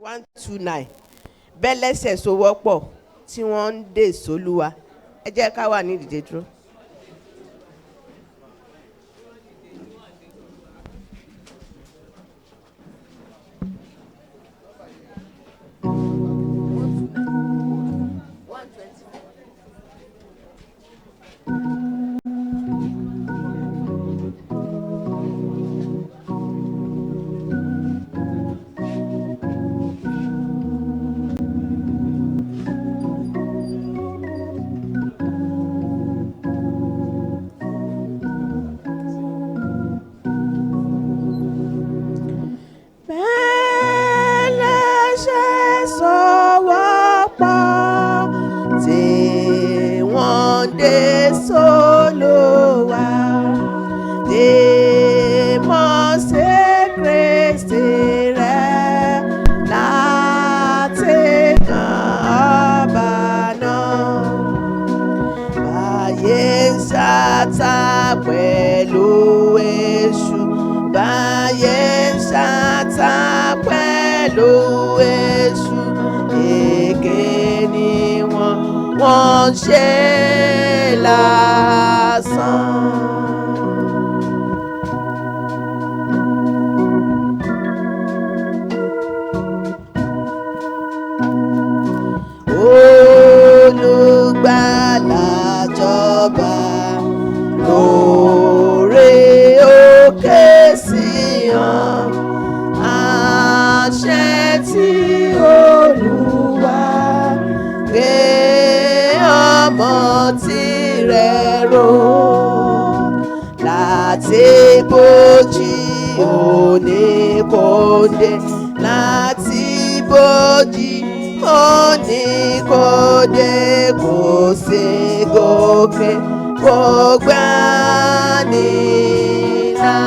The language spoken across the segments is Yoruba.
129, bẹ́lẹ́sẹ̀ sowọ́pọ̀ tí wọ́n ń dè sólúwa. Ẹ jẹ́ ká wà ní ìdìde dúró. Bẹ́lẹ́sẹ̀ sowọ́pọ̀ tí wọ́n ń dè sólúwa, tí mọ̀ sí Kristi rẹ̀ láti kan ọba náà. Báyé ń ṣáta pẹ̀lú èṣù, báyé ń ṣáta pẹ̀lú èṣù, èké ni wọ́n, wọ́n ń ṣe lásán. Olùgbàlà jọba lórí òkè Síónì, àṣẹ tí Olúwa gbé ọmọ tirẹ̀ ró láti bójì oníkóńdé, láti bójì oníkóńdé, kò sí gòkè kò gbà nílà.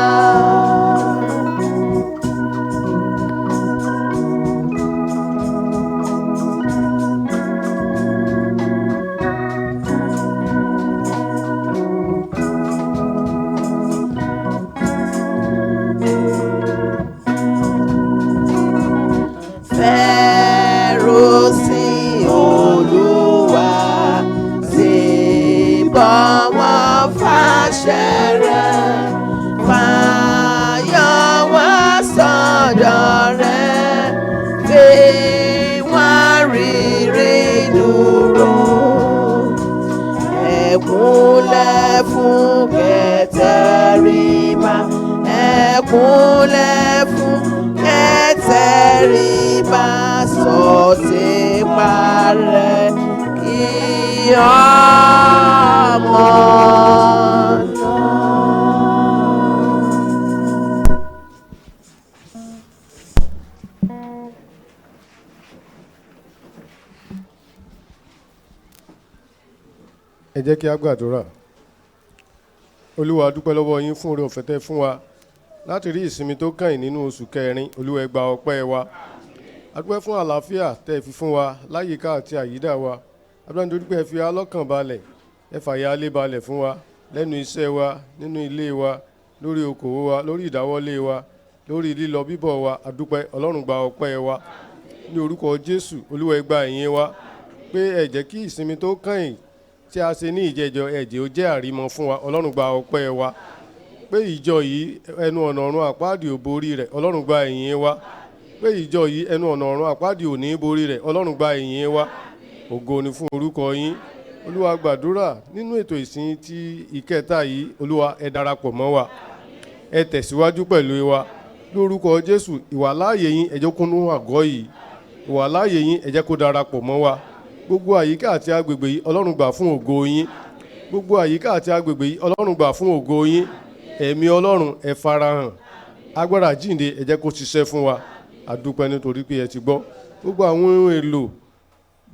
Fẹ́rù sí Olúwa, sì bọ̀wọ̀ fàṣẹ rẹ̀, fàyọ̀ wá sọ́dọ̀ rẹ̀, fi wá rírì dúró. Ẹ̀kúnlẹ̀ fún kẹtẹríba, ẹ̀kúnlẹ̀ fún kẹtẹríba, sọ sípa rẹ̀ kí ọmọ náà. Ẹ jẹ́ kí a gbàdúrà. Olúwa, a dúpẹ́ lọ́wọ́ yín fún oore ọ̀fẹ́ tẹ́ fún wa láti rí ìsinmi tó kàn nínú oṣù kẹrin. Olúwa, ẹ gba ọpẹ́ wa. A dúpẹ́ fún àlàáfíà tẹ́ ẹ fi fún wa láyìíká àti àyídà wa. A dúpẹ́ nítorí pé ẹ fi alọ́kàn balẹ̀, ẹ fàyà alẹ́ balẹ̀ fún wa lẹ́nu iṣẹ́ wa, nínú ilé wa, lórí okòwò wa, lórí ìdáwọ́lé wa, lórí lílọ bíbọ̀ wa. A dúpẹ́. Ọlọ́run, gba ọpẹ́ wa ní orúkọ Jésù. Olúwa, ẹ gba ìyìn wa pé ẹ jẹ́ kí ìsinmi tó kàn tí a ṣe ní ìjẹjọ ẹ̀jẹ̀ ó jẹ́ àrímọ fún wa. Ọlọ́run, gba ọpẹ́ wa pé ìjọ yìí, ẹnu ọ̀nà ọ̀run àpáàdì ò borí rẹ̀. Ọlọ́run, gba ìyìn wa pé ìjọ yìí, ẹnu ọ̀nà ọ̀run àpáàdì ò ní borí rẹ̀. Ọlọ́run, gba ìyìn wa. Ògo ni fún orúkọ yín. Olúwa, gbàdúrà nínú ètò ìsìn ti ìkẹta yìí. Olúwa, ẹ darapọ̀ mọ́ wa, ẹ tẹ̀síwájú pẹ̀lú wa lórúkọ Jésù. Ìwàláàyè yín, ẹ jẹ́ kúnú àgọ́ yìí. Ìwàláàyè yín, ẹ jẹ́ kó darapọ̀ mọ́ wa. Gbogbo àyíká àti agbègbè yìí, Ọlọ́run, gbà fún ògo yín. Gbogbo àyíká àti agbègbè yìí, Ọlọ́run, gbà fún ògo yín. Ẹ̀mí Ọlọ́run, ẹ farahàn. Agbára jíǹde, ẹ jẹ́ kó ṣiṣẹ́ fún wa. Àdúpẹ́ nítorí pé ẹ ti gbọ́. Gbogbo àwọn ohun èlò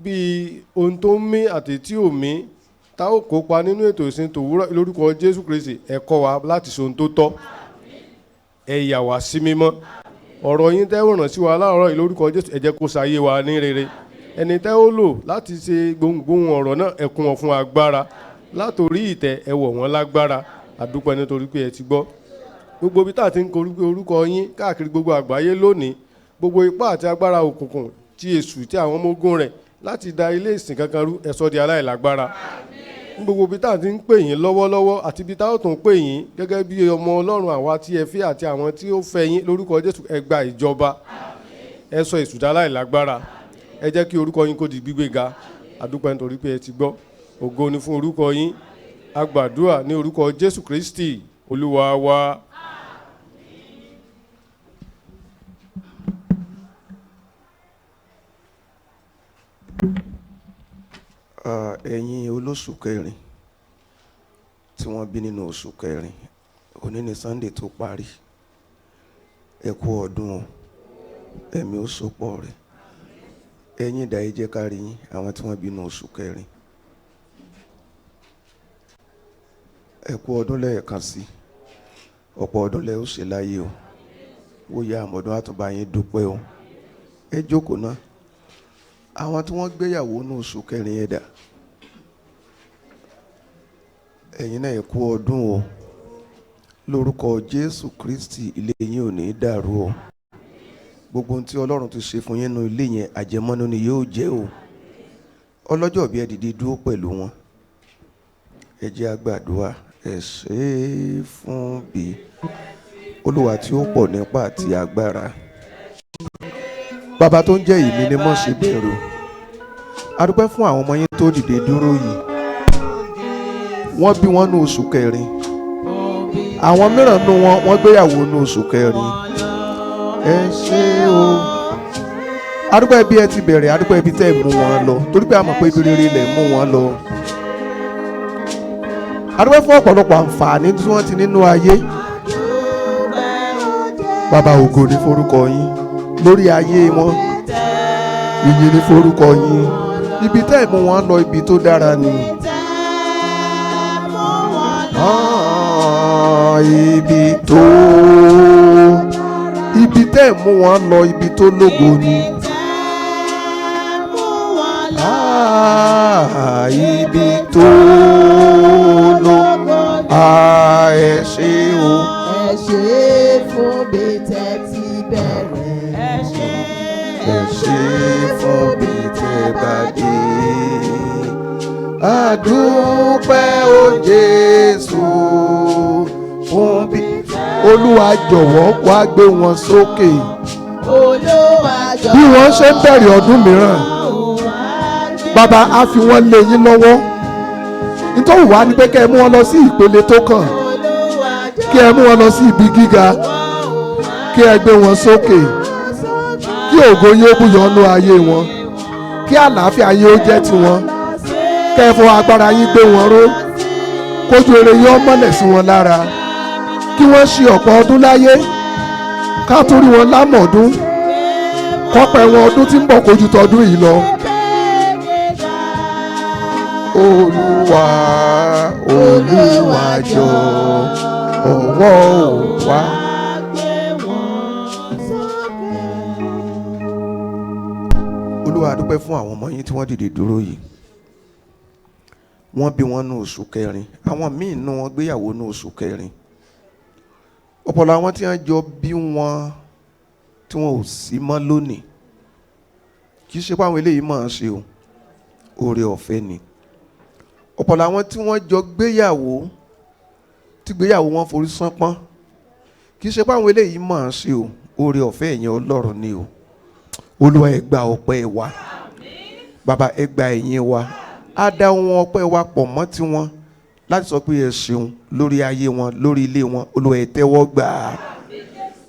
bíi ohun tó ń mí àti tí ò mí tá ó kópa nínú ètò ìsìn tòwúrọ̀, lórúkọ Jésù Kristi, ẹ kọ́ wa láti ṣe ohun tó tọ́, ẹ yà wá sí mímọ́. Ọ̀rọ̀ yín tẹ́ ràn sí wa láàárọ̀ yìí, lórúkọ Jésù, ẹ jẹ́ kó ṣayé wa ní rere. Ẹni tẹ́ ó lò láti ṣe gbohùngbohùn ọ̀rọ̀ náà, ẹ kún wọn fún agbára látòrí ìtẹ́, ẹ wọ̀ wọ́n lágbára. Àdúpẹ́ nítorí pé ẹ ti gbọ́. Gbogbo ibi tá a ti ń korúkọ orúkọ yín káàkiri gbogbo àgbáyé lónìí, Gbogbo ipá àti agbára òkùnkùn tí èṣù tí àwọn ọmọ ogun rẹ̀ láti da ilé ìsìn kankan rú, ẹ sọ di aláìlágbára. Ní gbogbo ibi tá à ti ń pè yín lọ́wọ́lọ́wọ́ àti ibi tá ò tún pè yín gẹ́gẹ́ bí ọmọ Ọlọ́run, àwa tí ẹ fẹ́ àti àwọn tí ó fẹ́ yín, lórúkọ Jésù, ẹ gba ìjọba. Ẹ sọ èṣù di aláìlágbára. Ẹ jẹ́ kí orúkọ yín kó di gbígbéga. A dúpẹ́ nítorí pé ẹ ti gbọ́. Ògo ni fún orúkọ yín. A gbàdúrà ní orúkọ Jésù Kristi Olúwa wa. Ẹ̀yin olóṣù kẹrin tí wọ́n bí nínú oṣù kẹrin, òní ni Sunday tó parí. Ẹ kú ọdún o, ẹ̀mí ó sopọ̀ rẹ̀. Ẹ̀yin ìdá yìí jẹ́ ká rí yín, àwọn tí wọ́n bí nínú oṣù kẹrin. Ẹ kú ọdún lẹ́ẹ̀kan sí, ọ̀pọ̀ ọdún lẹ́ ó ṣe láyé o. Wòye àmọ̀dún àtúbà yín dúpẹ́ o. Ẹ jókòó náà. Àwọn tí wọ́n gbéyàwó ní oṣù kẹrin ẹ̀dá, ẹ̀yin náà ẹ kú ọdún o. Lórúkọ Jésù Kristi, ilé yín ò ní dàrú o. Gbogbo ohun tí Ọlọ́run ti ṣe fún yín nínú ilé yẹn, àjẹmọ́nú ni yóò jẹ́ o. Ọlọ́jọ́ bí ẹ dìde dúró pẹ̀lú wọn. Ẹ jẹ́ á gbàdúrà. Ẹ ṣé fún bí Olúwa tí ó pọ̀ nípa àti agbára. Bàbá tó ń jẹ́ ìmí ni mọ̀ ṣe bẹ̀rù. A dúpẹ́ fún àwọn ọmọ yín tó dìde dúró yìí. Wọ́n bí wọ́n ní oṣù kẹrin. Àwọn mìíràn nú wọn, wọ́n gbéyàwó ní oṣù kẹrin. Ẹ ṣé o. A dúpẹ́ bí ẹ ti bẹ̀rẹ̀, a dúpẹ́ bí tẹ́ ẹ mú wọn lọ, torí pé a mọ̀ pé ibi rere lẹ̀ mú wọn lọ. A dúpẹ́ fún ọ̀pọ̀lọpọ̀ àǹfààní tí wọ́n ti nínú ayé. Bàbá, ògo ni forúkọ yín lórí ayé wọn. Ìyìn ni forúkọ yín. Ibi tẹ́ ẹ̀ mú wọn lọ, ibi tó dára ni. Ibi tẹ́ ẹ̀ mú wọn lọ, ibi tó lógo ni. Ibi tó lógo. Ẹ ṣé o. Ẹ ṣé fún bí tẹ́ ti bẹ̀rẹ̀. Ẹ ṣé fún bí tẹ́ bá dé. A dúpẹ́ o Jésù fún bí. Olúwa jọ̀wọ́ wá gbé wọn sókè. Olúwa jọ̀wọ́. Bí wọ́n ṣe ń bẹ̀rẹ̀ ọdún mìíràn, bàbá, á fi wọ́n lé yín lọ́wọ́. Nítorí wàá ní pé kẹ́ ẹ mú wọn lọ sí ìpele tó kàn, kí ẹ mú wọn lọ sí ibi gíga, kí ẹ gbé wọn sókè, kí ògo yín ó búyọ nú ayé wọn, kí àlàáfíà yín ó jẹ́ tiwọn, kẹ́ ẹ fọ agbára yín gbé wọn ró, kójú eré yín ó mọ́lẹ̀ sí wọn lára, kí wọ́n ṣe ọ̀pọ̀ ọdún láyé, ká tún rí wọn lámọ̀ọ́dún, kọ́pẹ́ wọn ọdún tí ń bọ̀ kójú tọdún yìí lọ. Olúwa, Olúwa jọ̀wọ́ wá. Olúwa, a dúpẹ́ fún àwọn ọmọ yín tí wọ́n dìde dúró yìí. Wọ́n bí wọn ní oṣù kẹrin. Àwọn míì nú wọn gbéyàwó ní oṣù kẹrin. Ọ̀pọ̀lọpọ̀ àwọn tí wọ́n jọ bí wọn tí wọn ò sí mọ́ lónìí. Kì í ṣe pé àwọn eléyìí máa ń ṣe o, oore ọ̀fẹ́ ni. Ọ̀pọ̀lọpọ̀ àwọn tí wọ́n jọ gbéyàwó tí gbéyàwó wọn forí sánpọ́n. Kì í ṣe pé àwọn eléyìí máa ń ṣe o, oore ọ̀fẹ́ ẹ̀yin Ọlọ́run ni o. Olúwa, ẹ gba ọpẹ́ wa. Bàbá, ẹ gba ẹ̀yìn wa. Á dá ohun ọpẹ́ wa pọ̀ mọ́ tiwọn láti sọ pé ẹ ṣeun lórí ayé wọn, lórí ilé wọn. Olúwa, ẹ tẹ́wọ́ gbà á.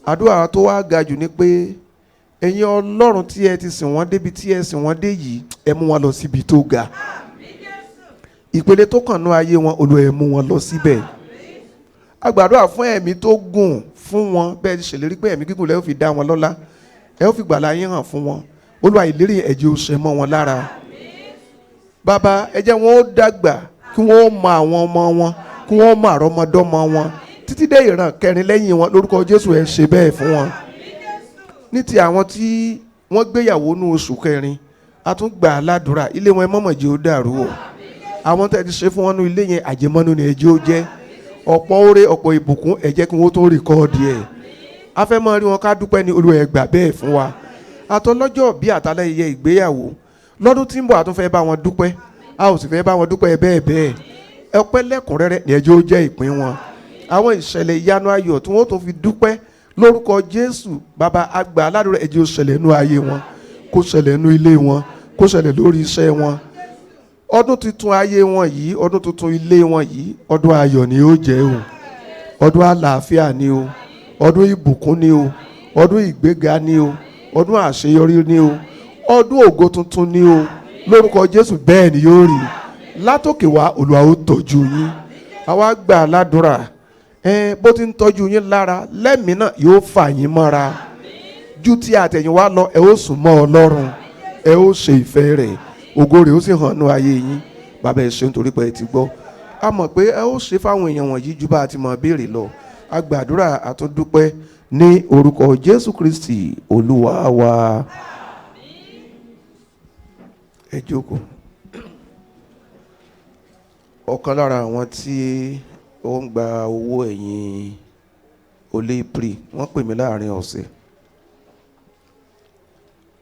Àdúrà tó wá ga jù ni pé ẹ̀yin Ọlọ́run tí ẹ ti sìn wọ́n débi tí ẹ sìn wọ́n dé yìí, ẹ mú wọn lọ síbi tó ga. Ìpele tó kàn ní ayé wọn, Olúwa, ẹ mú wọn lọ síbẹ̀. A gbàdúrà fún ẹ̀mí tó gùn fún wọn, bẹ́ẹ̀ ti ṣèlérí pé ẹ̀mí gígùn lẹ́ ó fi dá wọn lọ́lá, ẹ ó fi gbàlà yín hàn fún wọn. Olúwa, ìlérí ẹ̀jẹ̀ ó ṣẹ mọ́ wọn lára. Bàbá, ẹ jẹ́ wọn ó dàgbà kí wọ́n ó mọ àwọn ọmọ wọn, kí wọ́n ó mọ àrọ́mọdọ́mọ wọn títí dé ìran kẹrin lẹ́yìn wọn. Lórúkọ Jésù, ẹ ṣe bẹ́ẹ̀ fún wọn. Ní ti àwọn tí wọ́n gbéyàwó ní oṣù kẹrin, a tún gbà á ládùúrà, ilé wọn ẹ mọ̀mọ̀ jẹ́ ó dàrú o. Àwọn tẹ́ ti ṣe fún wọn ní ilé yẹn, àjẹmọ́nú ni ẹ jẹ́ ó jẹ́. Ọ̀pọ̀ oore, ọ̀pọ̀ ìbùkún, ẹ jẹ́ kí wọ́n tó rìkọ́ọ̀dì ẹ̀. A fẹ́ máa rí wọn ká dúpẹ́ ní. Olúwa, ẹ gbà bẹ́ẹ̀ fún wa. Àtọlọ́jọ́ bí àtàlẹ́yẹ ìgbéyàwó lọ́dún tí ń bọ̀, a tún fẹ́ bá wọn dúpẹ́, a ò sì fẹ́ bá wọn dúpẹ́ bẹ́ẹ̀ bẹ́ẹ̀. Ọpẹ́ lẹ́kùnrẹ́rẹ́ ní ẹjọ́ jẹ́ ìpín wọn. Àwọn ìṣẹ̀lẹ̀ ìyanu ayọ̀ tí wọ́n tó fi dúpẹ́ lórúkọ Jésù, Bàbá àgbà aládùúrà, ẹjẹ́ ó ṣẹlẹ̀ nú ayé wọn, kó ṣẹlẹ̀ nú ilé wọn, kó ṣẹlẹ̀ lórí iṣẹ́ wọn. Ọdún tuntun ayé wọn yìí, ọdún tuntun ilé wọn yìí, ọdún ayọ̀ ni ó jẹ́ o, ọdún àlàáfíà ni o, ọdún ìbùkún ni o, ọdún ìgbéga ni o, ọdún àṣeyọrí ni o, ọdún ògo tuntun ni o. Lórúkọ Jésù, bẹ́ẹ̀ ni yóò rí látòkè wá. Olúwa ó tọ́jú yín. Àwa gbà ládùúrà ẹ, bó ti ń tọ́jú yín lára, lẹ́mìí náà yóò fà yín mọ́ra ju tí àtẹ̀yìnwá lọ. Ẹ ó sùn mọ́ Ọlọ́run, ẹ ó ṣe ìfẹ́ rẹ̀, ògo rẹ̀ ó sì hàn nú ayé yín. Bàbá, ẹ ṣe nítorí pé ẹ ti gbọ́. A mọ̀ pé ẹ ó ṣe fáwọn èèyàn wọ̀nyí ju bá a ti mọ̀ béèrè lọ. A gbàdúrà, àtúndúpẹ́ ní orúkọ Jésù Kristi Olúwa wa. Ẹ jókòó. Ọ̀kan lára àwọn tí ó ń gba owó ẹ̀yìn olépri, wọ́n pè mí láàrin ọ̀sẹ̀.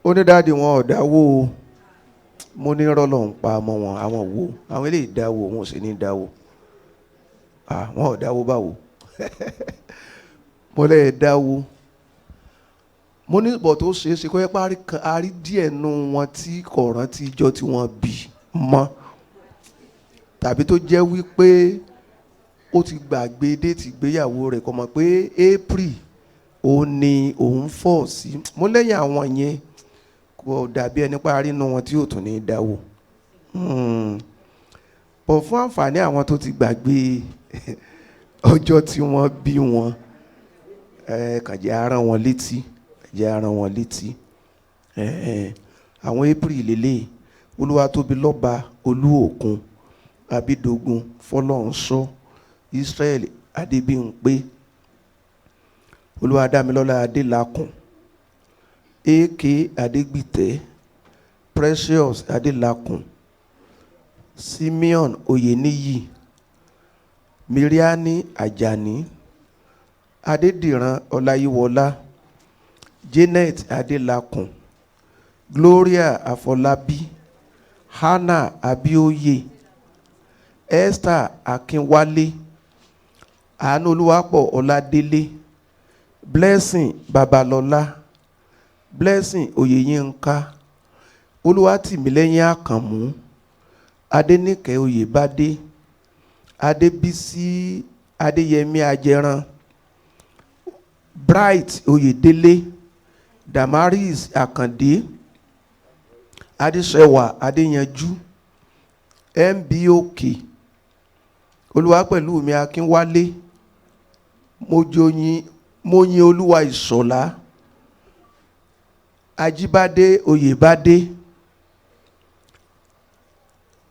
Ó ní, "Daddy, wọn ò dáwó o." Mo ní rọ́lọ́ ń pa ọmọ wọn. Àwọn wo? Àwọn eléyìí dáwó, wọn ò sì ní dáwó. Wọn ò dáwó báwo? Mo lẹ́ẹ̀ dáwó. Mo ní bọ̀ tó ṣeé ṣe kó yẹ pé a rí díẹ̀ nù wọn tí kò rántí ijọ́ tí wọ́n bí mọ́, tàbí tó jẹ́ wípé ó ti gbàgbé date ìgbéyàwó rẹ̀, kò mọ̀ pé April ó ní òun fọ̀ sí. Mo lẹ́yìn àwọn yẹn, kò dàbí ẹni pé a rí inú wọn tí yóò tún ní í dáwó bọ̀. Fún àǹfààní àwọn tó ti gbàgbé ọjọ́ tí wọ́n bí wọn, ẹ kàn jẹ́ arán wọn létí, jẹ́ arán wọn létí. Àwọn April lélẹ̀: Olúwatóbilọ́ba Olúòkun, Abídógun Fọlọ́runṣọ́, Israel Adébímpé, Olúwadámilọ́lá Adélakùn, AK Adégbìtẹ́, Precious Adélakùn, Simeon Oyeniyi, Miriani Ajani, Adédìran Ọláyíwọlá, Janet Adélakùn, Gloria Afọlábí, Hannah Abíóyè, Esther Akínwálé, Àánú Olúwapọ̀ Ọládélé, Blessing Babalọlá, Blessing Oyèyínká, Olúwatìmílẹ́yìn Àkànmú, Adéníkẹ́ Oyèbádé, Adébísí Adéyẹmí Ajẹran, Bright Oyèdélé, Damaris Àkàndé, Adéṣẹwà Adéyanjú, Mbok Olúwapẹ̀lúmi Akínwálé, Mojoyin Moyin Olúwa Ìṣọ̀lá, Ajíbádé Oyèbádé,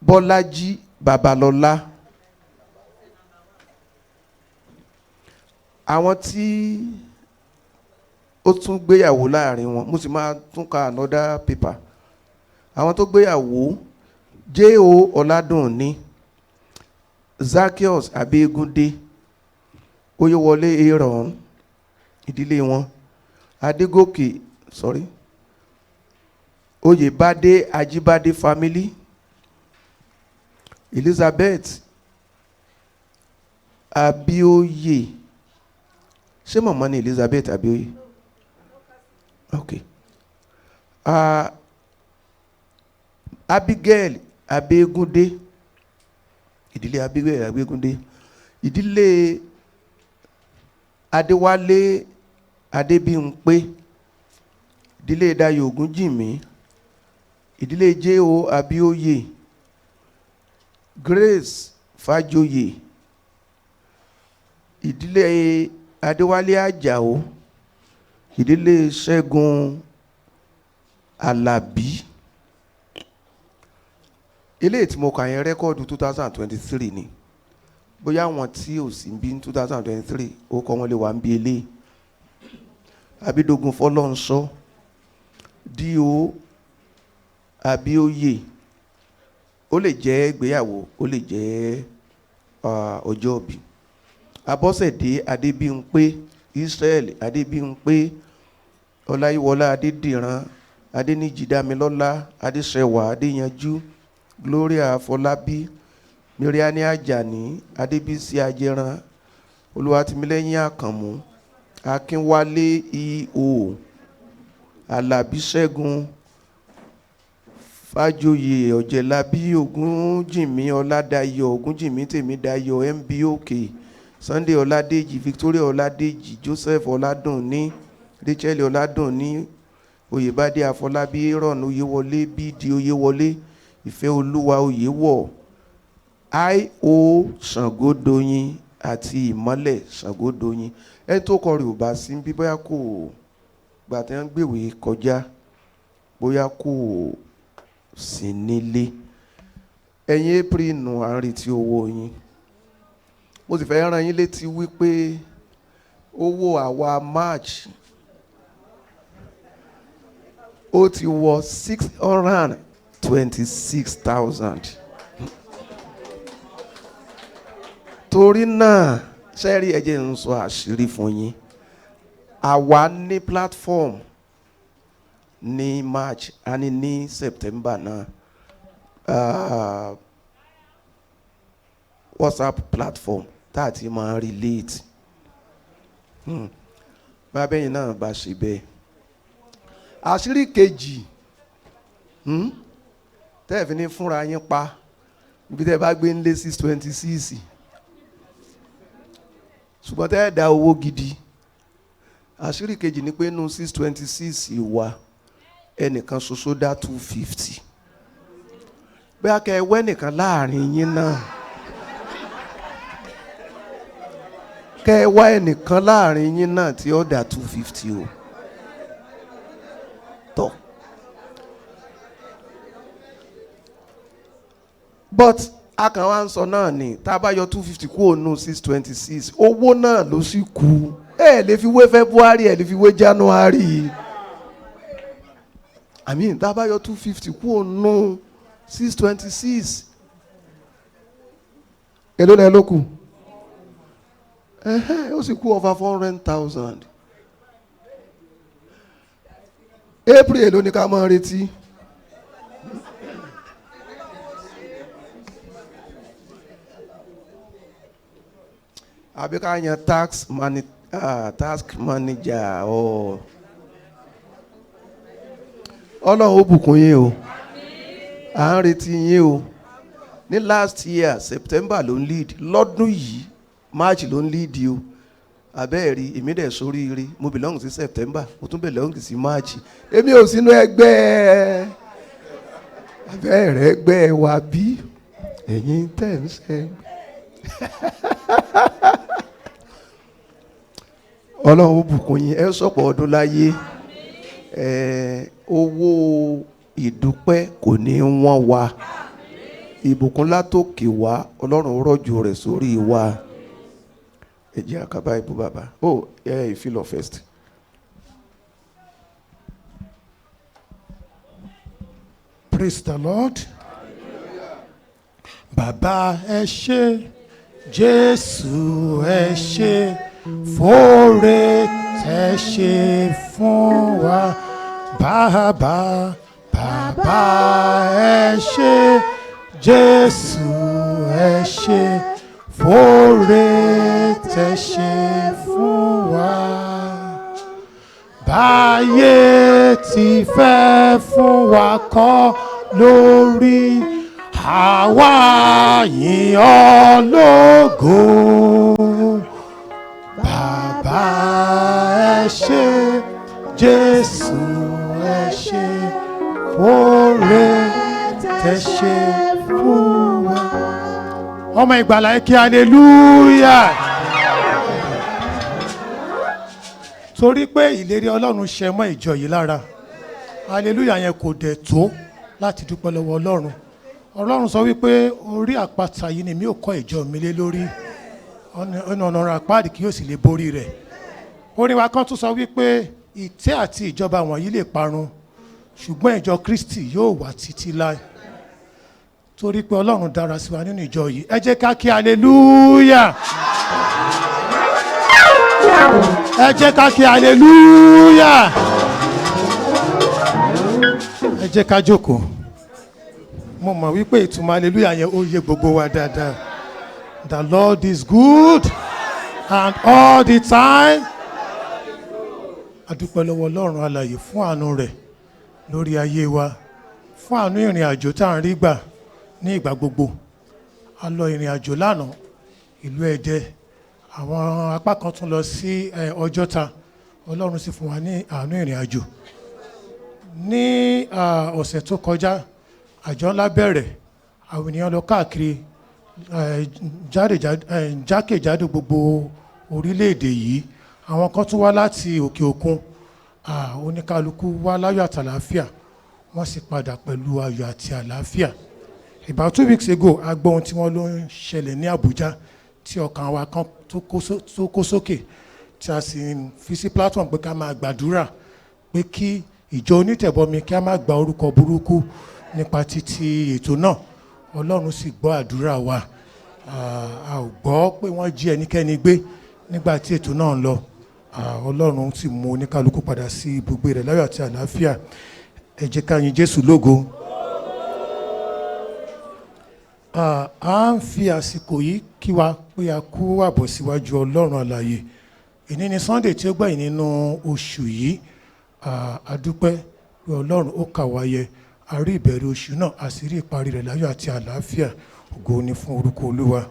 Bọ́lájí Babalọ́lá. Àwọn tí ó tún gbéyàwó láàrin wọn, mo sì máa tún ka another paper. Àwọn tó gbéyàwó: J.O. Ọládùnní, Zaccheaus Abẹ́gúndé, Oyèwọlé Aaron, ìdílé wọn Adégòkè, sorry, Oyèbádé Ajíbádé family, Elizabeth Abíóyè. Ṣé mọ̀mọ́ ni Elizabeth Abíóyè? Ok. Abigail Abẹ́gúndé, ìdílé Abigail Abẹ́gúndé, ìdílé Adéwálé Adébímpé, ìdílé Dayọ̀ Ògúnjìmí, ìdílé J.O. Abíóyè, Grace Fájọyè, ìdílé Adéwálé Àjàó, ìdílé Ṣẹ́gun Alábí. Eléyìí tí mo kà yẹn, record 2023 ni. Bóyá àwọn tí ò sí bí 2023, ó kọ́ wọn lè wà ń bí eléyìí: Abídógun Fọlọ́nṣọ́, D.O. Abíóyè. Ó lè jẹ́ ìgbéyàwó, ó lè jẹ́ ọjọ́ ìbí. Abọ́sẹ̀dé Adébímpé, Israel Adébímpé, Ọláyíwọlá Adédìran. Adéníjì Dámilọ́lá, Adéṣẹwà Adéyanjú, Gloria Afọlábí, Miriani Ajani, Adébísí Ajẹran, Olúwatímílẹ́yìn Àkànmú, Akínwálé EO, Alábí Ṣẹ́gun, Fájòyè Ọ̀jẹ̀lábí, Ògúnjìmí Ọládàyọ̀, Ògúnjìmí Tèmídayọ̀, MBOK, Sunday Ọládèjì, Victoria Ọládèjì, Joseph Ọládùnní, Rachel Ọládùnní, Oyèbádé Afọlábí, Aaron Oyèwọlé, BD Oyèwọlé, Ìfẹ́ Olúwa Oyèwọ̀, I.O. Ṣàngódoyin àti Ìmọ́lẹ̀ Ṣàngódoyin. Ẹni tó kọ rè ò bá sí bí, bóyá kò gbà tí wọ́n gbèwé kọjá, bóyá kò sí nílé. Ẹ̀yin April nù, à ń retí owó yín. Mo sì fẹ́ rán yín létí wípé owó àwa March ó ti wọ 626,000. Torí náà, sẹ́rí, ẹ jẹ́ ń sọ àṣírí fún yín. Àwa ní platform ní March, a ní ní September náà, WhatsApp platform tá a ti máa relate. Bábẹ́yìn náà bá ṣe bẹ́ẹ̀. Àṣírí kejì tẹ́ ẹ̀ fi ní fúnra yín pa ibi tẹ́ ẹ bá gbé ń lé 626, ṣùgbọ́n tẹ́ ẹ dá owó gidi. Àṣírí kejì ni pé nínú 626 wa, ẹnìkan ṣoṣo dá 250. Bóyá kẹ́ ẹ wẹ́ nìkan láàrin yín náà, kẹ́ ẹ wá ẹnìkan láàrin yín náà tí ó dá 250 o tọ̀. But a kàn wá ń sọ náà ni, tá a bá yọ 250 kúrò nù 626, owó náà ló sì kù. Ẹ lè fi wé February, ẹ lè fi wé January. I mean, tá a bá yọ 250 kúrò nù 626, èló lẹ ló kù? Ó sì kú over 400,000. April, èló ni ká máa retí? Àbí ká yan task manager ọ? Ọlọ́run ó bùkún yín o. À ń retí yín o. Ní last year, September ló ń lead. Lọ́dún yìí, March ló ń lead o. Abẹ́ẹ̀rí, èmi dẹ̀ sóríire, mo belong sí September, mo tún belong sí March. Èmi ò sínú ẹgbẹ́ abẹ́ẹ̀rẹ́ ẹgbẹ́ wa bí ẹ̀yin tẹ̀ ń ṣe. Ọlọ́run ó bùkún yín, ẹ sọ̀pọ̀ ọdún láyé. Owó ìdúpẹ́ kò ní wọ́n wa. Ìbùkún látòkè wá, Ọlọ́run rọ̀jò rẹ̀ sórí wa. Ẹ jẹ́ àkàbà ìbú bàbá. Oh, ẹ ìfilọ̀ first. Praise the Lord. Bàbá, ẹ ṣé, Jésù, ẹ ṣé fóore tẹ́ ṣe fún wa. Bàbá, bàbá, ẹ ṣé, Jésù, ẹ ṣé fóore tẹ́ ṣe fún wa. Báyé ti fẹ́ fún wa kọ́ lórí, àwa yìn ọ́ lógo. Bàbá, ẹ ṣé, Jésù, ẹ ṣé fóore tẹ́ ṣe fún wa. Ọmọ ìgbàlà, ẹ kí hallelujah. Torí pé ìlérí Ọlọ́run ṣẹ mọ́ ìjọ yìí lára, hallelujah yẹn kò dẹ̀ tó láti dúpẹ́ lọ́wọ́ Ọlọ́run. Ọlọ́run sọ wípé orí àpáta yìí ni mi ò kọ́ ìjọ mi lé lórí, ọ̀nà ọ̀nà àpáàdì kì yóò sì lè borí rẹ̀. Orin wa kan tún sọ wípé ìtẹ́ àti ìjọba wọ̀nyí lè parun, ṣùgbọ́n ìjọ Kristi yóò wà títí láé. Torí pé Ọlọ́run dára sí wa nínú ìjọ yìí, ẹ jẹ́ ká kí hallelujah. Ẹ jẹ́ ká kí hallelujah. Ẹ jẹ́ ká jókòó. Mo mọ̀ wípé ìtumọ̀ hallelujah yẹn ó yé gbogbo wa dáadáa. The Lord is good and all the time. A dúpẹ́ lọ́wọ́ Ọlọ́run alààyè fún àánú rẹ̀ lórí ayé wa, fún àánú ìrìn àjò tá à ń rí gbà ní ìgbà gbogbo. A lọ ìrìn àjò lánàá ìlú Ẹdẹ, àwọn apá kan tún lọ sí Ọjọ́ta. Ọlọ́run sì fún wa ní àánú ìrìn àjò. Ní ọ̀sẹ̀ tó kọjá, àjọ ńlá bẹ̀rẹ̀, àwọn ènìyàn lọ káàkiri jákèjádò gbogbo orílẹ̀-èdè yìí. Àwọn kan tún wá láti òkè òkun. Oníkálukú wá láyọ̀ àtàlàáfíà, wọ́n sì padà pẹ̀lú ayọ̀ àti àlàáfíà. About 2 weeks ago, a gbọ́ ohun tí wọ́n ló ń ṣẹlẹ̀ ní Àbújá, tí ọkàn wa kan tó kó sókè, tí a sì ń fi sí platform pé ká máa gbàdúrà pé kí ìjọ onítẹ̀bọmi kí a má gba orúkọ burúkú nípa títí ètò náà. Ọlọ́run sì gbọ́ àdúrà wa. A ò gbọ́ pé wọ́n jí ẹnikẹ́ni gbé nígbà tí ètò náà ń lọ. Ọlọ́run sì mú oníkálukú padà sí ibùgbé rẹ̀ láyọ̀ àti àlàáfíà. Ẹ jẹ́ ká yin Jésù lógo. A ń fi àsìkò yìí kí wa pé a kú àbọ̀ síwájú Ọlọ́run alààyè. Èní ni Sunday tí ó gbẹ̀yìn nínú oṣù yìí. A dúpẹ́ pé Ọlọ́run ó kà wá yẹ, a rí ìbẹ̀rẹ̀ oṣù náà, a sì rí ìparí rẹ̀ láyọ̀ àti àlàáfíà. Ògo ni fún orúkọ Olúwa.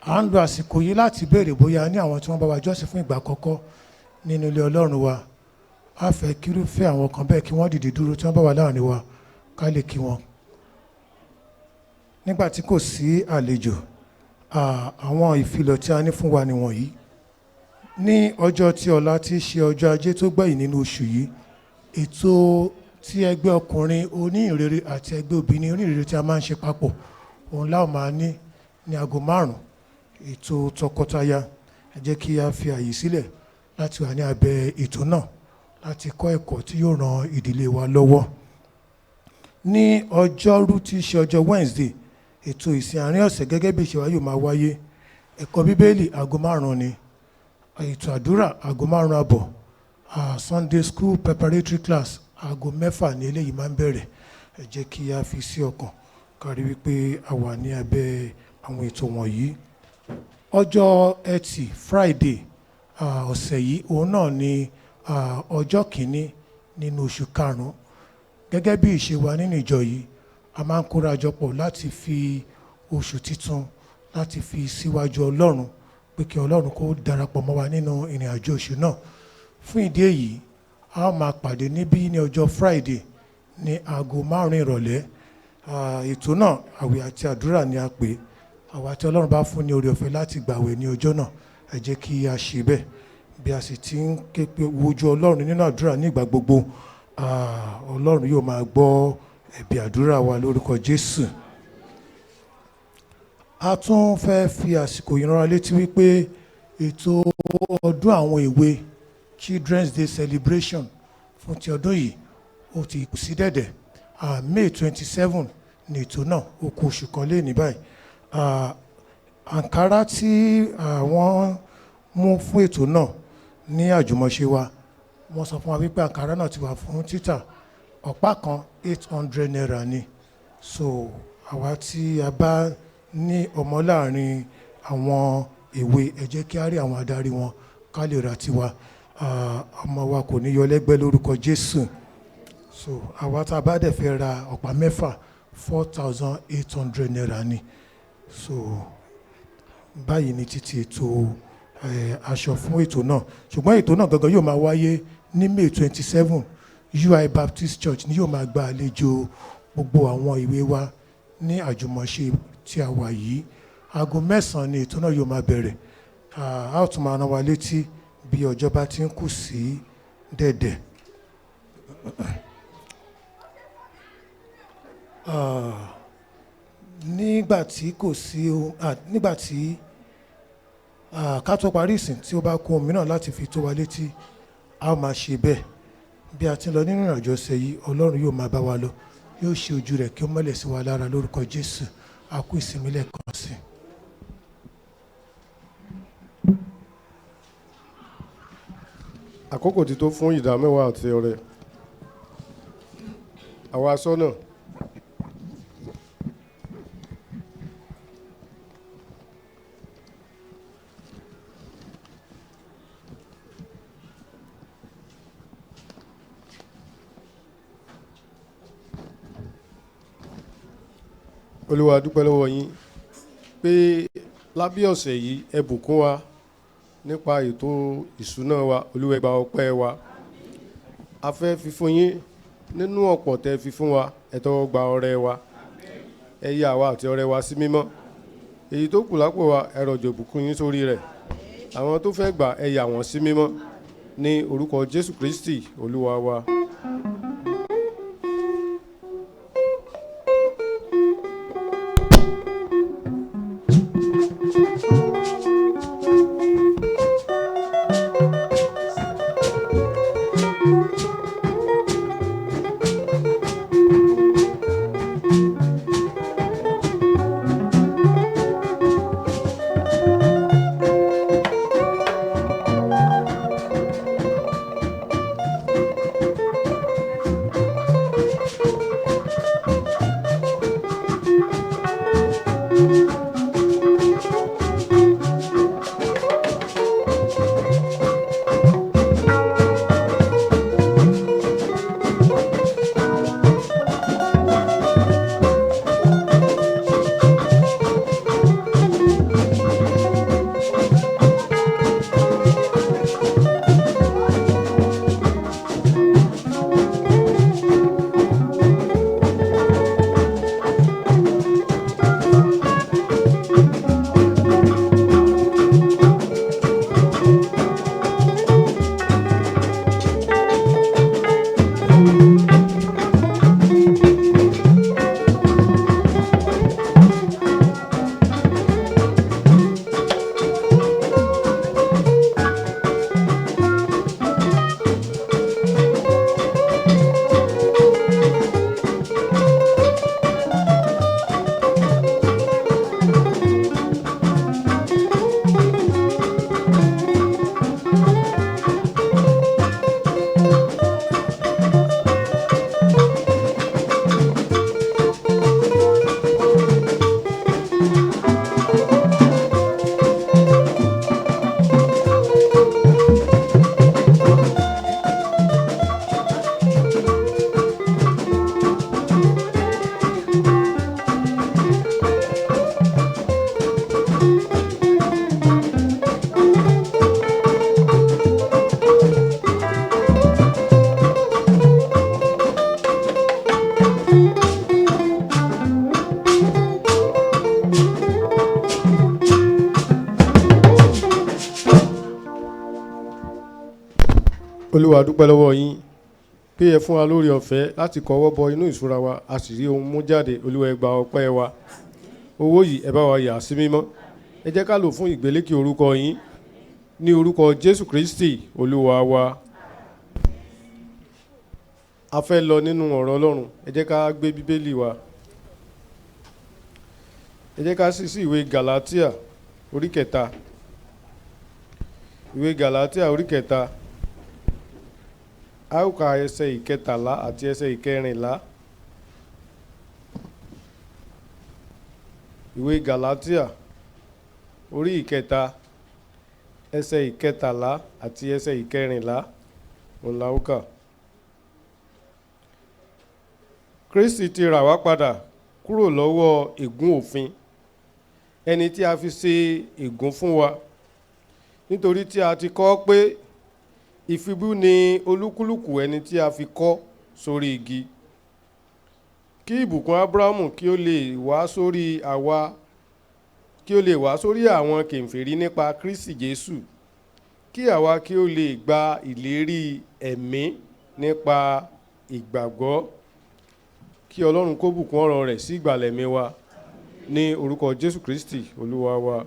À ń lo àsìkò yìí láti béèrè bóyá ní àwọn tí wọ́n bá wa jọ́sìn fún ìgbà àkọ́kọ́ nínú ilé Ọlọ́run wa. A fẹ́ kírúfẹ́ àwọn kan bẹ́ẹ̀ kí wọ́n dìde dúró tí wọ́n bá wà láàrin wa, ká lè kí wọn. Nígbà tí kò sí àlejò, àwọn ìfilọ̀ tí a ní fún wa nìwọ̀nyí. Ní ọjọ́ tí ọ̀la tí í ṣe ọjọ́ Ajé tó gbẹ̀yìn nínú oṣù yìí, ètò tí ẹgbẹ́ ọkùnrin oníhìnrere àti ẹgbẹ́ obìnrin oníhìnrere tí a máa ń ṣe papọ̀, òun la ó máa ní ní aago 5, ètò tọkọtaya. Ẹ jẹ́ kí a fi àyè sílẹ̀ láti wà ní abẹ́ ètò náà láti kọ́ ẹ̀kọ́ tí yóò ran ìdílé wa lọ́wọ́. Ní ọjọ́rú tí í ṣe ọjọ́ Wednesday, ètò ìsìn àárín ọ̀sẹ̀ gẹ́gẹ́ bí ìṣe wa yóò máa wáyé. Ẹ̀kọ́ Bíbélì, aago 5 ni. Ètò àdúrà, aago 5:30. Sunday school preparatory class, aago 6 ní eléyìí máa ń bẹ̀rẹ̀. Ẹ jẹ́ kí a fi sí ọkàn kárí wípé a wà ní abẹ́ àwọn ètò wọ̀nyí. Ọjọ́ Ẹtì, Friday ọ̀sẹ̀ yìí, òun náà ni ọjọ́ kìíní nínú oṣù karùn-ún. Gẹ́gẹ́ bí ìṣe wa nínú ìjọ yìí, a máa ń kóra jọ pọ̀ láti fi oṣù titun láti fi síwájú Ọlọ́run pé kí Ọlọ́run kó darapọ̀ mọ́ wa nínú ìrìn àjò oṣù náà. Fún ìdí èyí, a ó máa pàdé níbí ní ọjọ́ Friday ní aago 5 ìrọ̀lẹ́. Ètò náà, àwẹ̀ àti àdúrà ni a pè. Àwa tí Ọlọ́run bá fún ní oore ọ̀fẹ́ láti gbàwẹ̀ ní ọjọ́ náà, ẹ jẹ́ kí a ṣe bẹ́ẹ̀. Bí a sì ti ń ké pe wojú Ọlọ́run nínú àdúrà ní ìgbà gbogbo, Ọlọ́run yóò máa gbọ́ ẹ̀bẹ̀ àdúrà wa lórúkọ Jésù. A tún fẹ́ fi àsìkò yìí rán wa létí wípé ètò ọdún àwọn èwe, Children's Day celebration fún ti ọdún yìí, ó ti kù sí dẹ̀dẹ̀. May 27 ní ètò náà, ó kù oṣù kan lé ní báyìí. Àǹkárá tí wọ́n mú fún ètò náà ní àjùmọ̀ṣe wa, wọ́n sọ fún wa wípé àǹkárá náà ti wà fún títà. Ọ̀pá kan, ₦800 ni. So àwa tí a bá ní ọmọ láàrin àwọn èwe, ẹ jẹ́ kí á rí àwọn adarí wọn ká lè ra tiwa. Ọmọ wa kò ní yọ lẹ́gbẹ́ lórúkọ Jésù. So àwa tá a bá dẹ̀ fẹ́ ra ọ̀pá mẹ́fà, ₦4,800 ni. So báyìí ni títí ètò aṣọ fún ètò náà. Ṣùgbọ́n ètò náà gangan yóò máa wáyé ní May 27. UI Baptist Church ni yóò máa gba àlejò gbogbo àwọn èwe wa ní àjùmọ̀ṣe tí a wà yìí. Aago 9 ni ètò náà yóò máa bẹ̀rẹ̀. A ó tún máa rán wa létí bí ọjọ́ bá ti ń kù sí dẹ̀dẹ̀. Nígbà tí kò sí ohun, nígbà tí ká tó parí ìsìn, tí ó bá kú ohun mìíràn láti fi tó wa létí, a ó máa ṣe bẹ́ẹ̀. Bí a ti ń lọ nínú ìrìnàjò ọ̀sẹ̀ yìí, Ọlọ́run yóò máa bá wa lọ, yóò ṣe ojú rẹ̀ kí ó mọ́lẹ̀ sí wa lára lórúkọ Jésù. A kú ìsinmi lẹ́ẹ̀kan sí i. Àkókò ti tó fún ìdá mẹ́wàá àti ọrẹ. Àwa sọ́nà. Olúwa, dúpẹ́ lọ́wọ́ yín pé lábẹ́ ọ̀sẹ̀ yìí ẹ bùkún wa nípa ètò ìṣúná wa. Olúwa, ẹ gba ọpẹ́ wa. A fẹ́ fi fún yín nínú ọ̀pọ̀ tẹ́ fi fún wa. Ẹ tẹ́wọ́ gba ọrẹ wa. Ẹ yà àwa àti ọrẹ wa sí mímọ́. Èyí tó kù lápò wa, ẹ rọ̀jò ìbùkún yín sórí rẹ̀. Àwọn tó fẹ́ gbà, ẹ yà wọ́n sí mímọ́ ní orúkọ Jésù Kristi Olúwa wa. Olúwa, dúpẹ́ lọ́wọ́ yín pé ẹ fún wa lórí ọ̀fẹ́ láti kọwọ́ bọ inú ìṣúra wa, a sì rí ohun mú jáde. Olúwa, ẹ gba ọpẹ́ wa. Owó yìí, ẹ bá wa yà sí mímọ́. Ẹ jẹ́ ká lò fún ìgbélékè orúkọ yín ní orúkọ Jésù Kristi Olúwa wa. A fẹ́ lọ nínú ọ̀rọ̀ Ọlọ́run. Ẹ jẹ́ ká gbé Bíbélì wa. Ẹ jẹ́ ká ṣí sí ìwé Galatia orí kẹta. Ìwé Galatia orí kẹta, a ó ka ẹsẹ̀ 13 àti ẹsẹ̀ 14. Ìwé Galatia orí ìkẹta, ẹsẹ̀ 13 àti ẹsẹ̀ 14 òun la ó kà. Kristi ti rà wá padà kúrò lọ́wọ́ ègún òfin, ẹni tí a fi ṣe ègún fún wa, nítorí tí a ti kọ pé, "Ìfibú ni olúkúlùkù ẹni tí a fi kọ́ sórí igi," kí ìbùkún Abrahamu kí ó lè wá sórí àwa, kí ó lè wá sórí àwọn kèfèrí nípa Kristi Jésù, kí àwa kí ó lè gba ìlérí Ẹ̀mí nípa ìgbàgbọ́. Kí Ọlọ́run kó bùkún ọ̀rọ̀ rẹ̀ sí ìgbàlẹ̀ mi wa ní orúkọ Jésù Kristi Olúwa wa.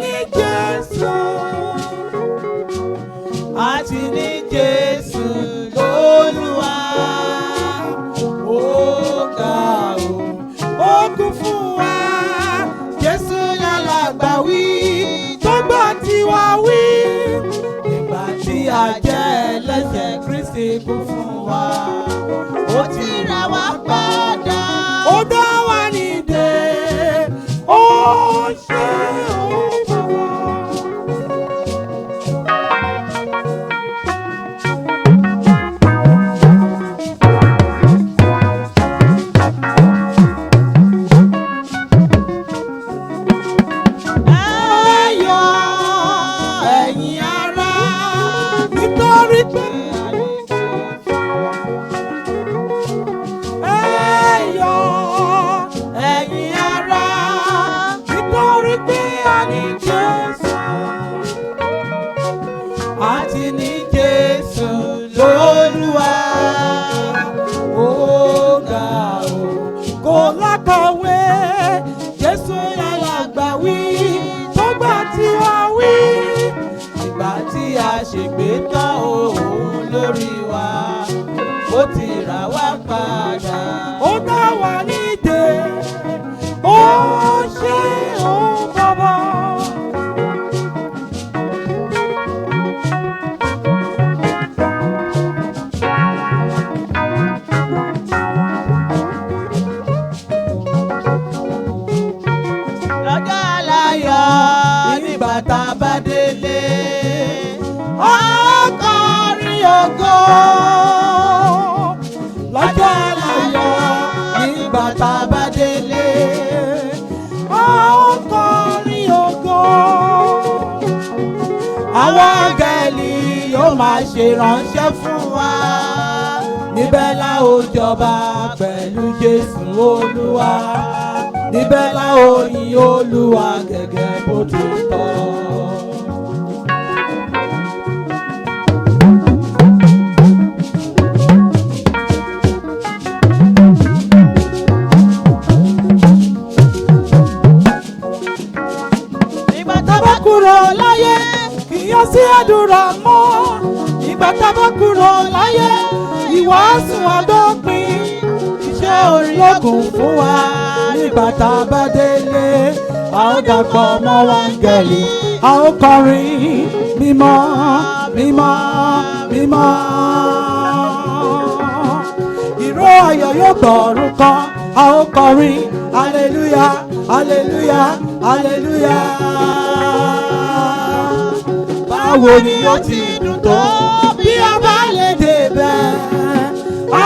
Ní Jésù, àti ní Jésù lÓlúwa. Ó ga o, ó kú fún wa. Jésù lálàgbà wí, tó gbọ́ tiwa wí. Ìgbà tí a jẹ́ ẹlẹ́ṣẹ̀, Kristi kú fún wa. Ó ti rà wá padà. Ó dá wa nídè. Ó ṣe ó bàbá. Ẹ yọ̀, ẹ̀yin ará, nítorí pé ẹ yọ̀, ẹ̀yin ará, nítorí pé a ní Jésù. Àti ní Jésù lÓlúwa. Ó ga o, kò lákọ̀wé. Jésù lálàgbà wí, tó gbà tí a wí. Ìgbà tí a ṣègbè tán, òun lórí wa. Ó ti rà wá padà. Ó dá wa nídè. Ó ṣe ó bàbá. Lọ́jọ́ aláyọ̀ nígbà tá a bá délé. Ọkọrin ògo. Lọ́jọ́ aláyọ̀ nígbà tá a bá délé. Ọkọrin ògo. Àwọn áńgẹ́lì yóò máa ṣèrànṣẹ́ fún wa. Níbẹ̀ la ó jọba pẹ̀lú Jésù Olúwa. Níbẹ̀ la ó yin Olúwa gẹ́gẹ́ bó ti tọ́. Ìgbà tá a bá kúrò láyé, kì yóò sí àdúrà mọ́. Ìgbà tá a bá kúrò láyé, ìwàásù àdópin. Iṣẹ́ orílẹ̀-ègùn fún wa. Nígbà tá a bá délé, a ó dàpọ̀ mọ́ wáńgẹ̀lì. A ó kọrin mímọ́, mímọ́, mímọ́. Ìró ayọ̀ yóò gbọ̀ọ̀rùn kan. A ó kọrin hallelujah, hallelujah, hallelujah. Báwo ni ó ti dùn tó bí a bá lè débẹ̀?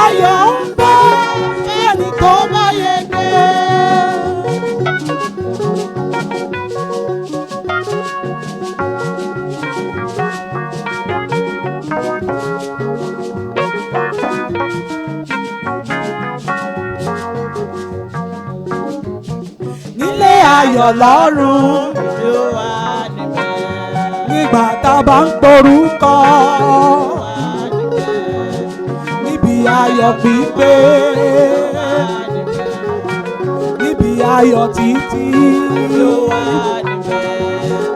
Ayọ̀ ń bẹ ẹni tó bá yege. Nílé ayọ̀ lọ́run Yóò wà níbẹ̀. nígbà tá a bá ń porúkọ Wà níbẹ̀. níbi ayọ̀ pípé, Wà níbẹ̀. níbi ayọ̀ títí, Yóò wà níbẹ̀.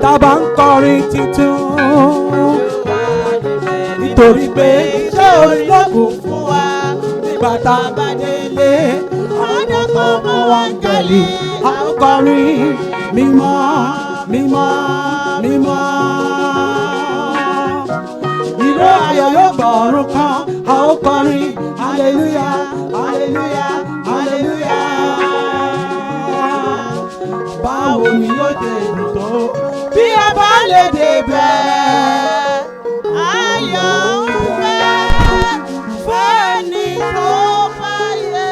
tá a bá ń kọrin titun, Yóò wà níbẹ̀. Nítorí pé iṣẹ́ orin ló kù fún wa. Nígbà tá a bá délé, àdàpọ̀ mọ́ wa ń gẹ̀lì, a ó kọrin mímọ́, mímọ́, mímọ́. Ìró ayọ̀ yóò gbọ̀ọ̀rùn kan, a ó kọrin hallelujah, hallelujah, hallelujah. Báwo ni yóò dé dùn tó bí a bá lè débẹ̀? Ayọ̀ ń bẹ fẹ́ni tó bá yẹ.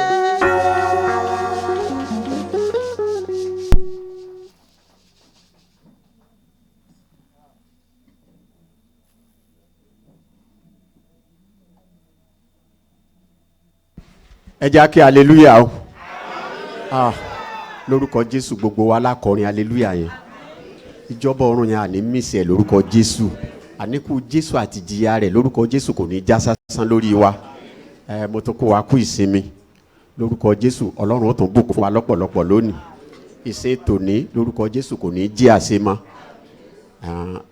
Ẹ jẹ́ kí hallelujah o. Ah, lórúkọ Jésù, gbogbo wa lákọrin hallelujah yẹn. Ìjọba ọ̀run yẹn, àní mísì ẹ̀ lórúkọ Jésù. Àníkù Jésù àti ìjìyà rẹ̀ lórúkọ Jésù kò ní já sásán lórí wa. Ẹ mo tún kó wa kú ìsinmi lórúkọ Jésù. Ọlọ́run ó tún bùkún fún wa lọ́pọ̀lọpọ̀ lónìí. Ìsìn tòní lórúkọ Jésù kò ní jí àṣemọ́.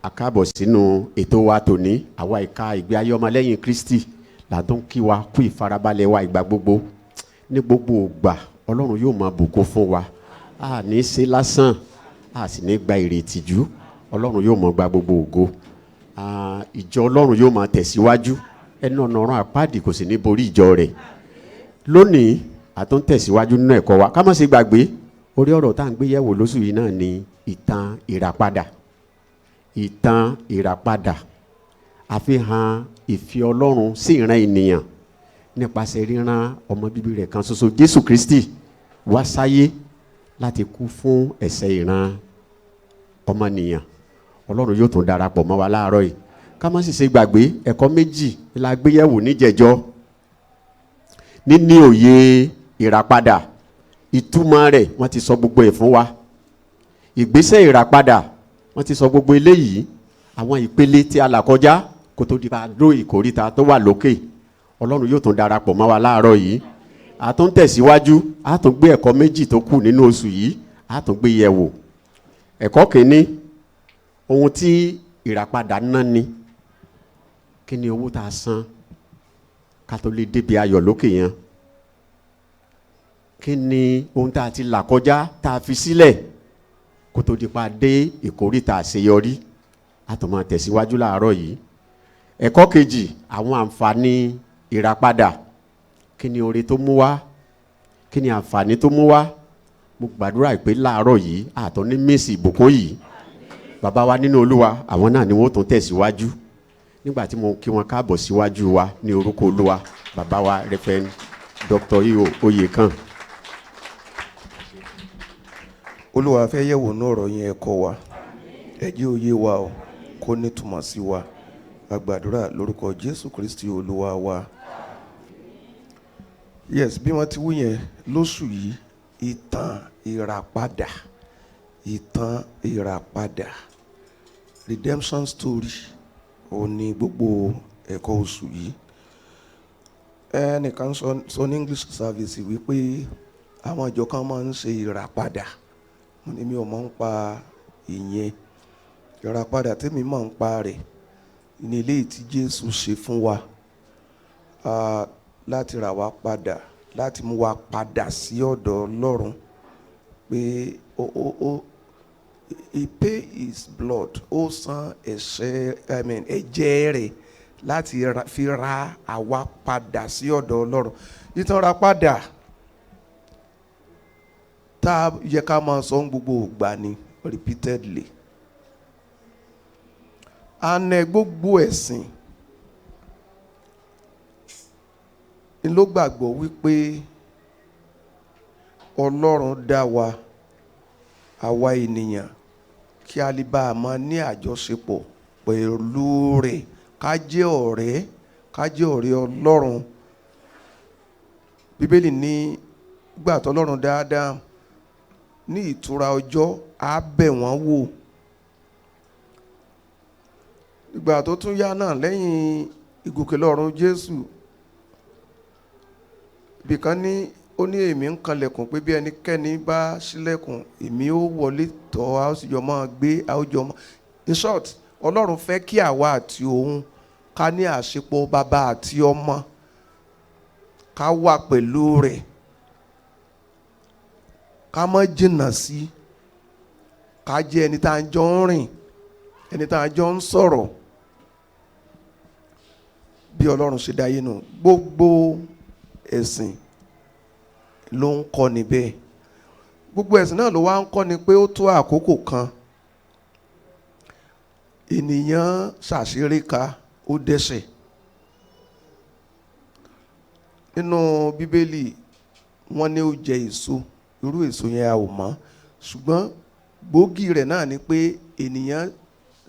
A káàbọ̀ sínú ètò wa tòní. Àwa ìka ìgbé ayé ọmọlẹ́yìn Kristi là tó ń kí wa kú ìfarabalẹ̀ wa ìgbà gbogbo. Ní gbogbo ìgbà Ọlọ́run yóò máa bùkún fún wa. A ní í ṣe lásán, a sì ní gba ìrètí jù. Ọlọ́run yóò máa gba gbogbo ògo. Ìjọ Ọlọ́run yóò máa tẹ̀síwájú. Ẹnu ọ̀nà ọ̀run àpáàdì kò sì ní borí ìjọ rẹ̀. Lónìí a tún tẹ̀síwájú nínú ẹ̀kọ́ wa. Ká má ṣe gbàgbé orí ọ̀rọ̀ tá à ń gbé yẹ̀wò lóṣù yìí náà ni ìtàn ìràpadà. Ìtàn ìràpadà àfihàn ìfẹ́ Ọlọ́run sí ìran ènìyàn nípasẹ̀ ríran ọmọ bíbí rẹ̀ kan ṣoṣo Jésù Kristi wá sáyé láti kú fún ẹ̀ṣẹ̀ ìran ọmọnìyàn. Ọlọ́run yóò tún darapọ̀ mọ́ wa láàárọ̀ yìí. Ká má sì ṣe gbàgbé ẹ̀kọ́ méjì la gbé yẹ̀wò níjẹ̀jọ́. Níní òye ìràpadà, ìtumọ̀ rẹ̀ wọ́n ti sọ gbogbo ẹ̀ fún wa. Ìgbésẹ̀ ìràpadà wọ́n ti sọ gbogbo eléyìí. Àwọn ìpele tí a là kọjá kó tó di pa dó ìkóríta tó wà lókè. Ọlọ́run yóò tún darapọ̀ mọ́ wa láàárọ̀ yìí. A tún tẹ̀síwájú, a tún gbé ẹ̀kọ́ méjì tó kù nínú oṣù yìí, a tún gbé yẹ̀wò. Ẹ̀kọ́ kìíní, ohun tí ìràpadà ná ni. Kí ni owó tá a san ká tó lè débi ayọ̀ lókè yẹn? Kí ni ohun tá a ti là kọjá tá a fi sílẹ̀ kó tó di pa dé ìkóríta àṣeyọrí? A tún máa tẹ̀síwájú láàárọ̀ yìí. Ẹ̀kọ́ kejì, àwọn àǹfààní ìràpadà. Kí ni oore tó mú wá? Kí ni àǹfààní tó mú wá? Mo gbàdúrà pé láàárọ̀ yìí a tún ní mísì ìbùkún yìí. Bàbá wa nínú Olúwa, àwọn náà ni wọ́n tún tẹ̀síwájú. Nígbà tí mo kí wọn káàbọ̀ síwájú wa ní orúkọ Olúwa, bàbá wa Reverend Dr. E.O. Oyekan. Olúwa fẹ́ yẹ̀wò ní ọ̀rọ̀ yẹn, ẹ̀kọ́ wa, ẹ jẹ́ ó yé wa o, kó nítumọ̀ sí wa. A gbàdúrà lórúkọ Jésù Kristi Olúwa wa. Yes, bí wọ́n ti wí yẹn lóṣù yìí, ìtàn ìràpadà, ìtàn ìràpadà, redemption story, ó ní gbogbo ẹ̀kọ́ oṣù yìí. Ẹnìkan sọ ní English service wípé àwọn ìjọ kan máa ń ṣe ìràpadà. Mo ní mi ò mọ̀ ń pa ìyẹn. Ìràpadà tèmi mọ̀ ń pa rẹ̀ ní eléyìí tí Jésù ṣe fún wa, láti rà wá padà, láti mú wa padà sí ọ̀dọ̀ Ọlọ́run, pé ó he pay his blood, ó san ẹ̀ṣẹ̀, I mean, ẹ̀jẹ̀ rẹ̀ láti fi ra àwa padà sí ọ̀dọ̀ Ọlọ́run. Ìtàn ra padà tá a yẹ ká máa sọ ń gbogbo ìgbà ni, repeatedly. Àna gbogbo ẹ̀sìn ni ló gbàgbọ́ wípé Ọlọ́run dá wa, àwa ènìyàn, kí a lè bá a máa ní àjọṣepọ̀ pẹ̀lú rẹ̀, ká jẹ́ ọ̀rẹ́, ká jẹ́ ọ̀rẹ́ Ọlọ́run. Bíbélì ní gbà tó Ọlọ́run dáadáa ní ìtura ọjọ́ á bẹ̀ wọ́n wò. Ìgbà tó tún yá náà lẹ́yìn ìgòkè lọ́run Jésù, ibìkan ní ó ní èmi ń kanlẹ̀kùn pé bí ẹnikẹ́ni bá ṣílẹ̀kùn èmi ó wọlé tọ̀, a ó sì jọ máa gbé, a ó jọ máa. In short, Ọlọ́run fẹ́ kí àwa àti òun ká ní àṣepọ̀ bàbá àti ọmọ, ká wà pẹ̀lú rẹ̀, ká má jìnnà sí, ká jẹ́ ẹni tá à ń jọ ń rìn, ẹni tá à ń jọ ń sọ̀rọ̀. Bí Ọlọ́run ṣe dáyé nù, gbogbo ẹ̀sìn ló ń kọ́ ni bẹ́ẹ̀. Gbogbo ẹ̀sìn náà ló wá ń kọ́ ni pé ó tó àkókò kan ènìyàn ṣàṣírí ka, ó dẹ́ṣẹ̀. Nínú Bíbélì wọ́n ní ó jẹ èso, irú èso yẹn a ò mọ̀, ṣùgbọ́n gbòógì rẹ̀ náà ni pé ènìyàn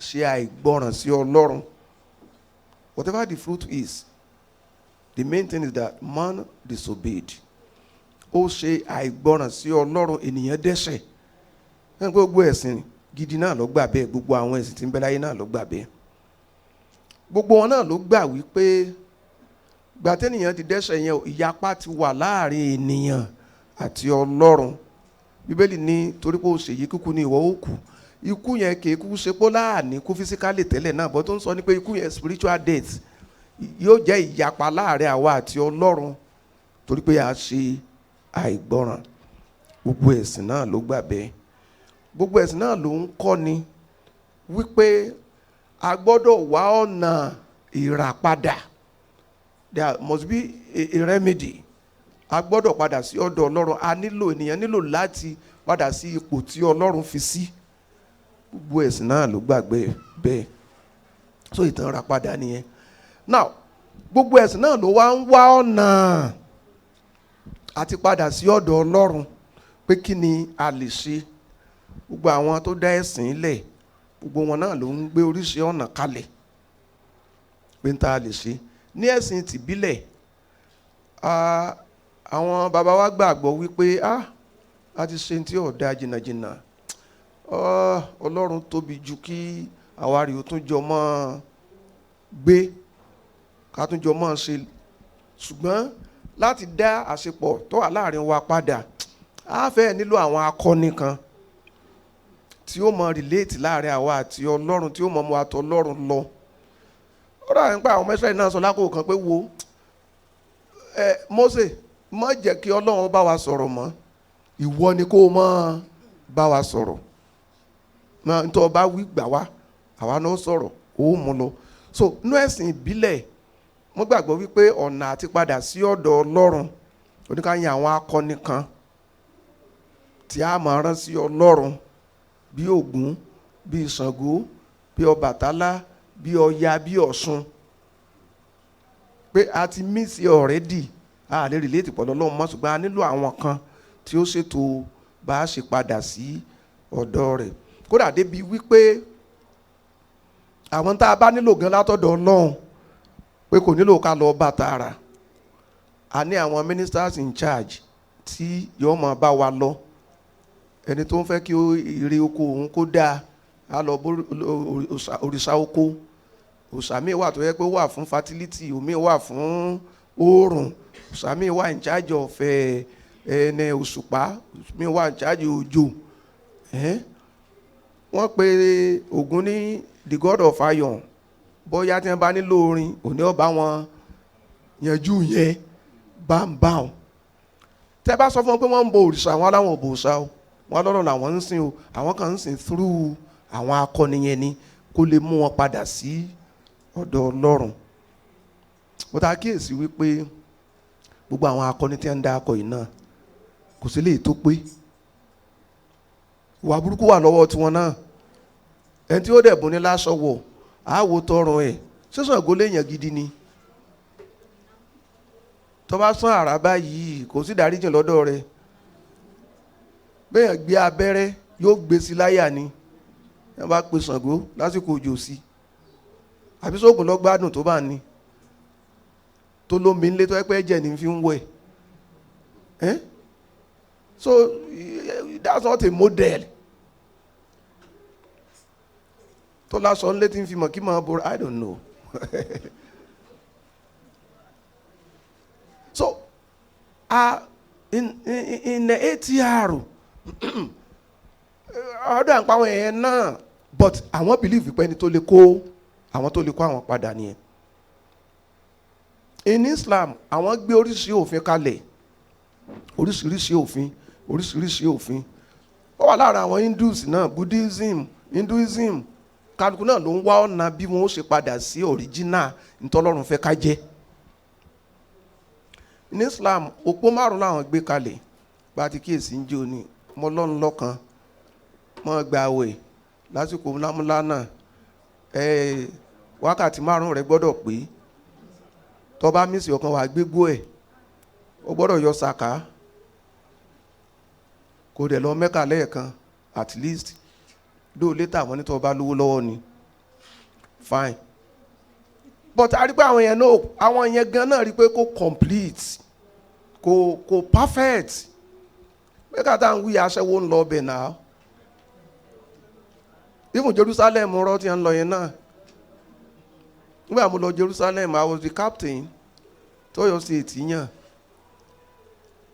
ṣe àìgbọràn sí Ọlọ́run. Whatever the fruit is, the main thing is that man disobeyed. Ó ṣe àìgbọràn sí Ọlọ́run, ènìyàn dẹ́ṣẹ̀. Gbogbo ẹ̀sìn gidi náà ló gbà bẹ́ẹ̀, gbogbo àwọn ẹ̀sìn tí ń bẹ láyé náà ló gbà bẹ́ẹ̀. Gbogbo wọn náà ló gbà wípé gbà tẹ́nìyàn ti dẹ́ṣẹ̀ yẹn, ìyapa ti wà láàrin ènìyàn àti Ọlọ́run. Bíbélì ní torí pé o ṣèyí, kíkú ni ìwọ ó kú. Ikú yẹn kì í kú ṣe pé láàní kú physically tẹ́lẹ̀ náà, bọ́ tó ń sọ ni pé ikú yẹn, spiritual death, yóò jẹ́ ìyapa láàrin àwa àti Ọlọ́run torí pé a ṣe àìgbọràn. Gbogbo ẹ̀sìn náà ló gbà bẹ́ẹ̀. Gbogbo ẹ̀sìn náà ló ń kọ́ ni wípé a gbọ́dọ̀ wá ọ̀nà ìràpadà. There must be a remedy. A gbọ́dọ̀ padà sí ọ̀dọ̀ Ọlọ́run. A nílò, ènìyàn nílò láti padà sí ipò tí Ọlọ́run fi sí. Gbogbo ẹ̀sìn náà ló gbàgbé bẹ́ẹ̀. So ìtàn ìràpadà nìyẹn. Now, gbogbo ẹ̀sìn náà ló wá ń wá ọ̀nà àti padà sí ọ̀dọ̀ Ọlọ́run, pé kí ni a lè ṣe. Gbogbo àwọn tó dá ẹ̀sìn lẹ̀, gbogbo wọn náà ló ń gbé oríṣi ọ̀nà kalẹ̀ pé n ta lè ṣe. Ní ẹ̀sìn tìbílẹ̀, àwọn bàbá wa gbàgbọ́ wípé a ti ṣe tí ò dáa jìnnàjìnnà, Ọlọ́run tóbi ju kí àwa rí o tún jọ mọ́ gbé, ká tún jọ mọ́ ṣe, ṣùgbọ́n láti dá àṣepọ̀ tó wà láàrin wa padà, a fẹ́ nílò àwọn akọni kan tí ó mọ relate láàrin àwa àti Ọlọ́run, tí ó mọ mọ àtọ Ọlọ́run lọ. Ó dà nípa àwọn ọmọ Ísírẹ́lì náà sọ lákòókò kan pé, wo ẹ Mósè, má jẹ́ kí Ọlọ́run bá wa sọ̀rọ̀ mọ́, ìwọ ni kó o mọ́ bá wa sọ̀rọ̀ náà, nítorí ọba wí gbà wá, àwa náà sọ̀rọ̀, ó mú lọ. So inú ẹ̀sìn ìbílẹ̀, mo gbàgbọ́ wípé ọ̀nà àti padà sí ọ̀dọ̀ Ọlọ́run, oníkàyìn àwọn akọni kan tí a máa rán sí Ọlọ́run, bí Ògún, bí Ṣàngó, bí Ọbàtálá, bí Ọya, bí Ọ̀ṣun, pé a ti miss already, a lè relate pẹ̀lú Ọlọ́run mọ́, ṣùgbọ́n a nílò àwọn kan tí ó ṣètò bá a ṣe padà sí ọ̀dọ̀ rẹ̀. Kódà débi wípé àwọn tá a bá nílò gan látọ̀dọ̀ Ọlọ́run, pé kò nílò ká lọ bá tààrà, a ní àwọn ministers in charge tí yóò máa bá wa lọ. Ẹni tó ń fẹ́ kí ire oko òun kó dáa, á lọ bó òrìṣà oko. Òòṣà míì wà tó yẹ pé ó wà fún fertility, òmíì wà fún oòrùn, òòṣà míì wà in charge of ẹni òṣùpá, míì wà in charge òjò. Wọ́n pe Ògún ní the god of iron, bóyá tí wọ́n bá nílò orin, òní ọba wọn yanjú yẹn bámbám. Tẹ́ bá sọ fún wọn pé wọ́n ń bọ òrìṣà, àwọn aláwọ̀ bò òòṣà o, wọn lọ́rọ̀ làwọn ń sìn o. Àwọn kan ń sìn through àwọn akọni yẹn ni, kó lè mú wọn padà sí ọ̀dọ̀ Ọlọ́run. Mo ta kíyèsí wípé gbogbo àwọn akọni tí wọ́n ń dá akọ yìí náà, kò sí lè tó pé ìwà burúkú wà lọ́wọ́ tiwọn náà. Ẹni tí ó dẹ̀ bùn ní láṣọ wọ̀, àáwò tọrùn ẹ̀ sísàn ìgò léèyàn gidi ni. Tó bá sán àrà báyìí, kò sí ìdáríjìn lọ́dọ̀ rẹ̀. Bẹ́ẹ̀ gbé abẹ́rẹ́, yóò gbé sí láyà ni. Ẹ bá pe Ṣàngó lásìkò òjò sí, àbí sóògùn lọ gbádùn tó bá ní tó lómi ńlé tó ẹ pé ẹ̀jẹ̀ ní fi ń wẹ̀ ẹ́. So that's not a model. Tó lásọ ńlé tí ń fi mọ̀ kí máa bora, I don't know. So in the ATR, ọdọ àǹpa àwọn èèyàn náà, but àwọn believe pé ẹni tó lè kó àwọn, tó lè kó àwọn padà nìyẹn. In Islam, àwọn gbé oríṣiríṣi òfin kalẹ̀, oríṣiríṣi òfin, oríṣiríṣi òfin. Ó wà lára àwọn Hindus náà, Buddhism, Hinduism, kálukú náà ló ń wá ọ̀nà bí wọ́n ó ṣe padà sí original ntọ́lọ́run fẹ́ ká jẹ́. In Islam, òpó márùn làwọn gbé kalẹ̀. Bá a ti kíyèsí ń jẹ́ òní, mọ́ Ọlọ́run lọ́kan, mọ́ gba àwẹ̀ lásìkò ńlámúlá náà, wákàtí 5 rẹ̀ gbọ́dọ̀ pé. Tó bá miss ọ̀kan, wà gbégbó ẹ̀. Ó gbọ́dọ̀ yọ sàká, kò dẹ̀ lọ Mẹ́kà lẹ́ẹ̀kan at least, dóò létà wọ́n ní tó bá lówó lọ́wọ́ ni, fine. But a rí pé àwọn yẹn náà, àwọn yẹn gan náà rí pé kò complete, kò perfect. Mẹ́kà tá à ń wí, aṣẹ́wó ń lọ ọbẹ̀ náà. Even Jerusalem rọ tí ń lọ yẹn náà, nígbà mo lọ Jerusalem, I was the captain tọ́yọ̀ State yàn.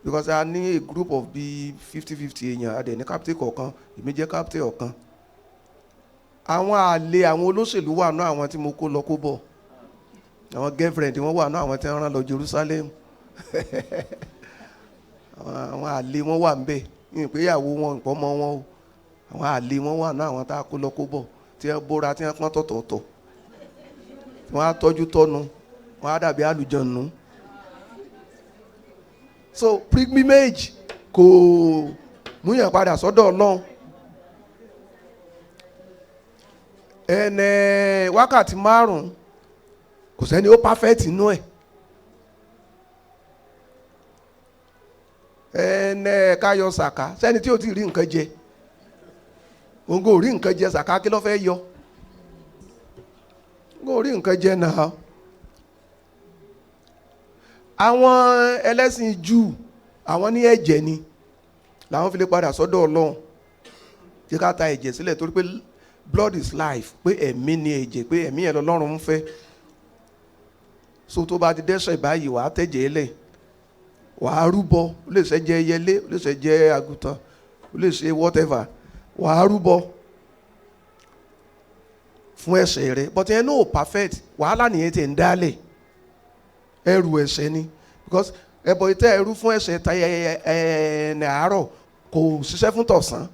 Because a ní a group of bíi 50-50 èèyàn, a dẹ̀ ní captain kọ̀ọ̀kan, èmi jẹ́ captain ọ̀kan. Àwọn àlè àwọn olóṣèlú wà náà, àwọn tí mo kó lọ kó bọ̀, àwọn girlfriend wọn wà náà, àwọn tí wọ́n rán lọ Jerusalem, àwọn àlè wọn wà ńbẹ̀. Ìpéyàwó wọn, ìpọ́nmọ wọn o, àwọn àlè wọn wà náà, àwọn tá a kó lọ kó bọ̀, tí wọ́n bóra, tí wọ́n pọ́n tọ̀tọ̀ọ̀tọ̀, tí wọ́n á tọ́jú tọ́nu, wọ́n á dàbí àlùjọ̀nù. So pilgrimage kò múyàn padà sọ́dọ̀ Ọlọ́run. Ẹnẹ wákàtí 5, kò sẹ́ni ó perfect inú ẹ̀. Ẹnẹ káyọ sàká, sẹ́ni tí ó ti rí nǹkan jẹ, òun kò rí nǹkan jẹ, sàká kí ló fẹ́ yọ? Kò rí nǹkan jẹ náà. Àwọn ẹlẹ́sìn Júù, àwọn ní ẹ̀jẹ̀ ni làwọn fi lè padà sọ́dọ̀ Ọlọ́run. Kí ká ta ẹ̀jẹ̀ sílẹ̀, torí pé blood is life, pé ẹ̀mí ni ẹ̀jẹ̀, pé ẹ̀mí yẹn lọ́lọ́run ń fẹ́. So tó bá ti dẹ́ṣẹ̀ báyìí, wàá tẹ̀jẹ̀ lẹ̀, wàá rúbọ, ó lè ṣe jẹ ẹyẹlé, ó lè ṣe jẹ àgùntàn, ó lè ṣe whatever, wàá rúbọ fún ẹ̀ṣẹ̀ rẹ. But yẹn no perfect, wàhálà nìyẹn ti ń dálẹ̀, ẹrù ẹ̀ṣẹ̀ ni. Because ẹbọ ìtẹ́ ẹrú fún ẹ̀ṣẹ̀ ta ẹ̀ àárọ̀ kò ṣiṣẹ́ fún tọ̀sán,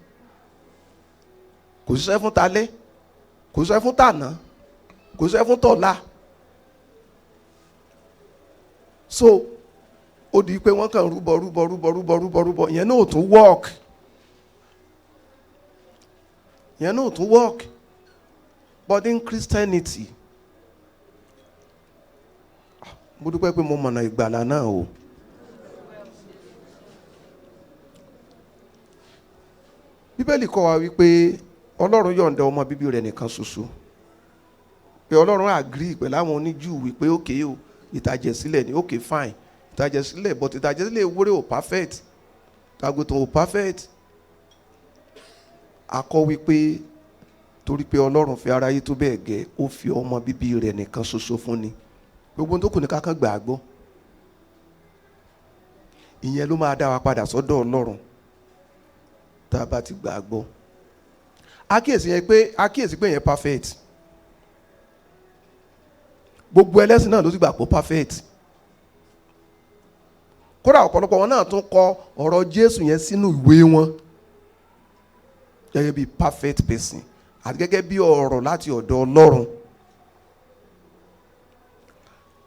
kò ṣiṣẹ́ fún talẹ́, kò ṣiṣẹ́ fún tàná, kò ṣiṣẹ́ fún tọ̀la. So ó di pé wọ́n kàn rúbọ rúbọ rúbọ rúbọ rúbọ rúbọ, ìyẹn náà ò tún work, ìyẹn náà ò tún work. But in Christianity, mo dúpẹ́ pé mo mọ̀nà ìgbàlà náà o. Bíbélì kọ́ wa wípé Ọlọ́run yọ̀ǹda ọmọ bíbí rẹ̀ nìkan ṣoṣo, pé Ọlọ́run agree pẹ̀lú àwọn oníjúù wípé okay o, ìtàjẹ̀sílẹ̀ ni, okay fine, ìtàjẹ̀sílẹ̀, but ìtàjẹ̀sílẹ̀ ewúrẹ́ ò perfect, tàgùtàn ò perfect. A kọ́ wípé torí pé Ọlọ́run fi aráyé tó bẹ́ẹ̀ gẹ́, ó fi ọmọ bíbí rẹ̀ nìkan ṣoṣo fún ni, gbogbo tó kù ní kákan gbà á gbọ́. Ìyẹn ló máa dá wa padà sọ́dọ̀ Ọlọ́run tá a bá ti gbà á gbọ́. Àkíyèsí yẹn pé, àkíyèsí pé yẹn perfect, gbogbo ẹlẹ́sìn náà ló ti gbà pé perfect. Kódà ọ̀pọ̀lọpọ̀ wọn náà tún kọ ọ̀rọ̀ Jésù yẹn sínú ìwé wọn gẹ́gẹ́ bí perfect person àti gẹ́gẹ́ bí ọ̀rọ̀ láti ọ̀dọ̀ Ọlọ́run.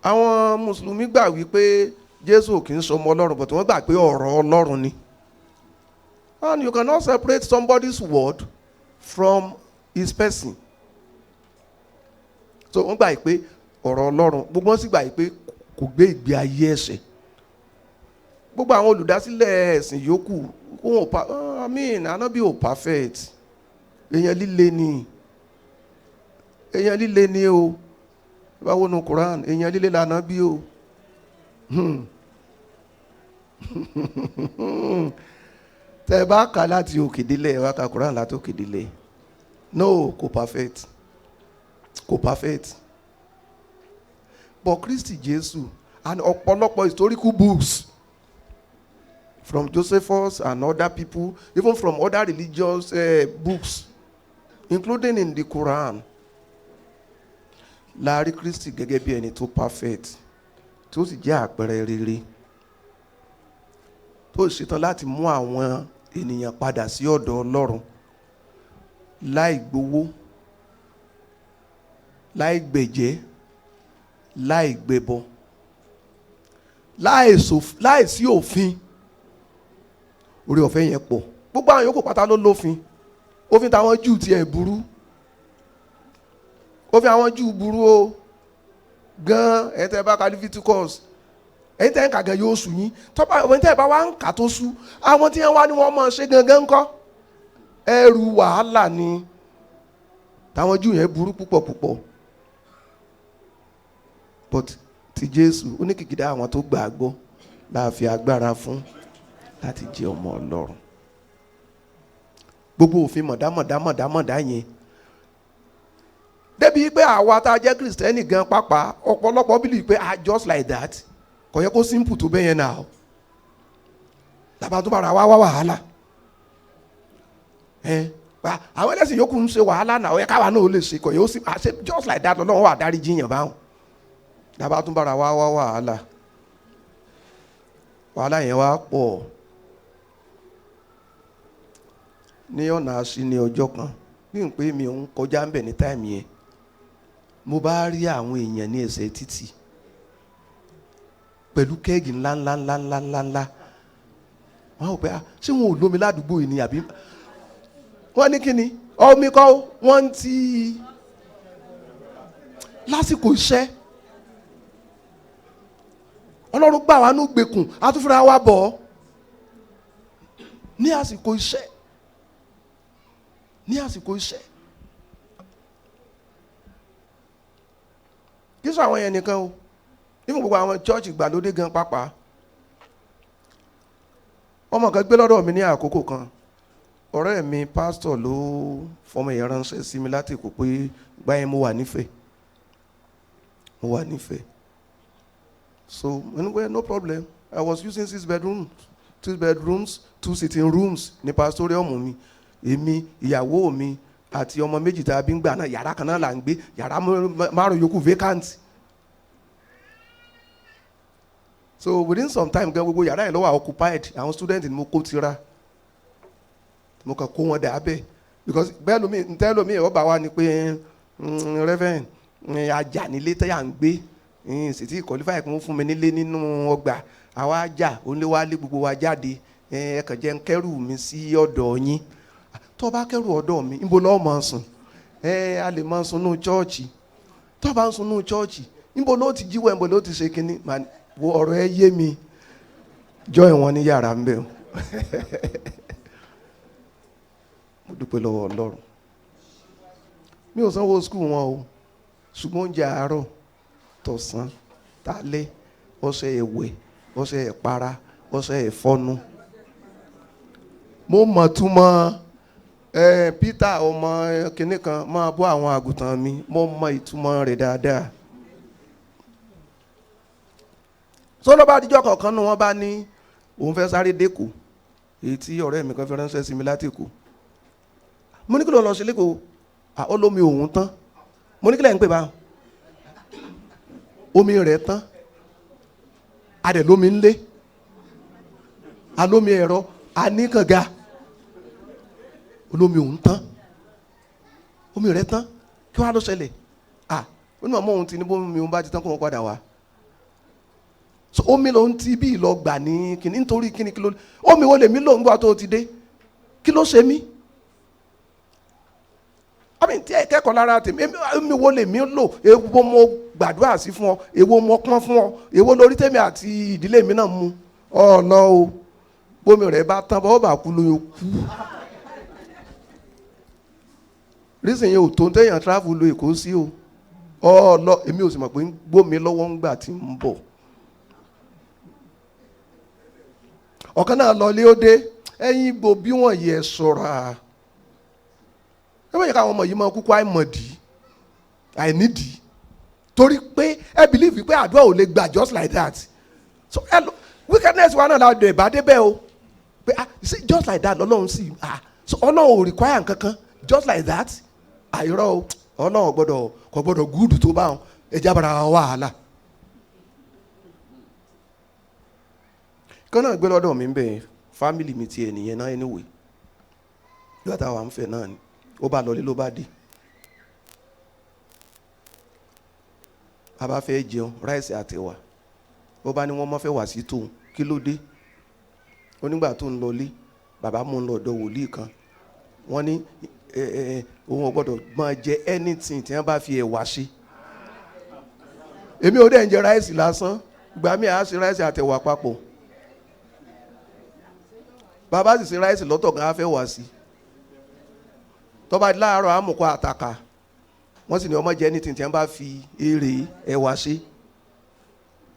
Àwọn mùsùlùmí gbà wípé Jésù kì í sọmọ Ọlọ́run, but wọ́n gbà pé ọ̀rọ̀ Ọlọ́run ni. And you cannot separate somebody's word from his person. So wọ́n gbà pé ọ̀rọ̀ Ọlọ́run, gbogbo wọn sì gbà pé kò gbé ìgbé ayé ẹ̀ṣẹ̀. Gbogbo àwọn olùdásílẹ̀ ẹ̀sìn yòókù, wọn ò pa, I mean, Ànábì ò perfect, èèyàn líle ni, èèyàn líle ni o. Báwo nu Quran, èèyàn líle lànà bí o. Tẹ bá kà láti òkè délẹ̀, wá ka Quran láti òkè délẹ̀, no, kò perfect, kò perfect. But Kristi Jésù and ọ̀pọ̀lọpọ̀ historical books from Josephus and other people, even from other religious books, including in the Quran, la rí Kristi gẹ́gẹ́ bí ẹni tó perfect, tí ó sì jẹ́ àpẹẹrẹ rere, tó ṣetán láti mú àwọn ènìyàn padà sí ọ̀dọ̀ Ọlọ́run láì gbowó, láì gbẹ̀jẹ́, láì gbẹbọ, láì sí òfin. Orí ọ̀fẹ́ yẹn pọ̀. Gbogbo àwọn yòókù pátá ló lófin. Òfin táwọn Júù tiẹ̀ burú, òfin àwọn Júù burú o gan. Ẹ̀yin tẹ́ bá ka Leviticus, ẹ̀yin tẹ́ ń kà gan yóò sú yín. Tọ́ba ẹ̀yin tẹ́ bá wá ń kà tó sú, àwọn tí wọ́n wá ní wọ́n máa ṣe gangan ńkọ́, ẹrù wàhálà ni. Táwọn Júù yẹn burú púpọ̀ púpọ̀. But ti Jésù, ó ní kìkìdá àwọn tó gbà á gbọ́ la fi agbára fún láti jẹ́ ọmọ Ọlọ́run. Gbogbo òfin mọ̀dámọ̀dámọ̀dámọ̀dá yẹn, débi pé àwa tá a jẹ́ Kristẹni gan pàápàá, ọ̀pọ̀lọpọ̀ believe pé ah, just like that, kò yẹ kó simple tó bẹ́ẹ̀ yẹn náà. Làbá tó bára wá wá wàhálà. Ẹ àwọn ẹlẹ́sìn yòókù ń ṣe wàhálà náà, ó yẹ káwa náà ó lè ṣe kọ̀ yóò sì àṣẹ just like that lọ́wọ́ wà dárí jiyàn báwọn. Làbá tó bára wá wá wàhálà. Wàhálà yẹn wá pọ̀. Ní ọ̀nà àṣì ní ọjọ́ kan, bí n pé mi ò ń kọjá ń bẹ̀ ní táìmù yẹn, mo bá rí àwọn èèyàn ní ẹsẹ̀ títì pẹ̀lú kẹ́ẹ̀gì ńlá ńlá ńlá ńlá ńlá ńlá. Wọ́n á wò pé ṣé wọn ò lómi ládùúgbò yìí ni àbí? Wọ́n ní kíni omi kọ́ wọ́n ń ti lásìkò iṣẹ́. Ọlọ́run gbà wá ní gbèkùn, àtúnfúnra wa bọ̀ ọ́ ní àsìkò iṣẹ́, ní àsìkò iṣẹ́. Kí sọ àwọn yẹn nìkan o, nínú gbogbo àwọn church ìgbàlódé gan pàápàá. Ọmọ kan gbé lọ́dọ̀ mi ní àkókò kan, ọ̀rẹ́ mi pásítọ̀ ló fọmọ yẹn ránṣẹ́ sí mi láti Èkó pé gbá yẹn mo wà nífẹ̀ẹ́, mo wà nífẹ̀ẹ́. So anyway, no problem. I was using 6 bedrooms, 2 bedrooms, 2 sitting rooms ní pastorium mi. Èmi, ìyàwó mi àti ọmọ méjì tá a bí ń gbà náà, yàrá kan náà là ń gbé, yàrá márùn yòókù vacant. So within some time gan gbogbo yàrá yẹn ló wà occupied, àwọn student ni mo kó tira, mo kàn kó wọn dà bẹ́ẹ̀ because bẹ́ẹ̀ lómi ntẹ́ lómi ọba wa ni pé reverend ajá nílé tẹ́yà ń gbé, sì ti qualify kún fún mi nílé nínú ọgbà, àwa ajá òun wá lé gbogbo wa jáde, ẹ kàn jẹ́ ń kẹ́rù mi sí ọ̀dọ̀ yín. Tó bá kẹ́rù ọ̀dọ̀ mi, níbo lọ́ọ́ máa sùn? Ẹ a lè máa sùn nínú chọ́ọ̀chì. Tó bá ń sùn nínú chọ́ọ̀chì, níbo ló ti jíwọ́, níbo ló ti ṣe kínní? Wo ọ̀rọ̀ ẹ yé mi, jọ ìwọ̀n ní yàrá ń bẹ̀ o. Mo dúpẹ́ lọ́wọ́ Ọlọ́run. Mi ò sanwó skul wọn o, ṣùgbọ́n oúnjẹ àárọ̀, tọ̀sán, talẹ́, ọṣẹ ìwẹ̀, ọṣẹ ìpara, ọṣẹ ìfọnu. Mo mọ̀ túmọ̀ Peter ọmọ kìnnì kan máa bọ́ àwọn àgùntàn mi, mo mọ ìtumọ̀ rẹ̀ dáadáa. Sọlọ́ bá dijọ́ kọ̀ọ̀kan nu wọ́n bá ní òun fẹ́ sáré dẹ́kọ̀, èyí tí ọ̀rẹ́ mi kan fi ránṣẹ́ sí mi láti Èkó. Mo ní kí ló lọ sí lẹ́kọ̀ọ́, ó lómi òun tán. Mo ní kí lẹ́yìn pé bá omi rẹ̀ tán, a dẹ̀ lómi ńlé, a lómi ẹ̀rọ, a ní kànga, olómi òun tán, omi rẹ̀ tán, kí wàá ló ṣẹlẹ̀? Ó ní màmá òun ti ní bómi òun bá ti tán kó wọn padà wá. So omi lòun ti bí lọ gbà ní kíní nítorí kíní kí ló omi wo lèmi lòun gbà tó ti dé, kí ló ṣe mí? Àmì tí ẹ kẹ́kọ̀ọ́ lára tèmi, èmi wo lèmi lò, èwo mo gbàdúrà sí fún ọ, èwo mo pọ́n fún ọ, èwo lórí tèmi àti ìdílé mi náà mu ọ̀nà o. Bómi rẹ̀ bá tán bọ́ bá kú lóyún kú. Rísìn yẹn ò tó ń tẹ̀yàn travel lo Èkó sí o. Ọ̀nà èmi ò sì mọ̀ pé ń gbómi lọ́wọ́ ń gbà tí ń bọ̀. Ọ̀kan náà lọ lé ó dé, ẹ̀yin igbó bí wọ́n yẹ ṣọ́ra. Ẹ bá yẹ káwọn ọmọ yìí máa kúkú àìmọ̀dí, àìnídìí, torí pé ẹ believe pé àdúrà ò lè gbà just like that. So ẹ lọ wickedness wa náà la dẹ̀ bá débẹ̀ o, pé ah see just like that lọ́lọ́run sì ah so Ọlọ́run ò require nǹkankan just like that. Àìrọ́ o, Ọlọ́run gbọ́dọ̀ kò gbọ́dọ̀ gúdù tó bá wọn, ẹ jábára wàhálà. Kan náà gbé lọ́dọ̀ mi ń bẹ̀ family mi ti ẹ̀ nìyẹn náà anyway, nígbà táwa ń fẹ́ náà ni ó bá lọlé ló bá dé. Bàbá fẹ́ jẹun ráìsì àtẹ̀wà, ó bá ní wọ́n mọ́ fẹ́ wà sí tóun, kí ló dé? Ó nígbà tó ń lọlé, bàbá mú un lọ ọ̀dọ̀ wòlíì kan, wọ́n ní òun ò gbọ́dọ̀ máa jẹ anything tí wọ́n bá fi ẹ̀wà ṣe. Èmi ò dẹ̀ ń jẹ ráìsì lásán, ìgbà míì á ṣe ráìsì àtẹ̀wà papọ̀. Bàbá sì ṣe ráìsì lọ́tọ̀ gan á fẹ́ wà sí. Tó bá láàárọ̀ àmùkọ àtàkà, wọ́n sì ní ọmọ jẹ anything tí wọ́n bá fi èrè ẹ̀wà ṣe.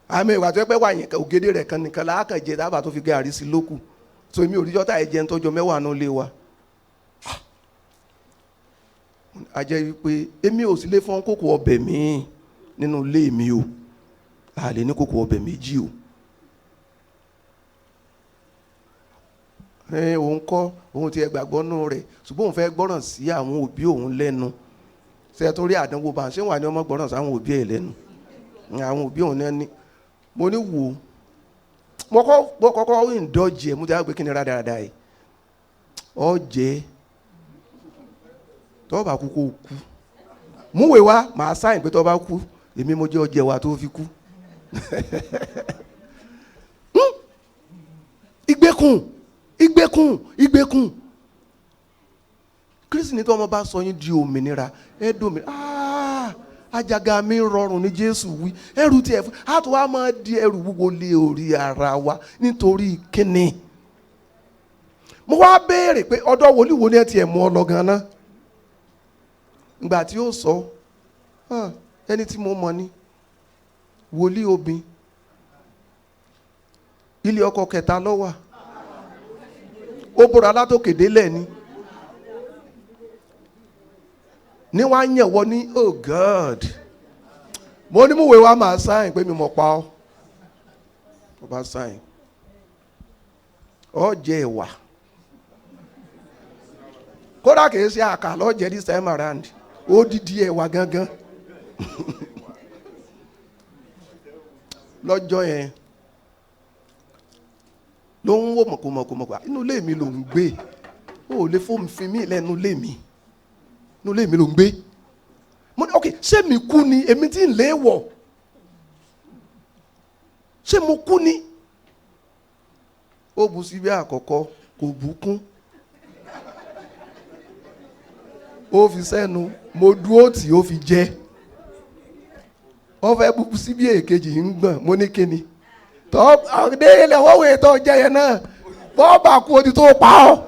Àmì ìwà tó pẹ́ wà yẹn ògèdè rẹ̀ kan nìkan láàkàn jẹ dábàá tó fi gàrí sí lókù. So èmi ò rí jọ́tà ẹ̀jẹ̀ ń tọ́jọ́ mẹ́wàá nù lé wa. A jẹ́ wípé èmi ò sì lè fọ́n kókò ọbẹ̀ míì nínú ilé mi o, a lè ní kókò ọbẹ̀ méjì o. Òun kọ́ òun ti ẹ̀ gbàgbọ́ nù rẹ̀, ṣùgbọ́n òun fẹ́ gbọ́ràn sí àwọn òbí òun lẹ́nu. Ṣe tó rí àdánwò bá ṣé wà ní ọmọ gbọ́ràn sáwọn òbí ẹ̀ lẹ́nu? Àwọn òbí òun náà ní. Mo ní wò ó, mo kọ́kọ́ ìdọ́jì ẹ̀, mo ti á gbé kí ni rádaràda yìí ọ jẹ́ tọ́ bá kú kó o kú, múwèé wá màá sáyìn pé tọ́ bá kú èmi mo jẹ́ ọjẹ́ wa tó fi kú. Ìgbèkùn ìgbèkùn ìgbèkùn. Kristi ní tí ọmọ bá sọ yín di òmìnira, ẹ dòmìnira. Àjàgà mi rọrùn ní Jésù wí, ẹrù tí ẹ fún a tó wá máa di ẹrù wúwo lé orí ara wa nítorí kíni? Mo wá béèrè pé ọ̀dọ̀ wòlíì wo ni ẹ tiẹ̀ mú ọ lọ gan-an? Ìgbà tí ó sọ, ẹni tí mo mọ̀ ni wòlíì obìn, ilé ọkọ kẹta ló wà, ó bóra látòkè délẹ̀ ni ní wàá yàn wọ ní oh God. Mo ní múwèé wa máa sáyìn pé mi mọ̀ pa ọ́, ó bá sáyìn, ọ jẹ ẹ̀wà, kódà kìí ṣe àkà lọ́jẹ́ this time around, ó dídí ẹ̀wà gangan. Lọ́jọ́ yẹn ló ń wò mọ̀kòmọ̀kòmọ̀kò, inú ilé mi ló ń gbé, ó lè fóun fi mí lẹ́nu ilé mi, inú ilé mi ló ń gbé. Mo ní ok, ṣé mi kú ni? Èmi tí ń lé wọ̀, ṣé mo kú ni? Ó bu síbí àkọ́kọ́, kò bù kún, ó fi sẹ́nu, mo dúró tí ó fi jẹ́. Ó fẹ́ bu síbí èkejì ń gbọ̀n, mo ní kíni tọ́ délé wọ́wọ́ ètò ọjẹ́ yẹn náà, bọ́ọ̀bà kú odi tó pa ọ́,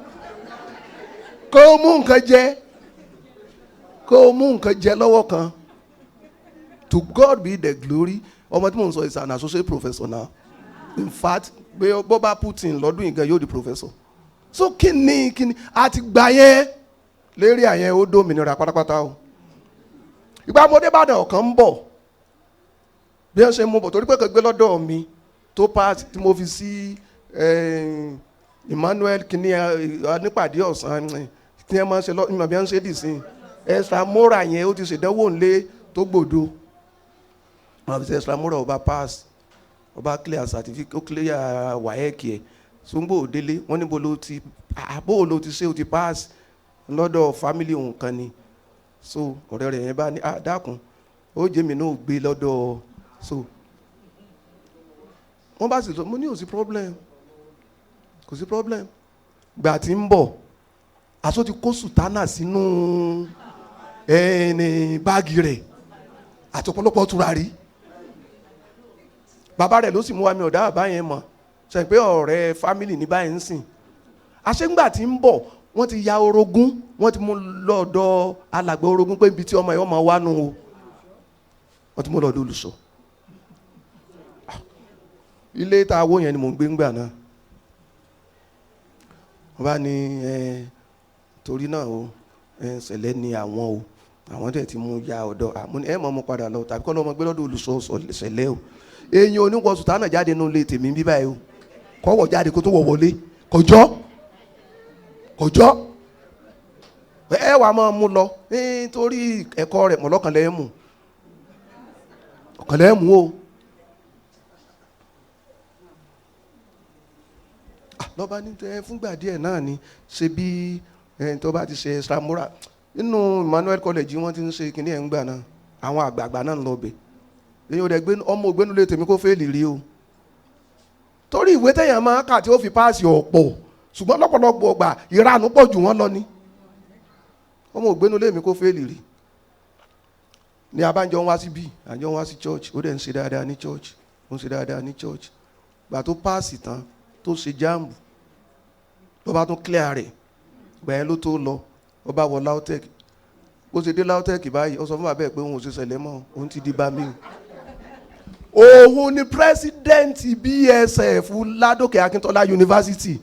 kó o mú nǹkan jẹ, kó o mú nǹkan jẹ lọ́wọ́ kan. To God be the glory. Ọmọ tí mò ń sọ is an associate professor now. In fact, bó bá Putin lọ́dún yìí gan yóò di professor. So kíni kíni àti gbà yẹn lérí àyẹn ó dómìnira pátápátá o. Ìgbà mo dé Ìbàdàn ọ̀kan ń bọ̀, bí wọ́n ṣe mú bọ̀ torí pé kò gbé lọ́dọ̀ mi tó pass tí mo fi sí Emmanuel kìíní nípàdé ọ̀sán tí wọ́n máa ń ṣe lọ́ ìmọ̀ bí wọ́n ṣe dì sí extra mora yẹn, ó ti ṣèdánwò ńlé tó gbòdo, wọ́n fi ṣe extra mora, ọba pass, ọba clear certificate, ó clear WAEC ẹ̀. Sóńgbò òdélé wọ́n níbo ló ti àbó ló ti ṣe ó ti pass lọ́dọ̀ family òun kan ni. So ọ̀rẹ́ rẹ̀ yẹn bá ní ah dákun, ó jẹ́ mi náà gbé lọ́dọ̀. So wọ́n bá sì sọ, mo ní ò sí problem, kò sí problem. Gbà tí ń bọ̀, aṣọ ti kó sùtánà sínú ẹni báàgì rẹ̀ àti ọ̀pọ̀lọpọ̀ tùràrí. Bàbá rẹ̀ ló sì mú wa, mi ọ̀dà bàbá yẹn mọ̀, sọ pé ọ̀rẹ́ family ní báyìí ń sìn. Àṣéǹgbà tí ń bọ̀, wọ́n ti ya orogún, wọ́n ti mú lọ́dọ̀ alàgbà orogún pé ibi tí ọmọ yẹn ọmọ wa nù o, wọ́n ti mú lọ́dọ̀ olùsọ. Ilé tá a wó yẹn ni mò ń gbé ńgbà náà. Wọ́n bá ní ẹ torí náà o, ẹ ṣẹlẹ̀ ni àwọn o, àwọn tẹ̀ ti mú ya ọ̀dọ̀ àmú ẹ mọ̀ mú padà lọ tàbí kọ́ lọ́mọ gbé lọ́dọ̀ olùsọ ṣẹlẹ̀ o. Eyín oníwọ̀ sùtánà jáde nínú ilé tèmi bí báyìí o, kọ́ wọ̀ jáde kó tó wọ̀ wọlé, kọjọ́ kọjọ́ ẹ wàá máa mú lọ nítorí ẹ̀kọ́ rẹ̀ mọ̀ lọ́kànlẹ́ mú, ọ̀kànlẹ́ mú o. Lọ́ba ní tẹ fúngbà díẹ̀ náà ni ṣe bí ẹni tó bá ti ṣe extra moral nínú Emmanuel College wọ́n ti ń ṣe kínní ẹ̀ ń gbà náà, àwọn àgbààgbà náà ń lọ bẹ̀. Èyí ò dẹ̀ gbé ọmọ ògbénu lè tèmi kó fẹ́ẹ̀lì rí o, torí ìwé tẹ̀yàn máa kà tí ó fi páàsì ọ̀pọ̀, ṣùgbọ́n lọ́pọ̀lọpọ̀ ọgbà ìranù pọ̀ jù wọ́n lọ ni. Ọmọ ògbénu lè mi kó fẹ́ẹ̀lì rí ni abájọ ń wá sí bí àjọ ń wá sí church, ó dẹ̀ ń ṣe dáadáa ní church, ó ń ṣe dáadáa ní church. Gbà tó páàsì tán tó ṣe jáàmù ló bá tún clear rẹ̀, gbà yẹn ló tó lọ, ó bá wọ LAUTECH. Bó ṣe dé LAUTECH báyìí, ó sọ fún bàbá ẹ̀ pé òun ò ṣe ṣẹlẹ̀ mọ́, òun ti di bá mi. Òun ni president BSF Ládòkè Akíntọ́lá University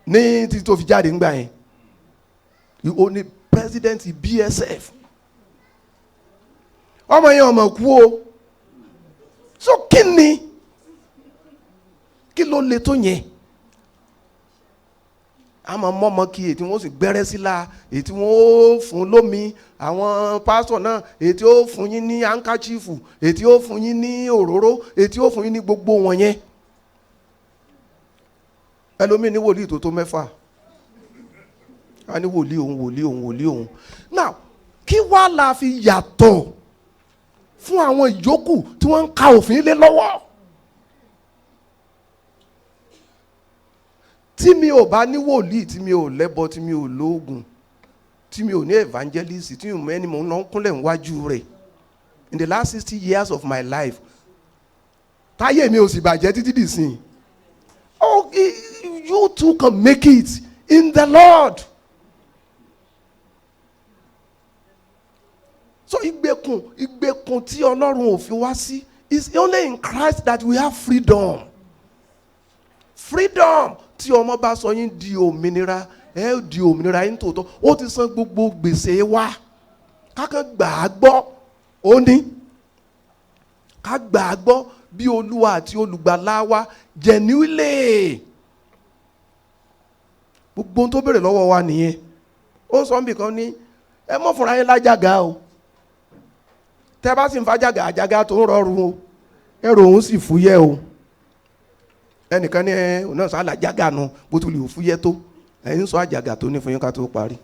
ní tí tó fi jáde ńgbà yẹn, òun ni president BSF. Ọmọ yẹn ọmọ kú o. So kí ni kí ló le tó yẹn? Àmọ́ mọ́mọ́ kí èyí tí wọ́n sì gbẹ́rẹ́ sí la, èyí tí wọ́n ó fún lómi, àwọn pásítọ̀ náà, èyí tí ó fún yín ní hankachifu, èyí tí ó fún yín ní òróró, èyí tí ó fún yín ní gbogbo wọn yẹn. Ẹlòmíì ní wòlíì tó tó 6, a ní wòlíì òun, wòlíì òun, wòlíì òun. Now, kí wá la fi yàtọ̀ fún àwọn ìyókù tí wọ́n ń ka òfin lé lọ́wọ́? Tí mi ò bá ní wòlíì, tí mi ò lẹ́bọ, tí mi ò lóògùn, tí mi ò ní evangelist, tí mi ò mẹ́ni mò ń lọ kúnlẹ̀ níwájú rẹ̀ in the last 60 years of my life, táyé mi ò sì bàjẹ́ títí dìsìn. Oh, you too can make it in the Lord. So ìgbèkùn tí Ọlọ́run ò fi wá sí, it's only in Christ that we have freedom. Freedom tí ọmọ bá sọ yín di òmìnira, ẹ di òmìnira yín tòótọ́. Ó ti san gbogbo gbèsè wa. Kákan gbà á gbọ́, ó ní ká gbà á gbọ́ bí Olúwa àti olùgbàlà wa genuinely. Gbogbo ohun tó béèrè lọ́wọ́ wa nìyẹn. Ó sọ níbì kan ní ẹ mọ̀ fúnra yín lájàgà o. Tẹ́ bá sì ń fàjàgà, àjàgà tó ń rọrùn o, ẹrù òun sì fúyẹ́ o. Ẹnìkan ní ẹ òun náà sọ àlàjágà nu, bó tilẹ̀ ò fúyẹ́ tó, ẹ̀yin sọ àjàgà tó ní fún yín ká tó parí.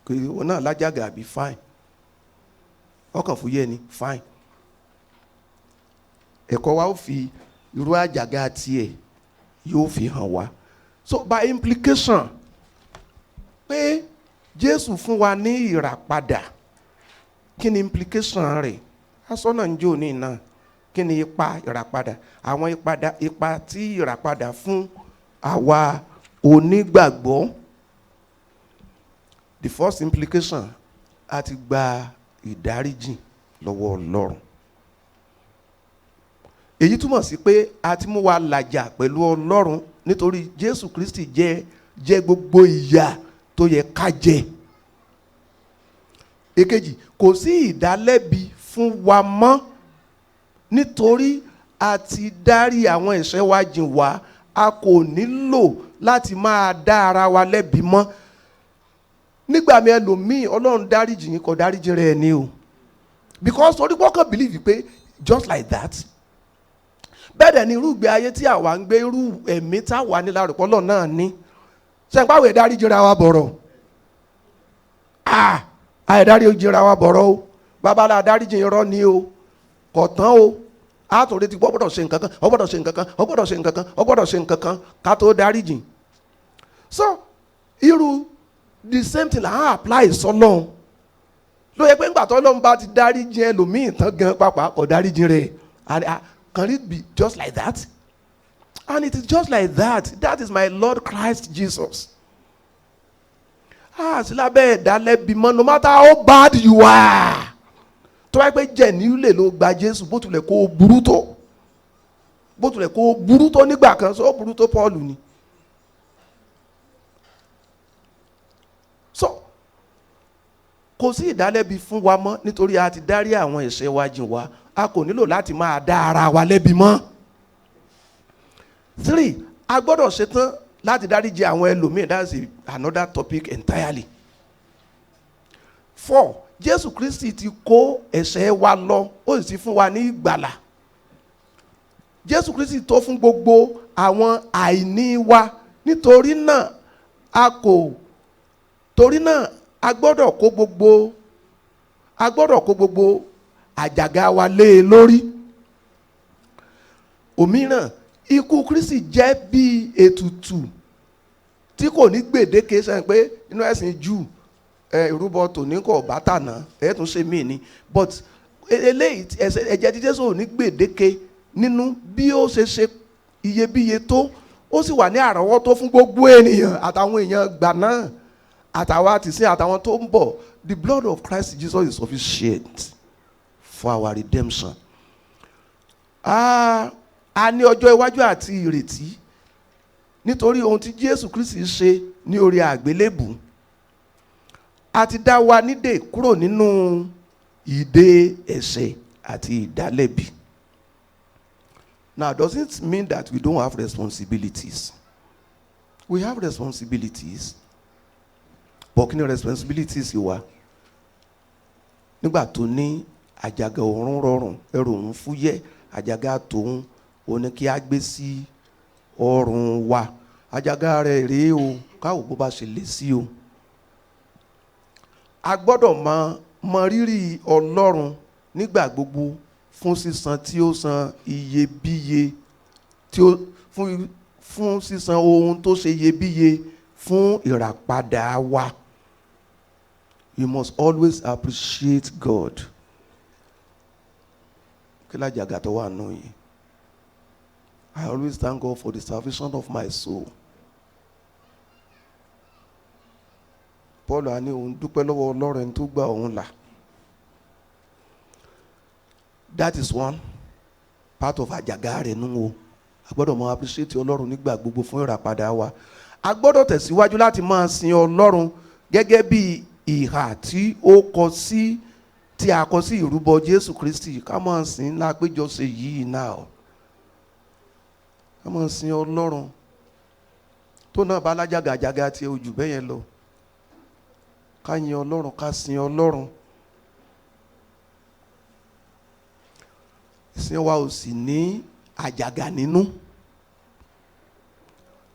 Kò òun náà lájàgà àbí fine, ọkàn fúyẹ́ ni fine. Ẹ̀kọ́ wa ó fi irú àjàgà tiẹ̀ yóò fi hàn wá. So by implication pé Jésù fún wa ní ìràpadà, kí ni implication rẹ̀? Asọ́nà ń jò ní iná. Kí ni ipa ìràpadà? Àwọn ipa tí ìràpadà fún àwa onígbàgbọ́. The first implication, a ti gba ìdáríjì lọ́wọ́ Ọlọ́run. Èyí túmọ̀ sí pé a ti mú wa làjà pẹ̀lú Ọlọ́run nítorí Jésù Kristi jẹ gbogbo ìyà tó yẹ ká jẹ. Èkejì, kò sí ìdálẹ́bi fún wa mọ́ nítorí a ti dárí àwọn ẹ̀ṣẹ̀ wa jìn wá. A kò nílò láti máa dá ara wa lẹ́bi mọ́. Nígbà mi ẹlòmíì, Ọlọ́run dáríjì yín, kò dáríjì rẹ̀ ni o, because torí wọ́n kàn believe pé just like that. Bẹ́ẹ̀ dẹ̀ ni irú ìgbé ayé tí àwa ń gbé, irú ẹ̀mí táwa ní lárúkọ Ọlọ́run náà ní. Sẹ́ńpáwé dáríjì ra wa bọ̀rọ̀? Àìdáríjì ra wa bọ̀rọ̀ o. Babalá dáríjì irọ́ ni o, kò tán o. A tún retí gbọ́ gbọ́dọ̀ ṣe nǹkan kan, ó gbọ́dọ̀ ṣe nǹkan kan, ó gbọ́dọ̀ ṣe nǹkan kan, ó gbọ́dọ̀ ṣe nǹkan kan ká tó dáríjì. So irú the same thing là ń apply sọ́lọ́run. Ló yẹ pé ńgbà tó Ọlọ́run bá ti dáríjì ẹlòmíì tán gan pàápàá kò dáríjì rẹ̀. Can it be just like that? And it is just like that. That is my Lord Christ Jesus. Sí lábẹ́ ìdálẹ́bi mọ́, no matter how bad you are. Tó bá pẹ́ jẹ̀ nílé ló gba Jésù, bó tilẹ̀ kó burú tó, bó tilẹ̀ kó burú tó nígbà kan, sọ burú tó Paul ni. So kò sí ìdálẹ́bi fún wa mọ́ nítorí a ti dárí àwọn ẹ̀ṣẹ̀ wa jìn wá. A kò nílò láti máa dá ara wa lẹ́bi mọ́. 3, a gbọ́dọ̀ ṣetán láti dáríjì àwọn ẹlòmíì. That's another topic entirely. 4, Jésù Kristi ti kó ẹ̀ṣẹ̀ wa lọ, ó sì ti fún wa ní ìgbàlà. Jésù Kristi tó fún gbogbo àwọn àìní wa. Nítorí náà a kò, torí náà a gbọ́dọ̀ kó gbogbo, a gbọ́dọ̀ kó gbogbo àjàgà wa lé e lórí. Òmíràn, ikú Kristi jẹ́ bí ètùtù tí kò ní gbèdéke. Sẹ́yìn pé inú ẹ̀sìn Júù, ìrúbọ tòní kò bá tànà, ẹ̀ tún ṣe míì ni. But eléyìí ẹ̀jẹ̀ tí Jésù ò ní gbèdéke nínú bí ó ṣe ṣe iyebíye tó, ó sì wà ní àrọ́wọ́tó fún gbogbo ènìyàn àtàwọn èèyàn gbà náà àtàwọn àtìsín àtàwọn tó ń bọ̀. The blood of Christ Jesus is sufficient for our redemption. A ní ọjọ́ iwájú àti ìrètí nítorí ohun tí Jésù Kristi ṣe ní orí àgbélébù. A ti dá wa nídè kúrò nínú ìdè ẹ̀ṣẹ̀ àti ìdálẹ́bi. Now, does it mean that we don't have responsibilities? We have responsibilities, but kí ni responsibilities wa? Nígbà tó ní àjàgà òun rọrùn, ẹrù òun fúyẹ́, àjàgà tòun òun ni kí á gbé sí ọrùn wa. Àjàgà rẹ̀ rèé o, káwọ́ bó bá ṣe lè sí o. A gbọ́dọ̀ mọ rírì Ọlọ́run nígbà gbogbo fún sísan tí ó san iyebíye tí ó fún sísan ohun tó ṣe iyebíye fún ìràpadà wa. You must always appreciate God. Kí lájàgà tó wà nù yìí? I always thank God for the salvation of my soul. Paul á ní òun dúpẹ́ lọ́wọ́ Ọlọ́run ẹni tó gbà òun là. That is one part of àjàgà rẹ̀ nù o. A gbọ́dọ̀ máa appreciate Ọlọ́run nígbà gbogbo fún ìràpadà wa. A gbọ́dọ̀ tẹ̀síwájú láti máa sin Ọlọ́run gẹ́gẹ́ bí ìhà tí ó kọ sí tí a kọ sí ìrúbọ Jésù Kristi. Ká máa sìn ńlá péjọ ṣe yìí náà. Ká máa sin Ọlọ́run tó náà bá lájàgàjàgà tí ojú bẹ́ẹ̀ yẹn lọ. Ká yin Ọlọ́run, ká sin Ọlọ́run. Ìsìn wa ò sì ní àjàgà nínú.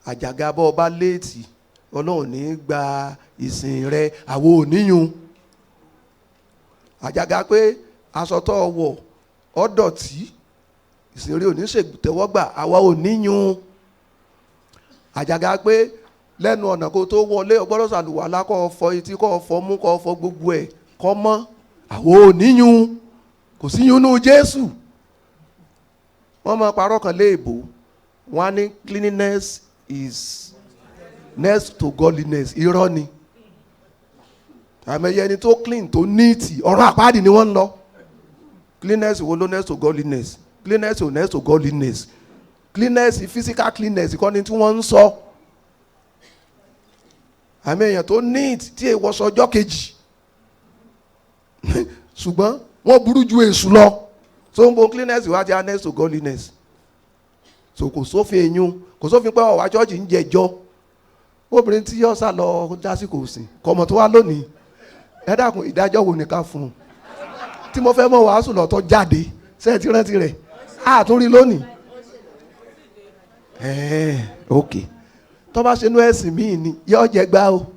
Àjàgà bọ́ ọba léètì, Ọlọ́run ní gba ìsìn rẹ, àwọn òníyun. Àjàgà pé aṣọ tó wọ̀ ọ́ dọ̀tí, ìsìn rẹ ò ní ṣètẹ́wọ́gbà, àwa òníyun. Àjàgà pé lẹ́nu ọ̀nà kó tó wọlé, o gbọ́dọ̀ ṣàlùwàlá, kó fọ etí, kó fọ mú, kó fọ gbogbo ẹ̀ kó mọ́, àwọn òníyun. Kò sí yunú Jésù. Wọ́n máa parọ́ kan léèbó, wọ́n á ní cleanliness is next to godliness. Irọ́ ni. Àmọ́ ẹni tó clean tó neat, ọ̀run àpáàdì ni wọ́n ń lọ. Cleanliness wo ló next to godliness? Cleanliness ò next to godliness. Cleanliness, physical cleanliness kọ́ ni tí wọ́n ń sọ. Àmọ́ èèyàn tó neat tí èèwọ̀ sọ ọjọ́ kejì, ṣùgbọ́n wọ́n burú ju èṣù lọ. So ń bo cleanliness wá ti á next to godliness. So kò sófin eyín, kò sófin pé ọ̀wá chọ́ọ̀chì ń jẹjọ́. Obìnrin tí yọ sá lọ dásìkò sìn kọmọ tó wá lónìí, ẹ dákun, ìdájọ́ wo ni ká fún un? Tí mo fẹ́ mọ wàásù lọ́tọ̀ jáde, ṣé ẹ ti rántí rẹ̀? Àtúnrí lónìí. Ok, tó bá ṣe inú ẹ̀sìn míì ni yọ jẹ gbá o,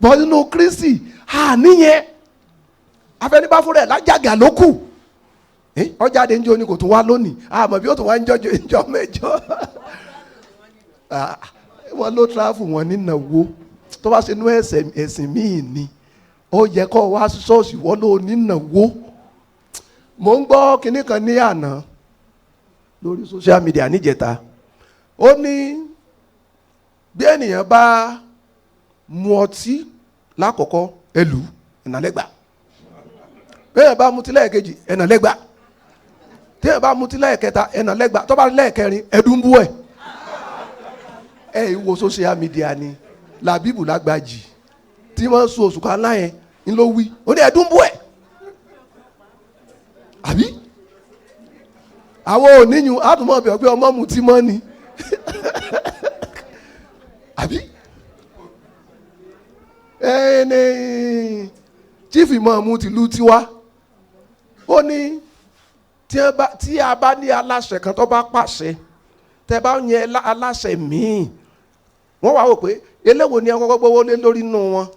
bọ́ nínú Kristi àníyẹn afẹnibáfún rẹ̀ lájàgà ló kù. Ọjáde ń jẹ́ oní kò tún wá lónìí, àmọ́ bí ó tún wá ń jọjọ mẹ́jọ. Wọ́n ló travel, wọn nínáwó. Tó bá ṣe inú ẹ̀sìn míì ni ó yẹ kó wá ṣọ́ọ̀ṣì, wọ́n ló nínáwó. Mò ń gbọ́ kinní kan ní àná lórí social media níjẹta. Ó ní bí ènìyàn bá mu ọtí lákọ̀ọ́kọ́, ẹlù ẹ̀nàlẹ́gbà. Bẹ́ẹ̀ bá mutí lẹ́ẹ̀kejì, ẹ̀nàlẹ́gbà. Téèyàn bá mutí lẹ́ẹ̀kẹta, ẹ̀nàlẹ́gbà. Tó bá lẹ́ẹ̀kẹrin, ẹ̀dúnbú ẹ̀. Ẹ wo social media ni làbíbù lágbàjì tí wọ́n ń sun oṣù kan láyẹn ń ló wí, ó ní ẹ̀dúnbú ẹ̀. Àbí àwọn oníyun àtúmọ̀ bẹ̀ pé ọmọ mutí mọ́ ni, àbí ẹni chief imọ̀ọ́mù tìlú tiwa, ó ní tí a bá ní aláṣẹ kan tó bá pàṣẹ, tẹ bá yẹn aláṣẹ míì, wọ́n wá wò pé eléwo ni ẹ kọ́kọ́ gbówó lé lórí nínú wọn.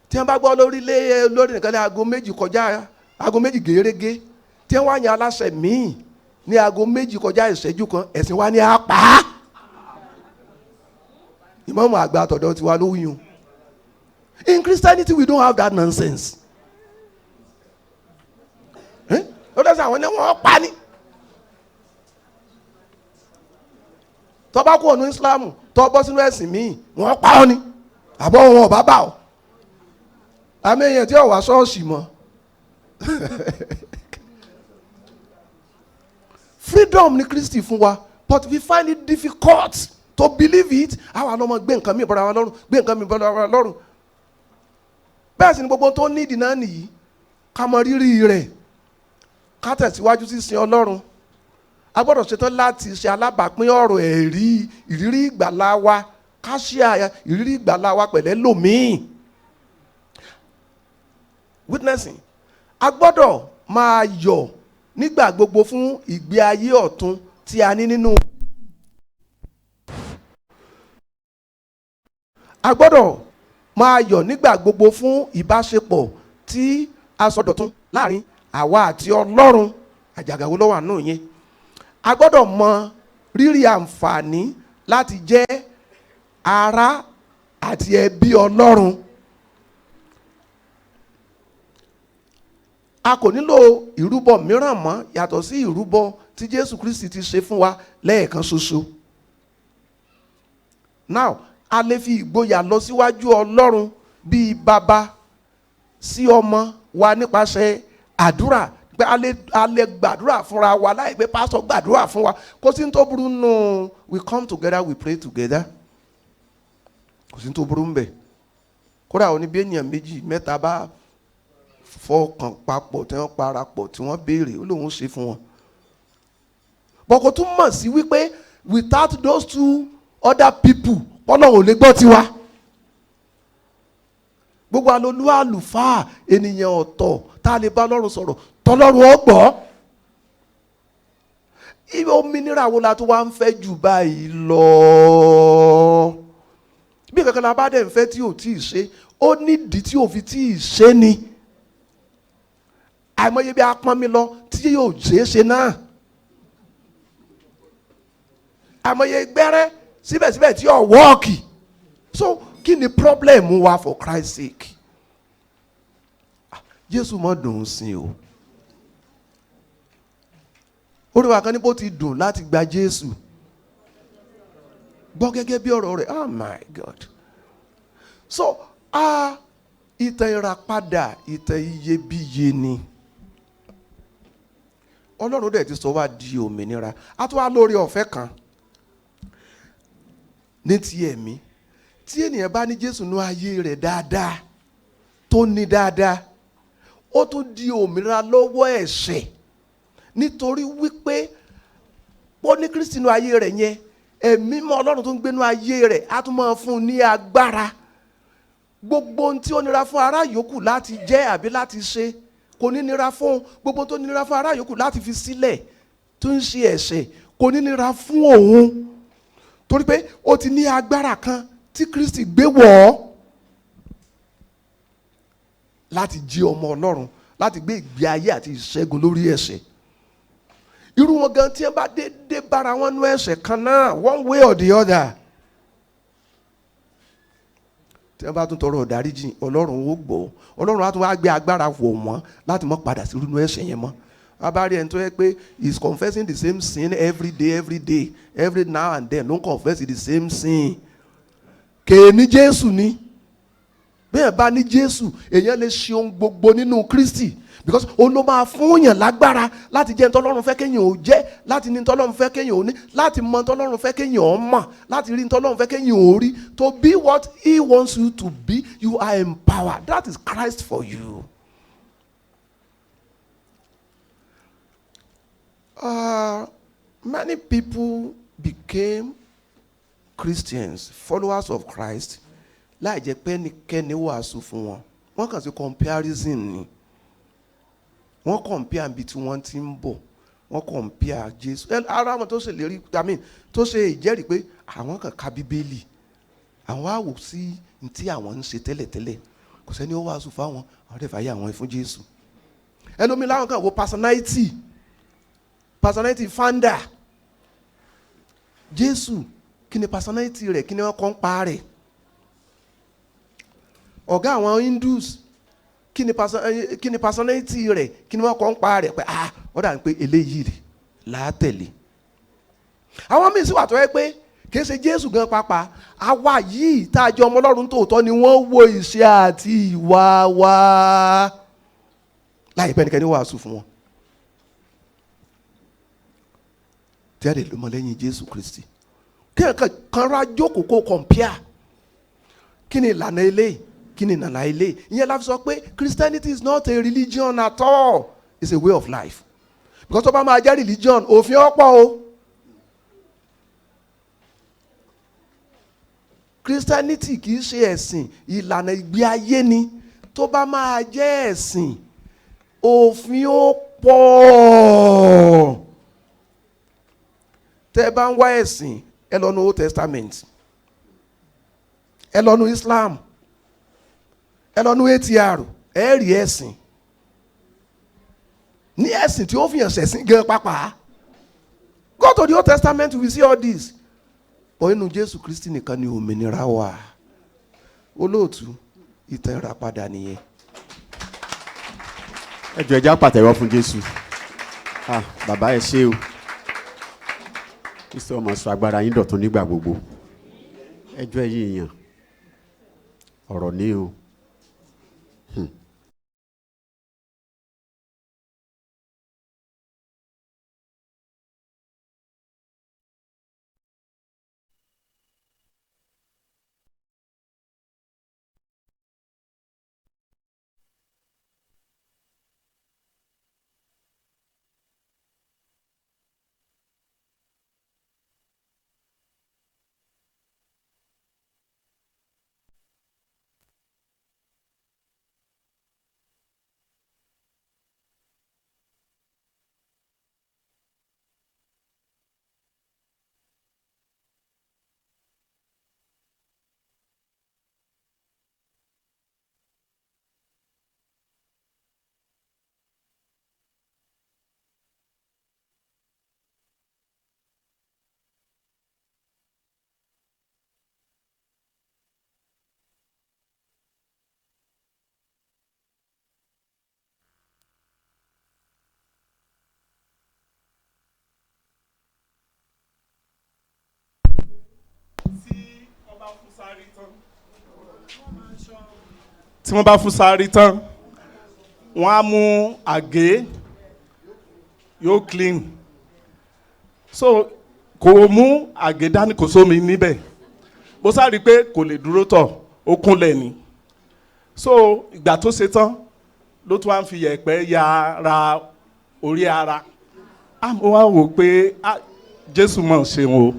Tí wọ́n bá gbọ́ lórí lé lórí nìkan ní 2:00 kọjá, 2:00 gèrègé, tí wọ́n wá yẹn aláṣẹ míì ní 1:02 kọjá, ẹ̀sìn wa ní apá. Ìmọ̀ọ́mù àgbà àtọ̀dọ̀ tiwa ló wíyùn. In Christianity we don't have that nonsense. Ó dẹ́sẹ̀ àwọn ní wọ́n pa ni. Tó bá kú ọ̀nù Islam, tó bọ́ sínú ẹ̀sìn míì, wọ́n pa ọ́ ni, àbọ̀ wọn ò bá bà ọ́. Àmì èèyàn tí ò wá ṣọ́ọ̀ṣì mọ́. Freedom ni Kristi fún wa, but we find it difficult to believe it. Àwa lọ́mọ gbé nǹkan mi bọ́ra wa lọ́rùn, gbé nǹkan mi bọ́ra wa lọ́rùn. Bẹ́ẹ̀ sì ni gbogbo tó nídìí náà nìyí, ká mọ rírì rẹ̀, ká tẹ̀síwájú sísin Ọlọ́run. A gbọ́dọ̀ ṣetán láti ṣe alábàápín ọ̀rọ̀ ẹ̀rí ìrírí ìgbàlá wa, ká ṣe ìrírí ìgbàlá wa pẹ̀lẹ́ lòmíì. Witnessing. A gbọ́dọ̀ máa yọ̀ nígbà gbogbo fún ìgbé ayé ọ̀tun tí a ní nínú. A gbọ́dọ̀ máa yọ̀ nígbà gbogbo fún ìbáṣepọ̀ tí a sọ dọ̀tun láàrin àwa àti Ọlọ́run. Àjàgà wo ló wà nù yẹn? A gbọ́dọ̀ mọ rírì àǹfààní láti jẹ́ ará àti ẹbí Ọlọ́run. A kò nílò ìrúbọ mìíràn mọ́ yàtọ̀ sí ìrúbọ tí Jésù Kristi ti ṣe fún wa lẹ́ẹ̀kan ṣoṣo. Now, a lè fi ìgboyà lọ síwájú Ọlọ́run bíi bàbá sí ọmọ wa nípasẹ̀ àdúrà, pé a lè gbàdúrà fúnra wa láì pé pásítọ̀ gbàdúrà fún wa. Kò sí ní tó burú nù. We come together, we pray together. Kò sí ní tó burú ń bẹ̀. Kódà ó ní bí ènìyàn méjì mẹ́ta bá fọkàn papọ̀ tí wọ́n parapọ̀ tí wọ́n béèrè, ó lóun ṣe fún wọn. But kò tún mọ̀ sí wípé without those two other people, Ọlọ́run ò lè gbọ́ tiwa. Gbogbo alolú àlùfáà ènìyàn ọ̀tọ̀ tá a lè bá Ọlọ́run sọ̀rọ̀ tọ́lọ́run ó gbọ́. Ibi òmìnira wo la tó wá ń fẹ́ jù báyìí lọ? Bí kankan la bá dẹ̀ ń fẹ́ tí ò tí ì ṣe, ó nídìí tí ò fi tí ì ṣe ni. Àìmọye bí a pọ́n mi lọ tí yóò ṣeé ṣe náà. Àìmọye gbẹ́rẹ́ síbẹ̀síbẹ̀ tí ò wọ́ọ̀kì. So kí ni problem wa for Christ's sake? Jésù mọ̀ dùn ún sin o. Orí wa kan ní bó ti dùn láti gba Jésù gbọ́ gẹ́gẹ́ bí ọ̀rọ̀ rẹ̀. Oh my God. So ìtàn ìràpadà ìtàn iyebíye ni. Ọlọ́run dẹ̀ ti sọ wá di òmìnira. A tún wá lórí ọ̀fẹ́ kan ní ti ẹ̀mí. Tí ènìyàn bá ní Jésù nú ayé rẹ̀ dáadáa, tó ní dáadáa, ó tún di òmìnira lọ́wọ́ ẹ̀ṣẹ̀, nítorí wípé ó ní Kristi nú ayé rẹ̀ yẹn, ẹ̀mí mọ́ Ọlọ́run tó ń gbénú ayé rẹ̀ á tún máa fún un ní agbára. Gbogbo ohun tí ó nira fún ará yòókù láti jẹ́ àbí láti ṣe kò ní nira fún un. Gbogbo ohun tó nira fún ará yòókù láti fi sílẹ̀ tó ń ṣe ẹ̀ṣẹ̀ kò ní nira fún òun, torí pé ó ti ní agbára kan tí Kristi gbé wọ̀ ọ́ láti jí ọmọ Ọlọ́run, láti gbé ìgbé ayé àti ìṣẹ́gun lórí ẹ̀ṣẹ̀. Irú wọn gan tí wọn bá dédé bára wọn nú ẹ̀ṣẹ̀ kan náà, one way or the other, tí wọn bá tún tọrọ ìdáríjì, Ọlọ́run ó gbọ́. Ọlọ́run á tún wá gbé agbára wọ̀ wọ́n láti má padà sí irú ẹ̀ṣẹ̀ yẹn mọ́. A bá rí ẹni tó yẹ pé he is confessing the same sin every day, every day, every now and then ló ń confess the same sin. Kèéní Jésù ni. Bẹ́ẹ̀ bá ní Jésù, èèyàn lè ṣe ohun gbogbo nínú Kristi, because òun ló máa fún yàn lágbára láti jẹ́ ntọ́lọ́run fẹ́ kéèyàn ò jẹ́, láti ní ntọ́lọ́run fẹ́ kéèyàn ò ní, láti mọ ntọ́lọ́run fẹ́ kéèyàn ò mọ̀, láti rí ntọ́lọ́run fẹ́ kéèyàn ò rí. To be what he wants you to be, you are empowered. That is Christ for you. Many people became Christians, followers of Christ, láì jẹ́ pé ẹnikẹ́ni wàásù fún wọn. Wọ́n kàn sí comparison ni. Wọ́n compare ibi tí wọ́n ti ń bọ̀. Wọ́n compare Jésù. Ara wọn tó ṣe lérí, I mean, tó ṣe ìjẹ́rìí pé àwọn kàn ka Bíbélì. Àwọn á wò sí ní tí àwọn ń ṣe tẹ́lẹ̀tẹ́lẹ̀. Kò sẹ́ni ó wàásù fáwọn, àwọn dẹ̀ fàyè àwọn fún Jésù. Ẹlòmíì láwọn kàn wo personality. Personality founder. Jésù, kí ni personality rẹ̀, kí ni wọ́n kọ́ ń pa rẹ̀? Ọ̀gá àwọn Hindus, kí ni personality rẹ̀, kí ni wọ́n kọ́ ń pa rẹ̀? Pé ah, wọ́n dà ní pé eléyìí rẹ̀ látẹ̀lé. Àwọn míì sì wà tó yẹ pé kì í ṣe Jésù gan pàápàá, àwa yìí tá a jẹ́ ọmọ Ọlọ́run tòótọ́ ni wọ́n wo ìṣe àti ìwà wa láì pẹ́ nìkan ní wàásù fún wọn. Tí a lè lọ mọ lẹ́yìn Jésù Kristi, kí ẹ̀ka kan ra jókòó kó compare kí ni ìlànà eléyìí, kí ni ìlànà eléyìí. Ìyẹn la fi sọ pé Christianity is not a religion at all, it's a way of life. Because tó bá máa jẹ́ religion, òfin ọ̀pọ̀ o. Christianity kì í ṣe ẹ̀sìn, ìlànà ìgbé ayé ni. Tó bá máa jẹ́ ẹ̀sìn, òfin ó pọ̀. Tẹ́ ẹ bá ń wá ẹ̀sìn, ẹ lọ nu Old Testament, ẹ lọ nu Islam, ẹ lọ nu ATR, ẹ rí ẹ̀sìn ní ẹ̀sìn tí ó fi hàn ṣẹ̀sìn gan pàápàá. Go to the Old Testament, we see all this. But inú Jésù Kristi nìkan ni òmìnira wà. Olóòtú, ìtàn ìràpadà nìyẹn. Ẹ jọ̀ọ́, ẹ jẹ́ á pàtẹ́wọ́ fún Jésù. Ah, bàbá, ẹ ṣé o. Kristi ọmọ sọ agbára yín dọ̀tun nígbà gbogbo. Ẹ jọ̀ọ́, ẹ̀yin èèyàn, ọ̀rọ̀ ní o. Tí wọ́n bá fún sáré tán, wọ́n á mú àgé, yóò clean. So kò mú àgé dání, kò sómi níbẹ̀. Bó sáré pé kò lè dúró tọ̀, ó kúnlẹ̀ ni. So ìgbà tó ṣe tán ló tún wá ń fi yẹ̀pẹ̀ ya ra orí ara. Á mo wá wò pé, ah, Jésù mọ̀ ṣeun o,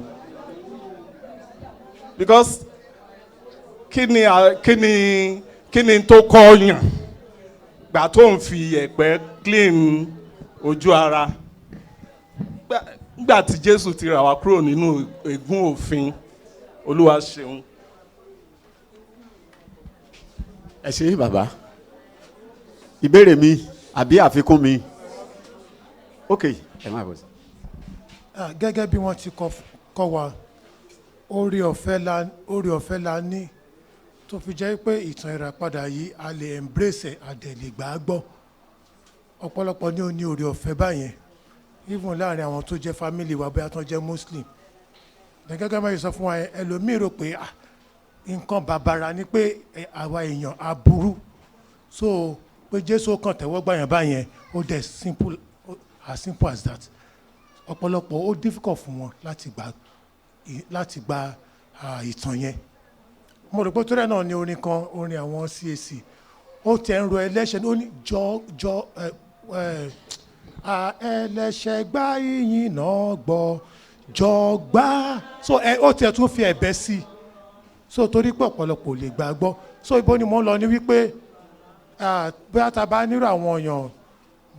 because kí ni tó kọ́ yàn gbà tó ń fi yẹ̀pẹ̀ clean ojú ara? Gbà tí Jésù ti rà wá kúrò nínú ègún òfin, Olúwa ṣeun. Ẹ ṣé bàbá. Ìbéèrè mi àbí àfikún mi? Ok, ẹ má bọ̀ sí. Ah, gẹ́gẹ́ bí wọ́n ti kọ́ wa, oore ọ̀fẹ́ la ní tó fi jẹ́ pé ìtàn ìràpadà yìí, a lè embrace ẹ̀, a dẹ̀ lè gbà á gbọ́. Ọ̀pọ̀lọpọ̀ ní ó ní oore ọ̀fẹ́ báyẹn, even láàrin àwọn tó jẹ́ family wa, bóyá tó jẹ́ Muslim. Then gẹ́gẹ́ bá yìí sọ fún wa yẹn, ẹlòmíì rò pé, ah, nǹkan bàbàrà ni pé àwa èèyàn aburú, so pé Jésù kàn tẹ́wọ́ gbà yẹn báyẹn, ó dẹ̀ simple, as simple as that. Ọ̀pọ̀lọpọ̀, ó difficult fún wọn láti gba ìtàn yẹn. Mo rò pé tó rẹ̀ náà ní orin kan, orin àwọn CAC, ó tẹ̀ ń ro ẹlẹ́ṣẹ̀ ní, ó ní jọ jọ ẹ ẹ a ẹlẹ́ṣẹ̀ gbá ìyìn náà gbọ́, jọ gbá. So ẹ ó tiẹ̀ tún fi ẹ̀bẹ̀ sí i. So torí pé ọ̀pọ̀lọpọ̀ ò lè gbà gbọ́. So ibo ni mo ń lọ ni wípé, bóyá ta bá nírò àwọn èèyàn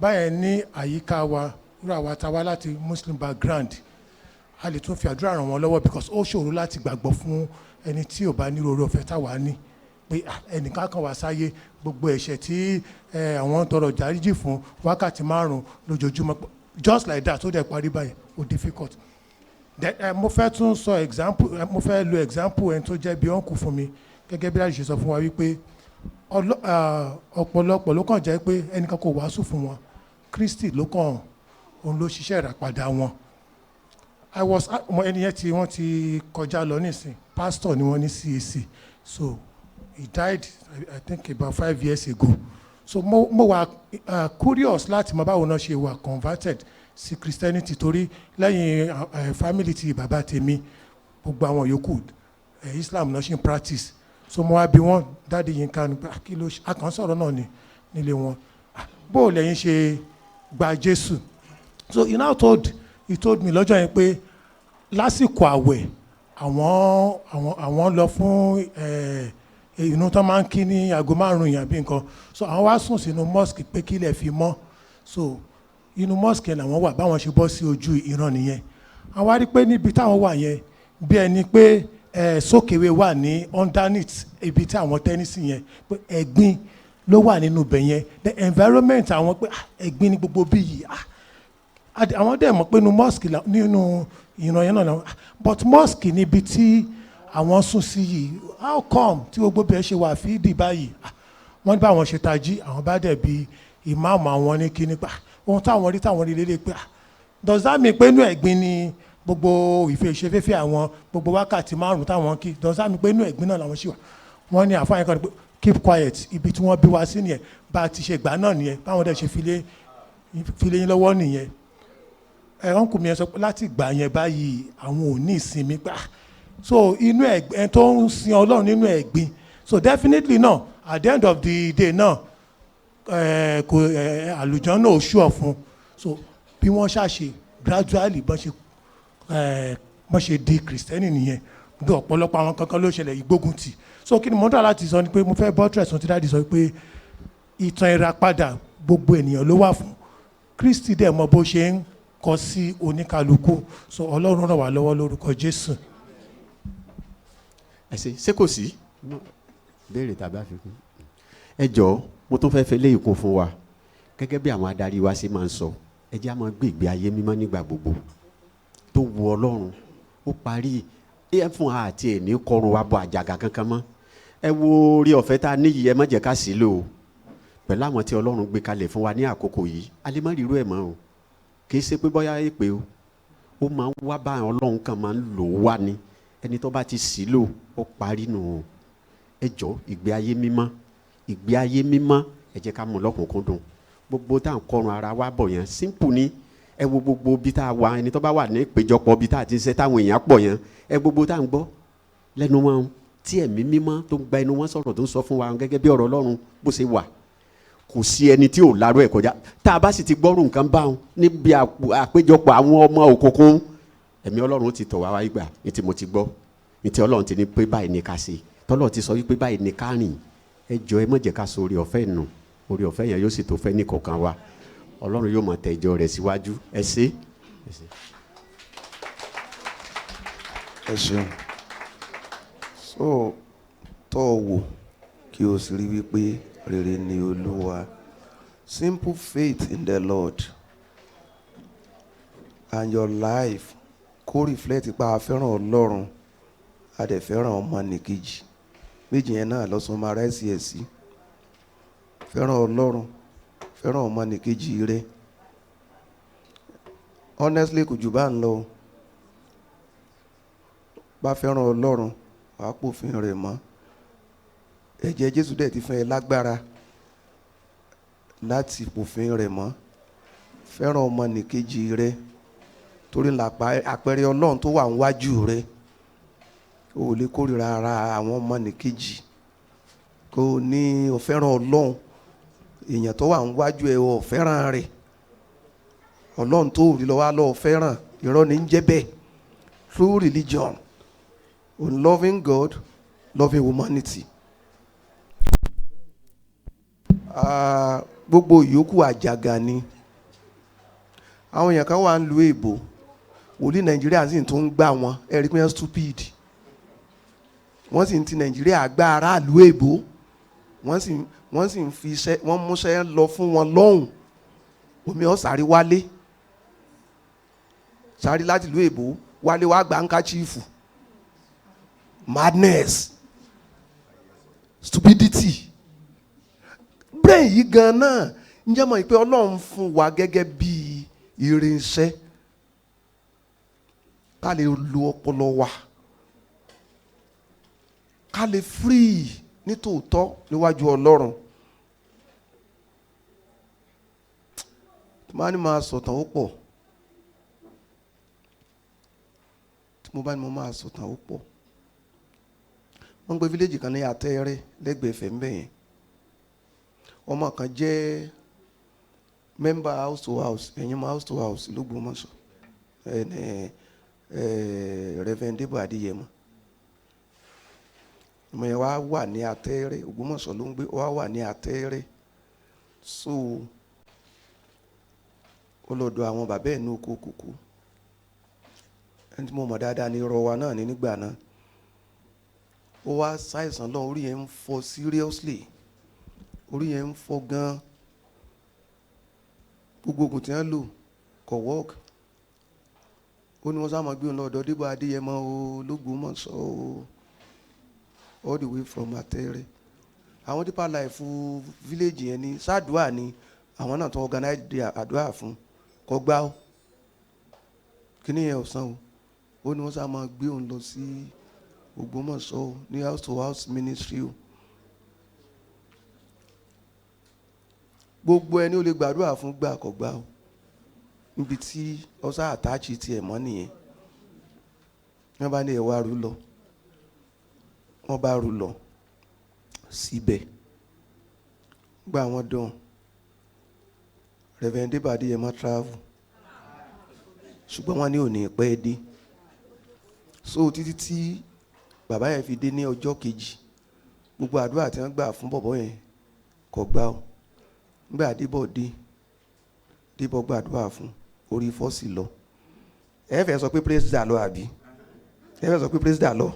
báyẹn ní àyíká wa, irú àwa ta wá láti Muslim background, a lè tún fi àdúrà ràn wọ́n lọ́wọ́, because ó ṣòro láti gbàgbọ́ fún ẹni tí ò bá ní oore ọ̀fẹ́ táwa ní, pé, ah, ẹnìkan kan wá sáyé, gbogbo ẹ̀ṣẹ̀ tí àwọn ń tọrọ dáríjì fún wákàtí 5 lójoojúmọ́, just like that, ó dẹ̀ parí báyìí, ó difficult. Then mo fẹ́ tún sọ example, mo fẹ́ lo example ẹni tó jẹ́ bí uncle fún mi. Gẹ́gẹ́ bí láti ṣe sọ fún wa wípé ọ̀pọ̀lọpọ̀ ló kàn jẹ́ pé ẹnìkan kò wàásù fún wọn, Kristi ló kàn, òun ló ṣiṣẹ́ ìràpadà wọn. I was ọmọ ẹni yẹn tí wọ́n ti kọjá lọ nísìn, pastor ni wọ́n ní CAC. So he died, I think about 5 years ago. So mo wà curious láti mọ báwo náà ṣe wà converted sí Christianity, torí lẹ́yìn family ti bàbá tèmi, gbogbo àwọn yòókù, Islam náà ṣe ń practice. So mo wá bí wọ́n, Daddy Yinka ni, pé, ah, kí ló ṣe? A kàn sọ̀rọ̀ náà ni nílé wọn. Ah, bó o lẹ́yìn ṣe gba Jésù? So he told me lọ́jọ́ yẹn pé lásìkò àwẹ̀, àwọn lọ fún inú tán máa ń kí ní aago 5 yẹn àbí nǹkan. So àwọn wá sùn sínú mosque pé kílẹ̀ fi mọ́. So inú mosque yẹn làwọn wà, báwọn ṣe bọ́ sí ojú ìran nìyẹn. Àwọn wá rí pé níbi táwọn wà yẹn, bí ẹni pé soakaway wà ní underneath ibi tí àwọn tẹ́nísì yẹn, pé ẹ̀gbin ló wà nínú ibẹ̀ yẹn. The environment àwọn pé, ah, ẹ̀gbin ní gbogbo bí yìí. Ah, àwọn dẹ̀ mọ̀ pé nínú mosque nínú ìran yẹn náà làwọn, ah, but mosque níbi tí àwọn sùn sí yìí, how come tí gbogbo bẹ́ẹ̀ ṣe wà fídì báyìí? Ah, wọ́n ní báwọn ṣe tají, àwọn bá dẹ̀ bi ìmáàmù àwọn ní kíní pa ohun táwọn rí lélẹ̀ pé, ah, does that mean pé inú ẹ̀gbin ni gbogbo ìfẹ́ ìṣeféfé àwọn, gbogbo wákàtí 5 táwọn kí, does that mean pé inú ẹ̀gbin náà làwọn ṣì wà? Wọ́n ní àfáàyàn kan ní pé keep quiet, ibi tí wọ́n bí wa sí nìyẹn, bá a ti ṣe gbà náà nìyẹn, báwọn dẹ̀ ṣe filé yín lọ́wọ́ nìyẹn. Ẹ̀ uncle mi yẹn sọ pé láti gbà yẹn báyìí, àwọn ò ní ìsinmi pé, ah, so inú ẹ̀gbin tó ń sin Ọlọ́run nínú ẹ̀gbin. So definitely náà, at the end of the day náà, kò àlùjọ náà ò ṣú ọ̀fun. So bí wọ́n ṣàṣe gradually, bọ́n ṣe di Kristẹni nìyẹn, bí ọ̀pọ̀lọpọ̀ àwọn kankan ló ṣẹlẹ̀ ìgbógun tì. So kí ni mo ń dà láti sọ ni pé mo fẹ́ buttress ohun tí Daddy sọ pé ìtàn ìràpadà, gbogbo ènìyàn ló wà fún. Kristi dẹ̀ mọ bó ṣe ń kọ sí oníkálukú. So Ọlọ́run ràn wá lọ́wọ́ lórúkọ Jésù. Ẹ ṣe, ṣé kò sí béèrè tàbí àfikún? Ẹ jọ̀ọ́, mo tún fẹ́ fẹ́ léyìí kún fún wa. Gẹ́gẹ́ bí àwọn adarí wa ṣe máa ń sọ, ẹ jẹ́ á máa gbé ìgbé ayé mímọ́ nígbà gbogbo tó wu Ọlọ́run. Ó parí ẹ fún wa àti ẹ̀ ní kọrun wa bọ àjàgà kankan mọ́. Ẹ wo orí ọ̀fẹ́ tá a níyì, ẹ má jẹ́ ká sí lò ó. Pẹ̀lú àwọn tí Ọlọ́run gbé kalẹ̀ fún wa ní àkókò yìí, a lè má rí irú ẹ̀ mọ́ o. Kì í ṣe pé bóyá èpè o, ó máa ń wá bá Ọlọ́run kan máa ń lò ó wá ni. Ẹni tó bá ti sí lò, ó parí nù o. Ẹ jọ, ìgbé ayé mímọ́, ìgbé ayé mímọ́, ẹ jẹ́ ká mú lọ́kùnkúndùn. Gbogbo tá à ń kọrun ara wa bọ̀ yẹn, simple ni. Ẹ wo gbogbo bí tá a wà, ẹni tó bá wà ní ìpéjọpọ̀ bí tá a ti ń ṣe táwọn èèyàn pọ̀ yẹn, ẹ gbogbo tá à ń gbọ́ lẹ́nu wọn, tí Ẹ̀mí Mímọ́ tó ń gba ẹnu wọn sọ̀rọ̀, tó ń sọ fún wa gẹ́gẹ́ bí ọ̀rọ̀ Ọlọ́run bó ṣe wà, kò sí ẹni tí ò lárú ẹ̀ kọjá. Tá a bá sì ti gbọ́rù nǹkan báwọn níbi àpéjọpọ̀ àwọn ọmọ òkùnkùn, Ẹ̀mí Ọlọ́run ti tọ̀ wá wáyé gbà ní tí mo ti gbọ́, ní tí Ọlọ́run ti ní pé báyìí ní ká ṣe, tọ́lọ́ ti sọ wípé báyìí ní ká rìn. Ẹ jọ, ẹ má jẹ́ ká sọ orí ọ̀fẹ́ nù. Orí ọ̀fẹ́ yẹn yóò sì tó fẹ́ ní kọ̀ọ̀kan wa. Ọlọ́run yóò máa tẹ ìjọ rẹ̀ síwájú. Ẹ ṣé, ẹ ṣé. Ẹ ṣeun. So tọ́ ọ wò kí o sì rí wípé rere ni Olúwa. Simple faith in the Lord and your life kó reflect pa a fẹ́ràn Ọlọ́run, a dẹ̀ fẹ́ràn ọmọnìkejì. Méjì yẹn náà lọ́sùn máa rẹ́sì ẹ̀ sí. Fẹ́ràn Ọlọ́run, fẹ́ràn ọmọnìkejì rẹ. Honestly, kò jù bá ń lọ o. Bá fẹ́ràn Ọlọ́run, wàá pòfin rẹ̀ mọ́. Ẹ̀jẹ̀ Jésù dẹ̀ ti fún ẹ lágbára láti pòfin rẹ̀ mọ́. Fẹ́ràn ọmọnìkejì rẹ torí làpá àpẹẹrẹ Ọlọ́run tó wà níwájú rẹ. O ò lè kórìíra ara àwọn ọmọnìkejì kó o ní o fẹ́ràn Ọlọ́run. Èèyàn tó wà níwájú ẹ, o ò fẹ́ràn rẹ̀. Ọlọ́run tó rí lọ wá lọ́ọ́ fẹ́ràn, irọ́ ní ń jẹ́ bẹ́ẹ̀. True religion on loving God, loving humanity. Ah, gbogbo ìyókù àjàgà ni. Àwọn èèyàn kan wà ń lu èbò, wòlíì Nàìjíríà sì tún ń gbà wọn. Ẹ rí i pé wọ́n stupid. Wọ́n sì ń ti Nàìjíríà gbá aráàlú èbó. Wọ́n sì ń fi iṣẹ́ wọ́n múṣẹ́ lọ fún wọn lọ́hùn. Omi ọ̀ sáré wálé, sáré láti ìlú èbó wálé wá gba handkerchief. Madness, stupidity. Brain yìí gan náà ń jẹ́ mọ̀ pé Ọlọ́run fún wa gẹ́gẹ́ bí irinṣẹ́ ká lè lo ọpọlọ wa, ká lè free nítòótọ́ níwájú Ọlọ́run. Tí mo bá ní máa sọ̀tàn, ó pọ̀. Tí mo bá ní mo máa sọ̀tàn, ó pọ̀. Wọ́n ń gbé village kan ní Àtẹ́rẹ́ lẹ́gbẹ̀ẹ́ Ifẹ̀ ńbẹ̀ yẹn. Ọmọ kan jẹ́ Member house to house, ẹ̀yin mọ house to house l'Ógbómọ̀ṣọ́, ẹ̀ ẹ̀ Reverend Debo Adéyẹmọ. Ọmọ yẹn wá wà ní Atẹ́rẹ́, Ògbómọ̀ṣọ́ ló ń gbé, wá wà ní Atẹ́rẹ́. So ó lọ dọ̀ àwọn bàbá ẹ̀ ní oko kòkó. Ẹni tí mo mọ̀ dáadáa ní irọ́ wa náà ní nígbà náà. Ó wá ṣàìsàn lọ, orí yẹn ń fọ́ seriously, orí yẹn ń fọ́ gan. Gbogbo oògùn tí wọ́n lò kò work. Ó ní wọ́n sá máa gbé òun lọ ọ̀dọ̀ Débọ̀ Adéyẹmọ o l'Ógbómọ̀ṣọ́ o, all the way from Atẹ́rẹ́. Àwọn Deeper Life village yẹn ní sádùá ni àwọn náà tó organize àdúrà fún, kò gbá o, kíní yẹn ò sàn o. Ó ní wọ́n sá máa gbé òun lọ sí Ògbómọ̀ṣọ́ o ní house to house ministry o. Gbogbo ẹni ó lè gbàdúrà fún gbà kò gbà o. Níbi tí ọsà àtàchì tiẹ̀ mọ́ nìyẹn. Wọ́n bá ní ẹ̀wà rú lọ, wọ́n bá rú lọ síbẹ̀. Gba àwọn dán, Reverend Debo Adéyẹmọ travel, ṣùgbọ́n wọ́n ní òní pẹ́ dé. So títí tí bàbá yẹn fi dé ní ọjọ́ kejì, gbogbo àdúrà tí wọ́n gbà fún bọ̀bọ̀ yẹn kò gbà o. Nígbà Débọ̀ dé, Débọ̀ gbàdúrà fún, orí fọ́ sí lọ. Ẹ fẹ́ sọ pé praise the Lord àbí? Ẹ fẹ́ sọ pé praise the Lord.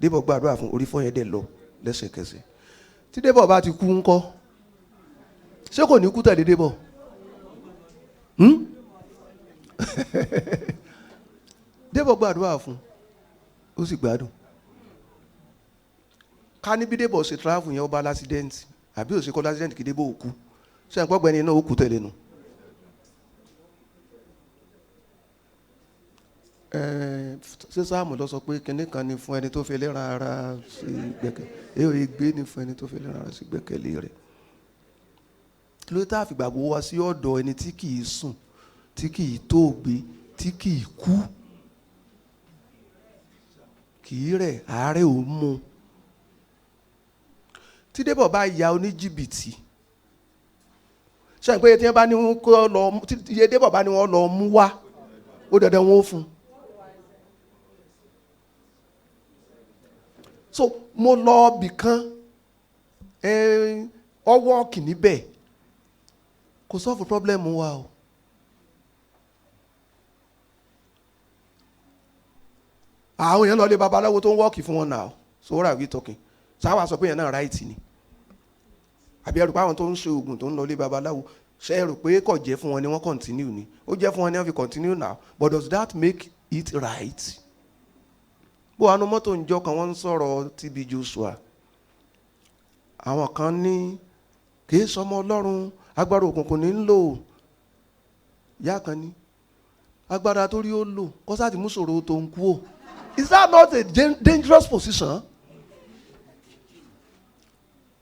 Débọ̀ gbàdúrà fún, orí fọ́ yẹn dẹ̀ lọ lẹ́sẹ̀kẹsẹ̀. Tí Débọ̀ bá ti kú ńkọ́, ṣé kò ní kú tẹ̀lé Débọ̀? Débọ̀ gbàdúrà fún, ó sì gbádùn. Ká ní bí Débọ̀ ṣe travel yẹn, ó bá l'accident, àbí ó ṣe kọ́ l'accident kí Débọ̀ ó kú. Ṣé ẹ̀pọ̀ gbẹ́ni náà ó kú tẹ̀lé nu? Ṣé Sáàmù lọ sọ pé kinní kan ni fún ẹni tó fi ẹlẹ́ran ara sí gbẹ́kẹ̀, èyí gbé ni fún ẹni tó fi ẹlẹ́ran ara sí gbẹ́kẹ̀lé rẹ̀. Kí ló tá a fi gbàgbọ́ wá sí ọ̀dọ̀ ẹni tí kì í sùn, tí kì í tóògbé, tí kì í kú, kì í rẹ̀, àárẹ̀ ò mú. Tí Débọ̀ bá ya oníjìbìtì, ṣe pé tí wọ́n bá ní wọ́n kọ́ lọ, tí iye Débọ̀ bá ní wọ́n lọ mú wá, ó dandan wọn ó fún un. So mo lọ bìkan, ọwọ́ kìíní bẹ́ẹ̀ kò solve problem wa o. Àwọn èèyàn lọ lé babaláwo tó ń wọ́ọ̀kì fún wọn náà. So what are we talking? Sáwà sọ pé yẹn náà right ni. Àbí ẹrù pé àwọn tó ń ṣe oògùn tó ń lọ lé babaláwo, ṣe é rò pé kò jẹ́ fún wọn ni wọ́n continue ni? Ó jẹ́ fún wọn ni wọ́n fi continue now, but does that make it right? Bó wàá nu mọ́tò ń jọ kan, wọ́n ń sọ̀rọ̀ TB Joshua. Àwọn kan ní kì í sọmọ Ọlọ́run, agbára òkùnkùn ní ń lò. Ìyá kan ní agbára tó rí ó lò kó sáà ti mú ṣòro tó ń kú o. Is that not a dangerous position?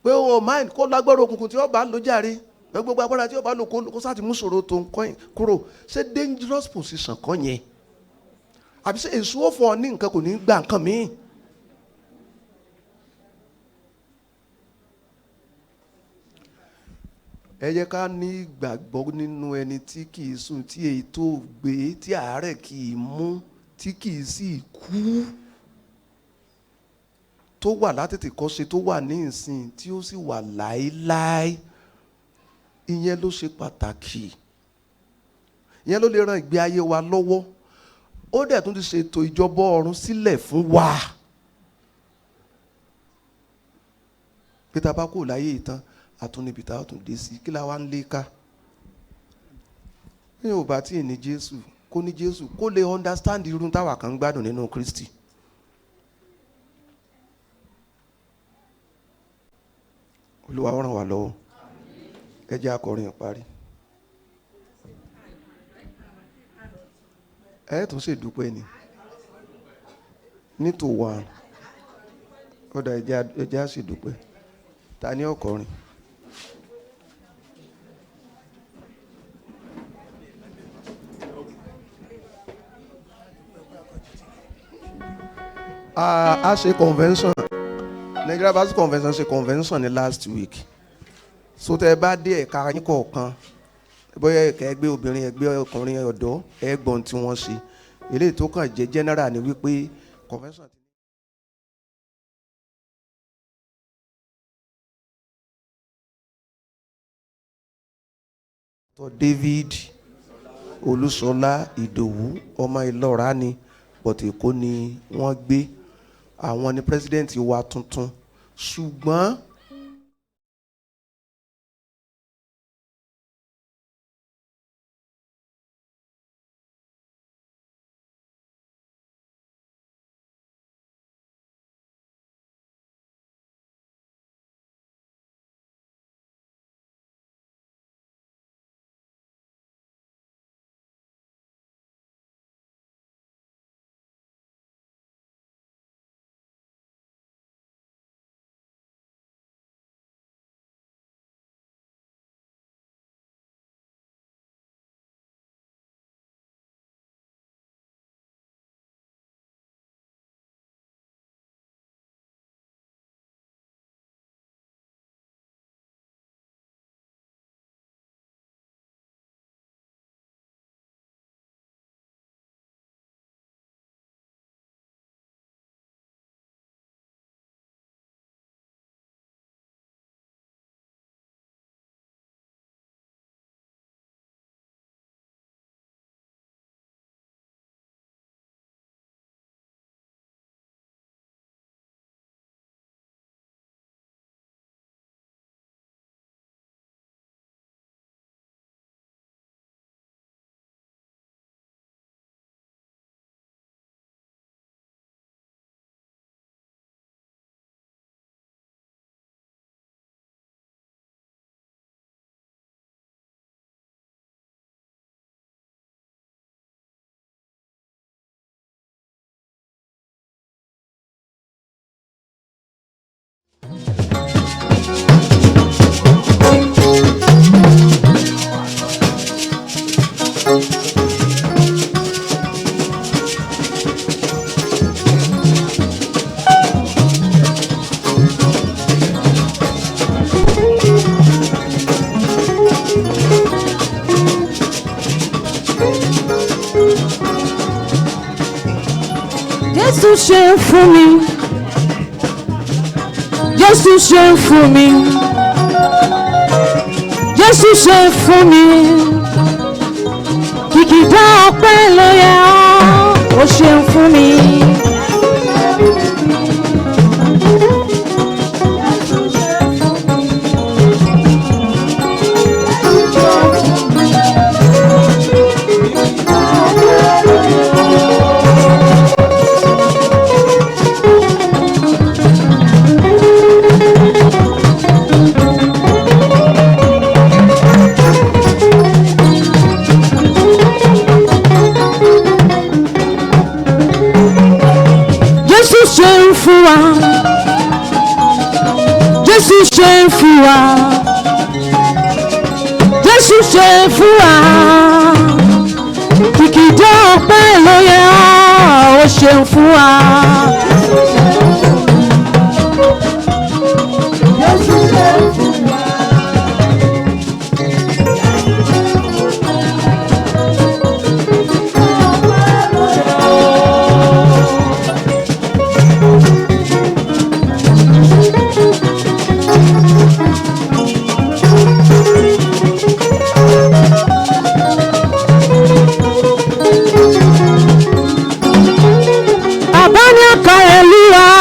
Pé o mind kó lágbára òkùnkùn tí ó bá lò jàre, gbogbo agbára tí ó bá lò kó sáà ti mú ṣòro tó ń kọ́ kúrò. Ṣé dangerous position kọ́ yẹn? Àbí ṣé èso ó fún ọ ní nǹkan kò ní gbà nǹkan míì? Ẹ jẹ́ ká ní ìgbàgbọ́ nínú ẹni tí kì í sùn, tí èyí tó gbé, tí àárẹ̀ kì í mú, tí kì í sì kú, tó wà látètè kọ́ṣe, tó wà ní ìsìn, tí ó sì wà láéláé. Ìyẹn ló ṣe pàtàkì. Ìyẹn ló lè ran ìgbé ayé wa lọ́wọ́. Ó dẹ̀ tún ti ṣètò ìjọba ọ̀run sílẹ̀ fún wa. Pé tá a bá kúrò láyé ìtàn, àtúnibí tá a tún dé sí, kí la wá ń lé ká? Bí o bá tí ì ní Jésù, kó ní Jésù, kó lè understand irun táwa kan ń gbádùn nínú Kristi. Olúwa ó ràn wá lọ́wọ́. Ẹ jẹ́ akọrin ìparí. Ẹ tún ṣèdúpẹ́ ni. Ní tò wà. Ó dà, ẹ jẹ́ á ṣèdúpẹ́. Ta ni ọkọrin? A ṣe convention, Nigeria Baptist Convention ṣe convention ní last week. So tẹ bá dé ẹ̀ka yín kọ̀ọ̀kan, Bóyá ẹ̀ka ẹgbẹ́ obìnrin, ẹgbẹ́ ọkùnrin, ọ̀dọ́, ẹgbọ́n tí wọ́n ṣe. Eléyìí tó kàn jẹ́ general ni wípé convention ti Dr. David Olúṣọlá Ìdòwú, ọmọ Ìlọ́ra ni, but Èkó ni wọ́n gbé. Àwọn ni president wa tuntun, ṣùgbọ́n Jésù ṣe fún mi, Jésù ṣe fún mi, Jésù ṣe fún mi, kìkìdá ọpẹ́ ló yẹ ọ́, ó ṣe fún mi. Jésù ṣe ń fún wa, Jésù ṣe ń fún wa, Jésù ṣe ń fún wa, kìkìdá ọpẹ́ ló yẹ ọ́, ó ṣe ń fún wa. Abáni aka Ẹlúwa.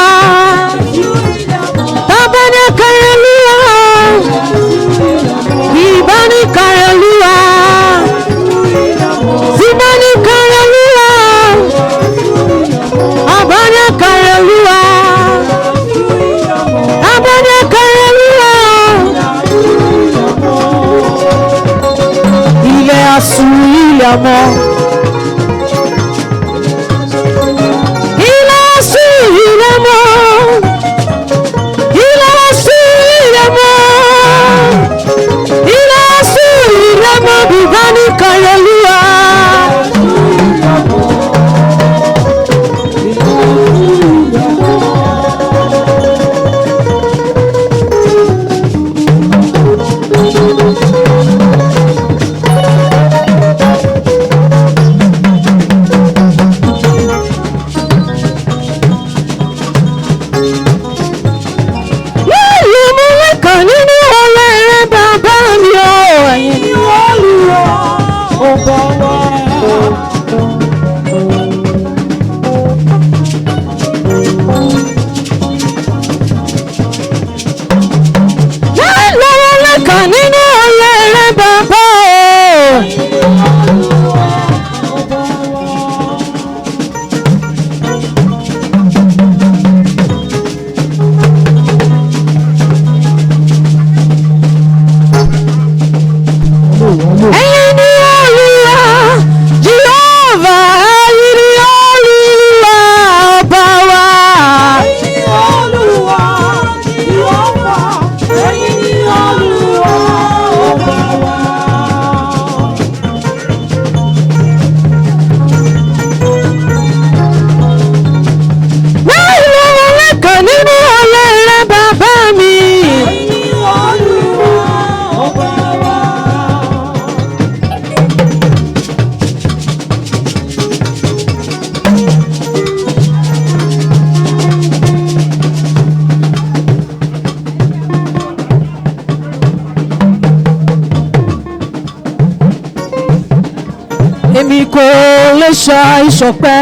Ṣàìṣọpẹ́.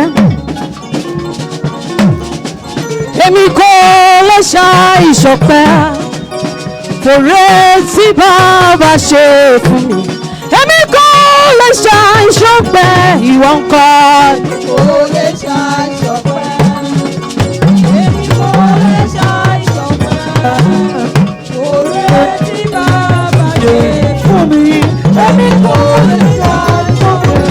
Èmi kò lè ṣàìṣọpẹ́ fòrè tí bàbá ṣe fún mi. Èmi kò lè ṣàìṣọpẹ́, ìwọ ńkọ́? Kò lè ṣàìṣọpẹ́. Èmi kò lè ṣàìṣọpẹ́. Oore tí bàbá ṣe fún mi. Èmi kò lè ṣàìṣọpẹ́.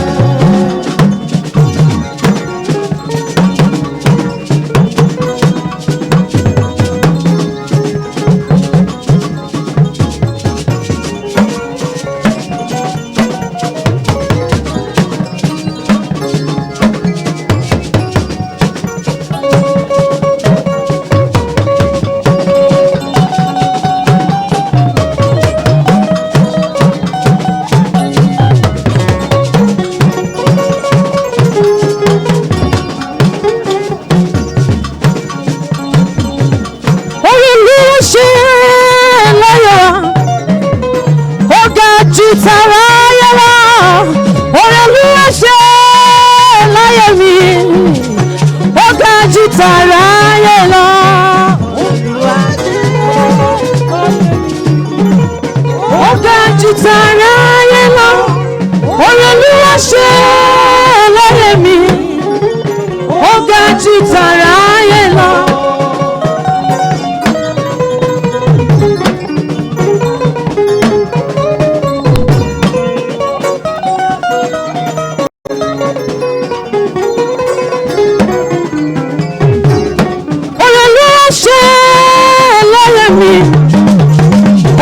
Olúwa ṣe láyọ̀, ó ga jù tara yẹra. Olúwa ṣe láyọ̀ mi, ó ga jù tara yẹra. Ó ga jù tara yẹra. Olúwa ṣe láyọ̀ mi, ó ga jù tara yẹra. Olúwa ṣe láyé mi,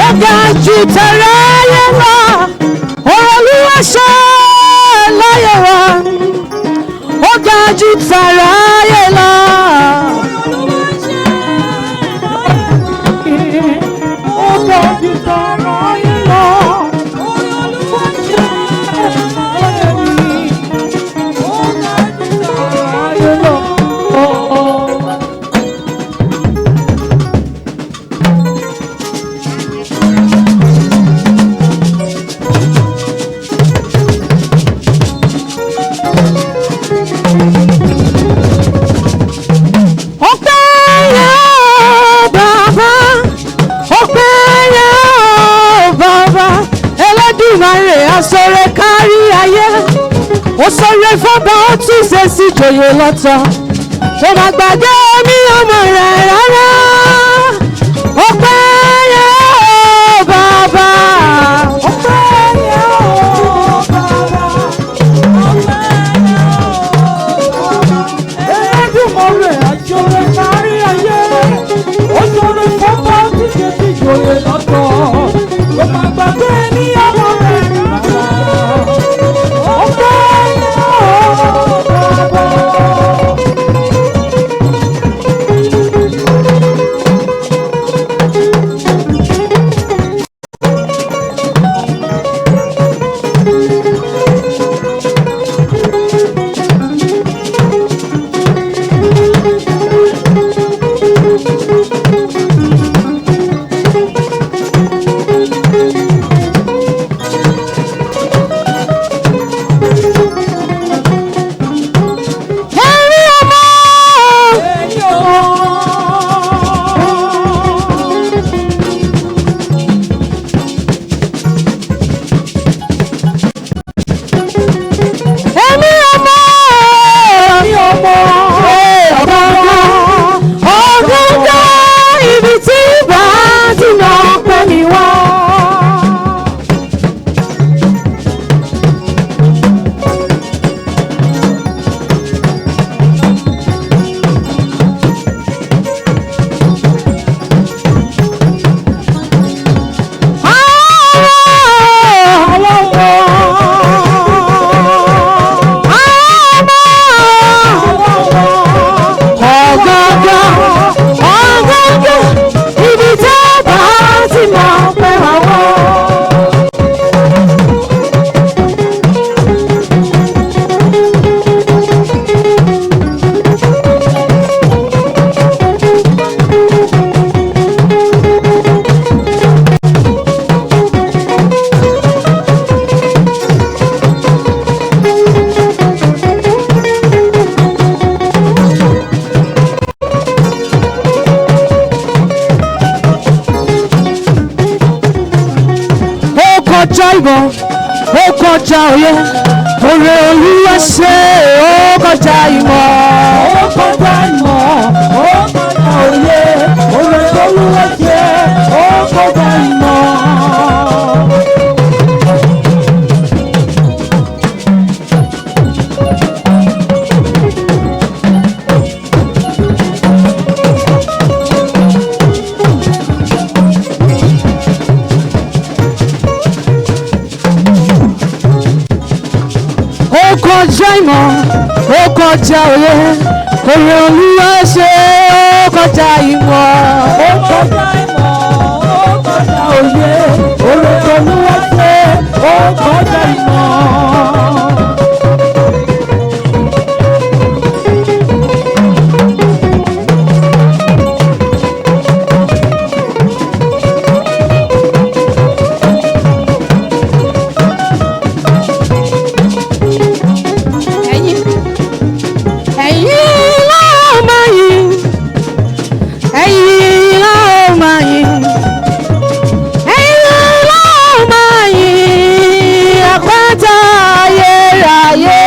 ó ga jù tẹ̀lé ayé lọ. Olúwa ṣe láyé wa, ó ga jù tẹ̀lé ayé lọ. Ó ga jù tara ayé lọ. Olúwa ṣe láyé mi. Ó ga jù tara ayé lọ. Ọpẹ́ yẹ ọ́ bàbá, ọpẹ́ yẹ ọ́ bàbá, Ẹlẹ́dùmarè aṣọre kárí ayé, ó sọ̀rọ̀ fọ́ba, ó tún ṣe sí ìjòyè lọ́tọ̀, kò má gbàgbé mi ọmọ rẹ̀ rárá. Ọpẹ́ yẹ ọ́ bàbá, Ọpẹ́ yẹ ọ́ bàbá. Ọpẹ́ yẹ ọ́ bàbá. Ẹlẹ́dùmarè aṣọre kárí ayé. Ó ṣoore fọ́pá tí ṣe ti jòyè lọ́tọ̀. Kò má gbàgbé ní ọmọ rẹ̀ rárá. Ọpẹ́ yẹ ọ́ bàbá. ìmọ̀, ó kọjá òye. Oore Olúwa ṣe ó kọjá ìmọ̀. Ó kọjá ìmọ̀, ó kọjá òye, oore Olúwa ṣe, ó kọjá ìmọ̀. Ó kọjá ìmọ̀, ó kọjá òye. Oore Olúwa ṣe ó kọjá ìmọ̀. Ó kọjá ìmọ̀, ó kọjá òye, oore Olúwa ṣe, ó kọjá ìmọ̀. Ẹ̀yin ẹ̀yin la ó máa yìn, ẹ̀yin la ó máa yìn, ẹ̀yin la ó máa yìn, àpáta ayérayé.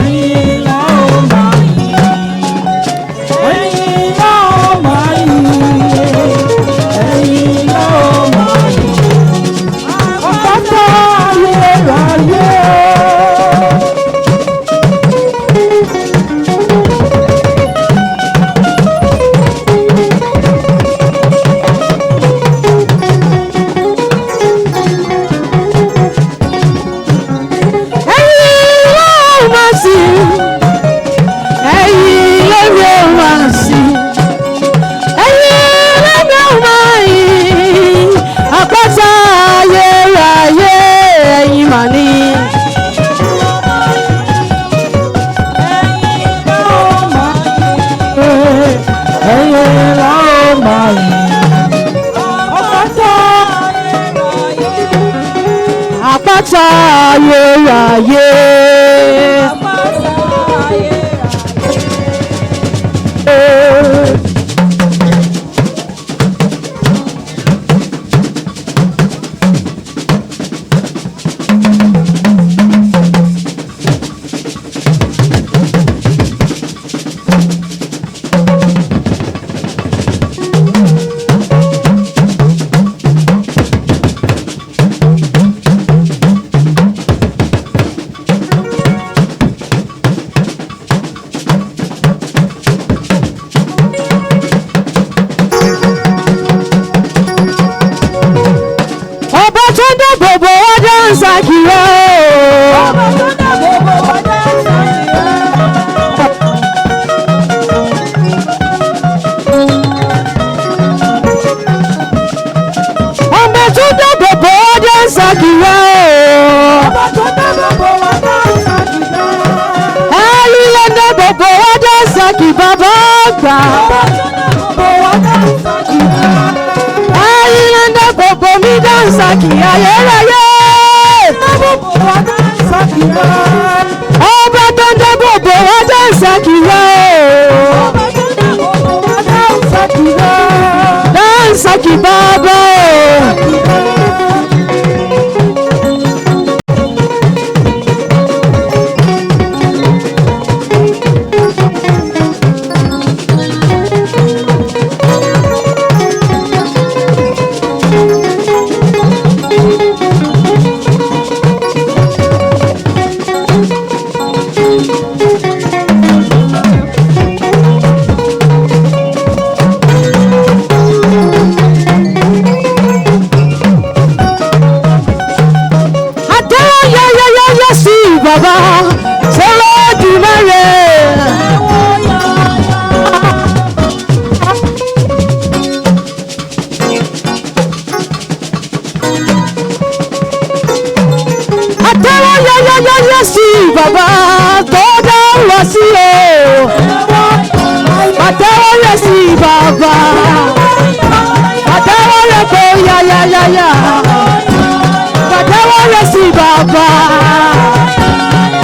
Ẹ̀yin la ó máa yìn, ẹ̀yin la ó máa yìn, ẹ̀yin la ó máa yìn, àpáta ayérayé. Ẹ̀yin la ó máa sìn, ẹ̀yin lèmi ó máa sìn, ẹ̀yin lèmi ó máa yìn, àpáta ayérayé ẹ̀yin mà ni. Ẹ̀yin la ó máa yìn, àpáta Àpáta ayérayé. Ọba tó ń dáàbò bò wá dáńsà kìlọ̀ o. Ọba tó dáàbò bò wá dáńsà kìlọ̀. Ọba tó ń dáàbò bò wá dáńsà kìlọ̀ o. Ọba tó dáàbò bò wá dáńsà kìlọ̀. Ẹ̀yin ló ń dáàbò bò wá dáńsà kì bàbá àgbà. Ọba tó dáàbò bò wá dáńsà kìlọ̀. Ẹ̀yin ló ń dáàbò bò mí dáńsà kì ayérayé. Dáàbò bò wá dáńsà kìlọ̀. Ọba tó ń dáàbò bò wá dáńsà kìlọ̀ o. Ọba tó dáàbò bò wá dáńsà kìlọ̀. Dáńsà kì bàbá o. Àtẹ́wọ́ yáyáyáyá sí bàbá Olódùmarè. Àtẹ́wọ́ yáyáyáyá sí bàbá tó dá wá sí o. Àtẹ́wọ́ yẹ sí bàbá. Àtẹ́wọ́ yẹ kó yáyáyáyá. Pàtẹ́wọ́ rẹ̀ sí bàbá.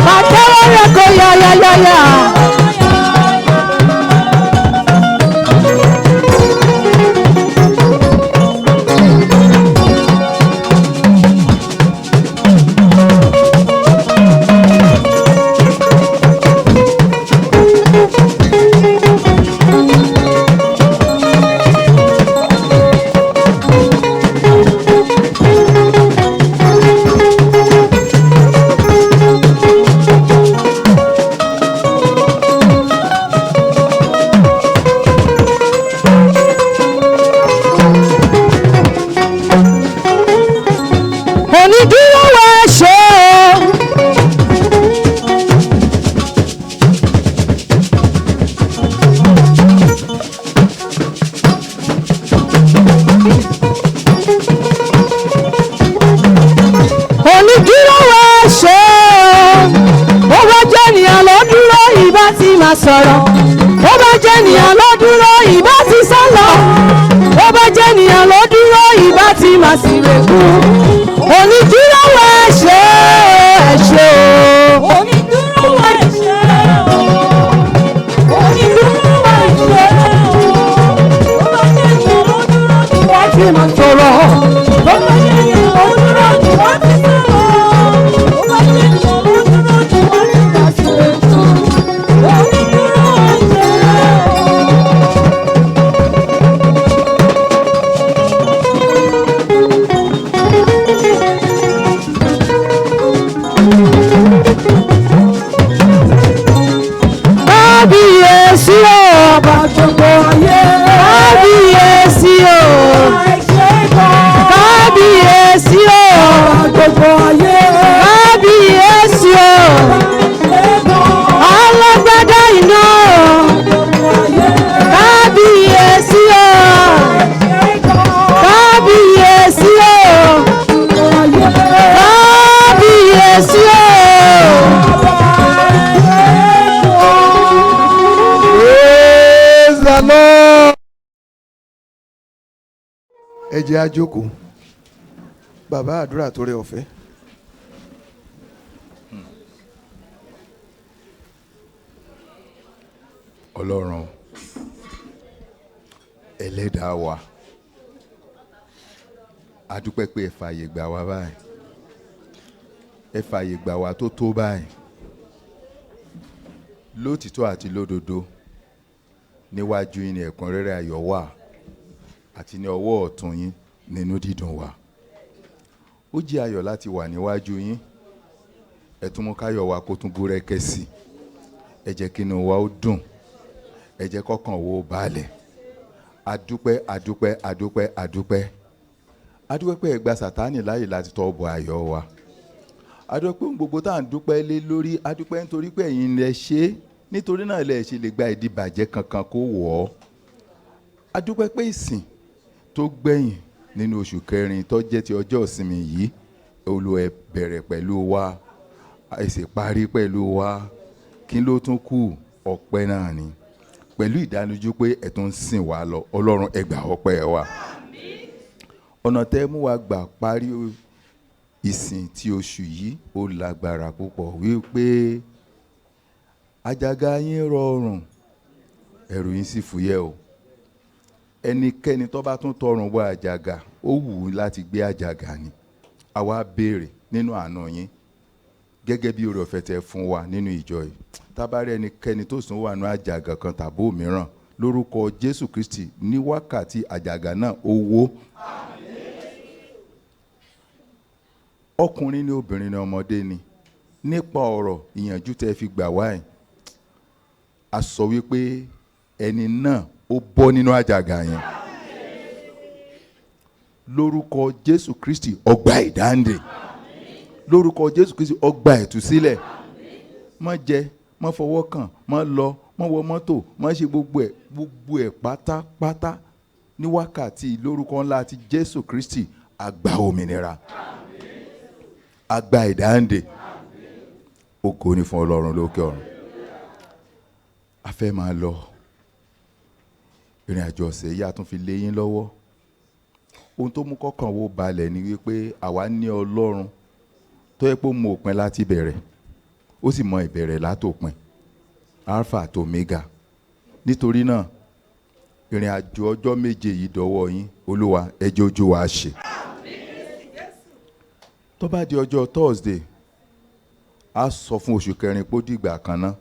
Pàtẹ́wọ́ rẹ̀ kó yáyáyáyá. máa sọ̀rọ̀. Bó bá jẹ́ ènìyàn ló dúró, ìbá ti sá lọ. Bó bá jẹ́ ènìyàn ló dúró, ìbá ti máa sì rèkú. Onídúró wa, ẹ ṣé, ẹ ṣé o. Onídúró wa, ẹ ṣé o. Onídúró wa, ẹ ṣé o. Bó bá jẹ́ ènìyàn ló dúró, ìbá Ti máa sọ̀rọ̀. Bó bá jẹ́ ènìyàn ló dúró, ìbá ti sá lọ. Bó bá jẹ́ ènìyàn ló dúró, ìbá ti máa sì rèkú. Onídúró wa, ẹ ṣé o. Kábíyèsí o, Ọba gbogbo ayé. Kábíyèsí o, Ẹ ṣé gan. Kábíyèsí o, Ọba gbogbo ayé. Kábíyèsí o, Ẹ ṣé gan. Alágbádá iná o, Gbogbo ayé. Kábíyèsí o, Ẹ ṣé gan. Kábíyèsí o, Gbogbo ayé. Kábíyèsí o. Praise the Lord. Ẹ jẹ́ á jókòó. Bàbá àdúrà tó rẹ ọ̀fẹ́. Ọlọ́run ẹlẹ́dàá wa, a dúpẹ́ pé ẹ fààyè gbà wá báyìí, ẹ fààyè gbà wá tó tó báyìí. Lótìtọ́ àti lódodo, níwájú yín ni ẹ̀kúnrẹ́rẹ́ ayọ̀ wà, àti ní ọwọ́ ọ̀tún yín nínú dídùn wà. Ó jẹ́ ayọ̀ láti wà níwájú yín. Ẹ tún mú káyọ̀ wa kó tún búrẹ́kẹ́ sí i. Ẹ jẹ́ kí inú wa ó dùn, ẹ jẹ́ kọ́kàn wo balẹ̀. Adúpẹ́, adúpẹ́, adúpẹ́, adúpẹ́, adúpẹ́ pé ẹ gba Sátánì láàyè láti tọ́ bọ ayọ̀ wa. Adúpẹ́ pé ohun gbogbo tá à ń dúpẹ́ lé lórí, adúpẹ́ nítorí pé ẹ̀yin lẹ ṣe é, nítorí náà lẹ ṣe lè gba ìdíbàjẹ́ kankan kó wọ̀ ọ́. Adúpẹ́ pé ìsìn tó gbẹ̀yìn nínú oṣù kẹrin tó jẹ́ ti ọjọ́ ìsinmi yìí, Olúwa, ẹ bẹ̀rẹ̀ pẹ̀lú wa, ẹ sì parí pẹ̀lú wa. Kí ló tún kù? Ọpẹ́ náà ni, pẹ̀lú ìdánilójú pé ẹ tún ń sìn wá lọ. Ọlọ́run, ẹ gbà ọpẹ́ wa. Ọ̀nà tẹ́ mú wa gbà parí ìsìn tí oṣù yìí, ó lágbára púpọ̀, wípé àjàgà yín rọrùn, ẹrù yín sì fúyẹ́ o. Ẹnikẹ́ni tó bá tún tọrùn bọ àjàgà, ó wù ú láti gbé àjàgà ni. Àwa béèrè nínú àánú yín, gẹ́gẹ́ bí oore ọ̀fẹ́ tẹ́ fún wa nínú ìjọ yìí, tá bá rí ẹnikẹ́ni tó sùn wà nínú àjàgà kan tàbí òmíràn, lórúkọ Jésù Kristi, ní wákàtí àjàgà náà ó wó. Ọkùnrin ni, obìnrin ni, ọmọdé ni, nípa ọ̀rọ̀ ìyànjú tẹ́ fi gbà wá ẹ̀, a sọ wípé ẹni náà ó bọ́ nínú àjàgà yẹn lórúkọ Jésù Kristi. Ọgbà ìdáǹdè lórúkọ Jésù Kristi, ọgbà ìtúsílẹ̀. Má jẹ, má fọwọ́ kàn, má lọ, má wọ mọ́tò, má ṣe gbogbo ẹ̀, gbogbo ẹ̀ pátápátá, ní wákàtí, lórúkọ ńlá ti Jésù Kristi, àgbà òmìnira, àgbà ìdáǹdè. Ògo ni fún Ọlọ́run lókè ọ̀run. A fẹ́ máa lọ ìrìn àjò ọ̀sẹ̀ yìí, a tún fi lé yín lọ́wọ́. Ohun tó mú kọ́kàn wo balẹ̀ ni wípé àwa ní Ọlọ́run tó yẹ pé ó mọ òpin láti bẹ̀rẹ̀, ó sì mọ ìbẹ̀rẹ̀ látòpin, Alpha àti Omega. Nítorí náà, ìrìn àjò ọjọ́ 7 yìí dọwọ́ yín. Olúwa, ẹ jẹ́ ojú wa ṣe. Tó bá di ọjọ́ Thursday, a sọ fún oṣù kẹrin pé ó dìgbà kan náà.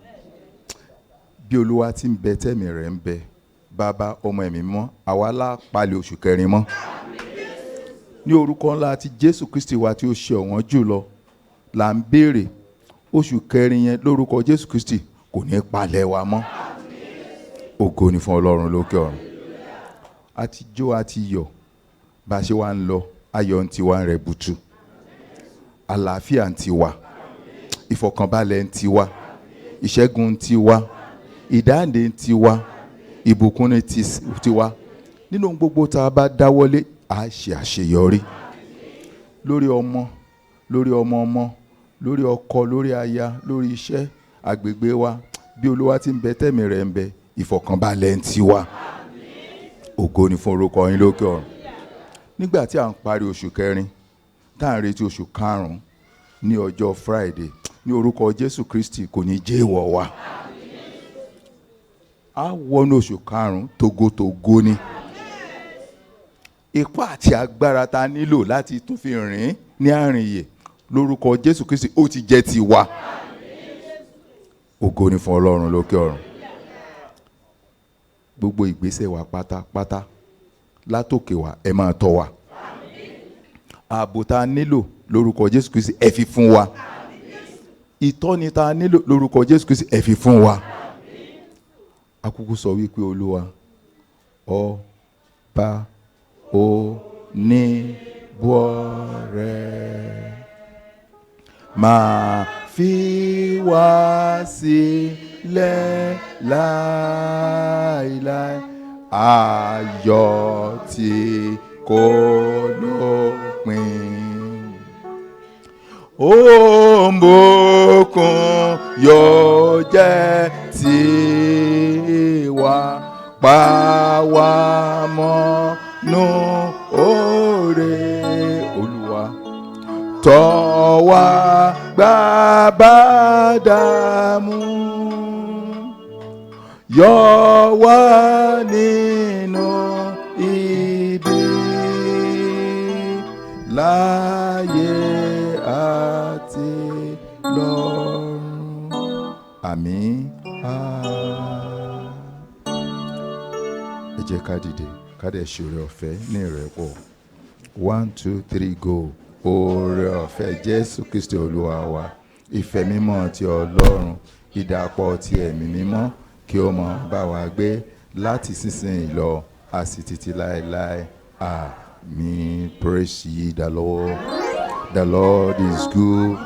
Bí Olúwa ti ń bẹ, tẹ̀mí rẹ̀ ń bẹ, Bàbá, Ọmọ, Ẹ̀mí mọ́, àwa la palẹ̀ oṣù kẹrin mọ́ ní orúkọ ńlá ti Jésù Kristi wa tí ó ṣe ọ̀wọ́n jù lọ là ń béèrè. Oṣù kẹrin yẹn, lórúkọ Jésù Kristi, kò ní palẹ̀ wa mọ́. Ògo ni fún Ọlọ́run lókè ọ̀run. A ti jó, a ti yọ̀. Bá a ṣe wá ń lọ, ayọ̀ ń tiwa ń rẹ̀ butu, àlàáfíà ń tiwa, ìfọ̀kànbalẹ̀ ń tiwa, ìṣẹ́gun ń tiwa, ìdáǹdè ń tiwa, ìbùkún ní tiwa. Nínú ohun gbogbo tá a bá dáwọ́lé, a ṣe àṣeyọrí lórí ọmọ, lórí ọmọ ọmọ, lórí ọkọ, lórí aya, lórí iṣẹ́, agbègbè wa. Bí Olúwa ti ń bẹ, tẹ́mi rẹ̀ ń bẹ, ìfọ̀kànbalẹ̀ ń tiwa. Ògo ni fún orúkọ yín lókè ọ̀run. Nígbà tí à ń parí oṣù kẹrin, tá à ń retí oṣù karùn-ún ní ọjọ́ Friday, ní orúkọ Jésù Kristi, kò ní jẹ́ èèwọ̀ wa. A wọnú oṣù karùn-ún togotogo ni. Ipá àti agbára tá a nílò láti tún fi rìn ní àrìnyè, lórúkọ Jésù Kristi, ó ti jẹ́ tiwa. Ògo ni fún Ọlọ́run lókè ọ̀run. Gbogbo ìgbésẹ̀ wa pátápátá látòkè wa, ẹ máa tọ́ wa. Ààbò tá a nílò, lórúkọ Jésù Kristi, ẹ fi fún wa. Ìtọ́ni tá a nílò, lórúkọ Jésù Kristi, ẹ fi fún wa. Akúkú sọ wípé Olúwa ọba oníbọ̀rẹ̀ máa fi wá sílẹ̀ láìláì, ayọ̀ tí kò lópin, òǹbùkún yóò jẹ́ tiwa, pa wá mọ́ nú oore. Olúwa, tọ́ wa gbà bá dààmú, yọ wá nínú ibi, láyé àti lọ́run. Àmín. Ẹ jẹ́ ká dìde, ká dẹ̀ ṣe oore ọ̀fẹ́ ní ìrẹ́pọ̀. One, two, three, go. Oore ọ̀fẹ́ Jésù Kristi Olúwa wa, ìfẹ́ mímọ́ ti Ọlọ́run, ìdàpọ̀ ti Ẹ̀mí Mímọ́, kí ó máa bá wa gbé láti sísìn lọ àti títí láéláé. Àmín. Praise ye the Lord. The Lord is good.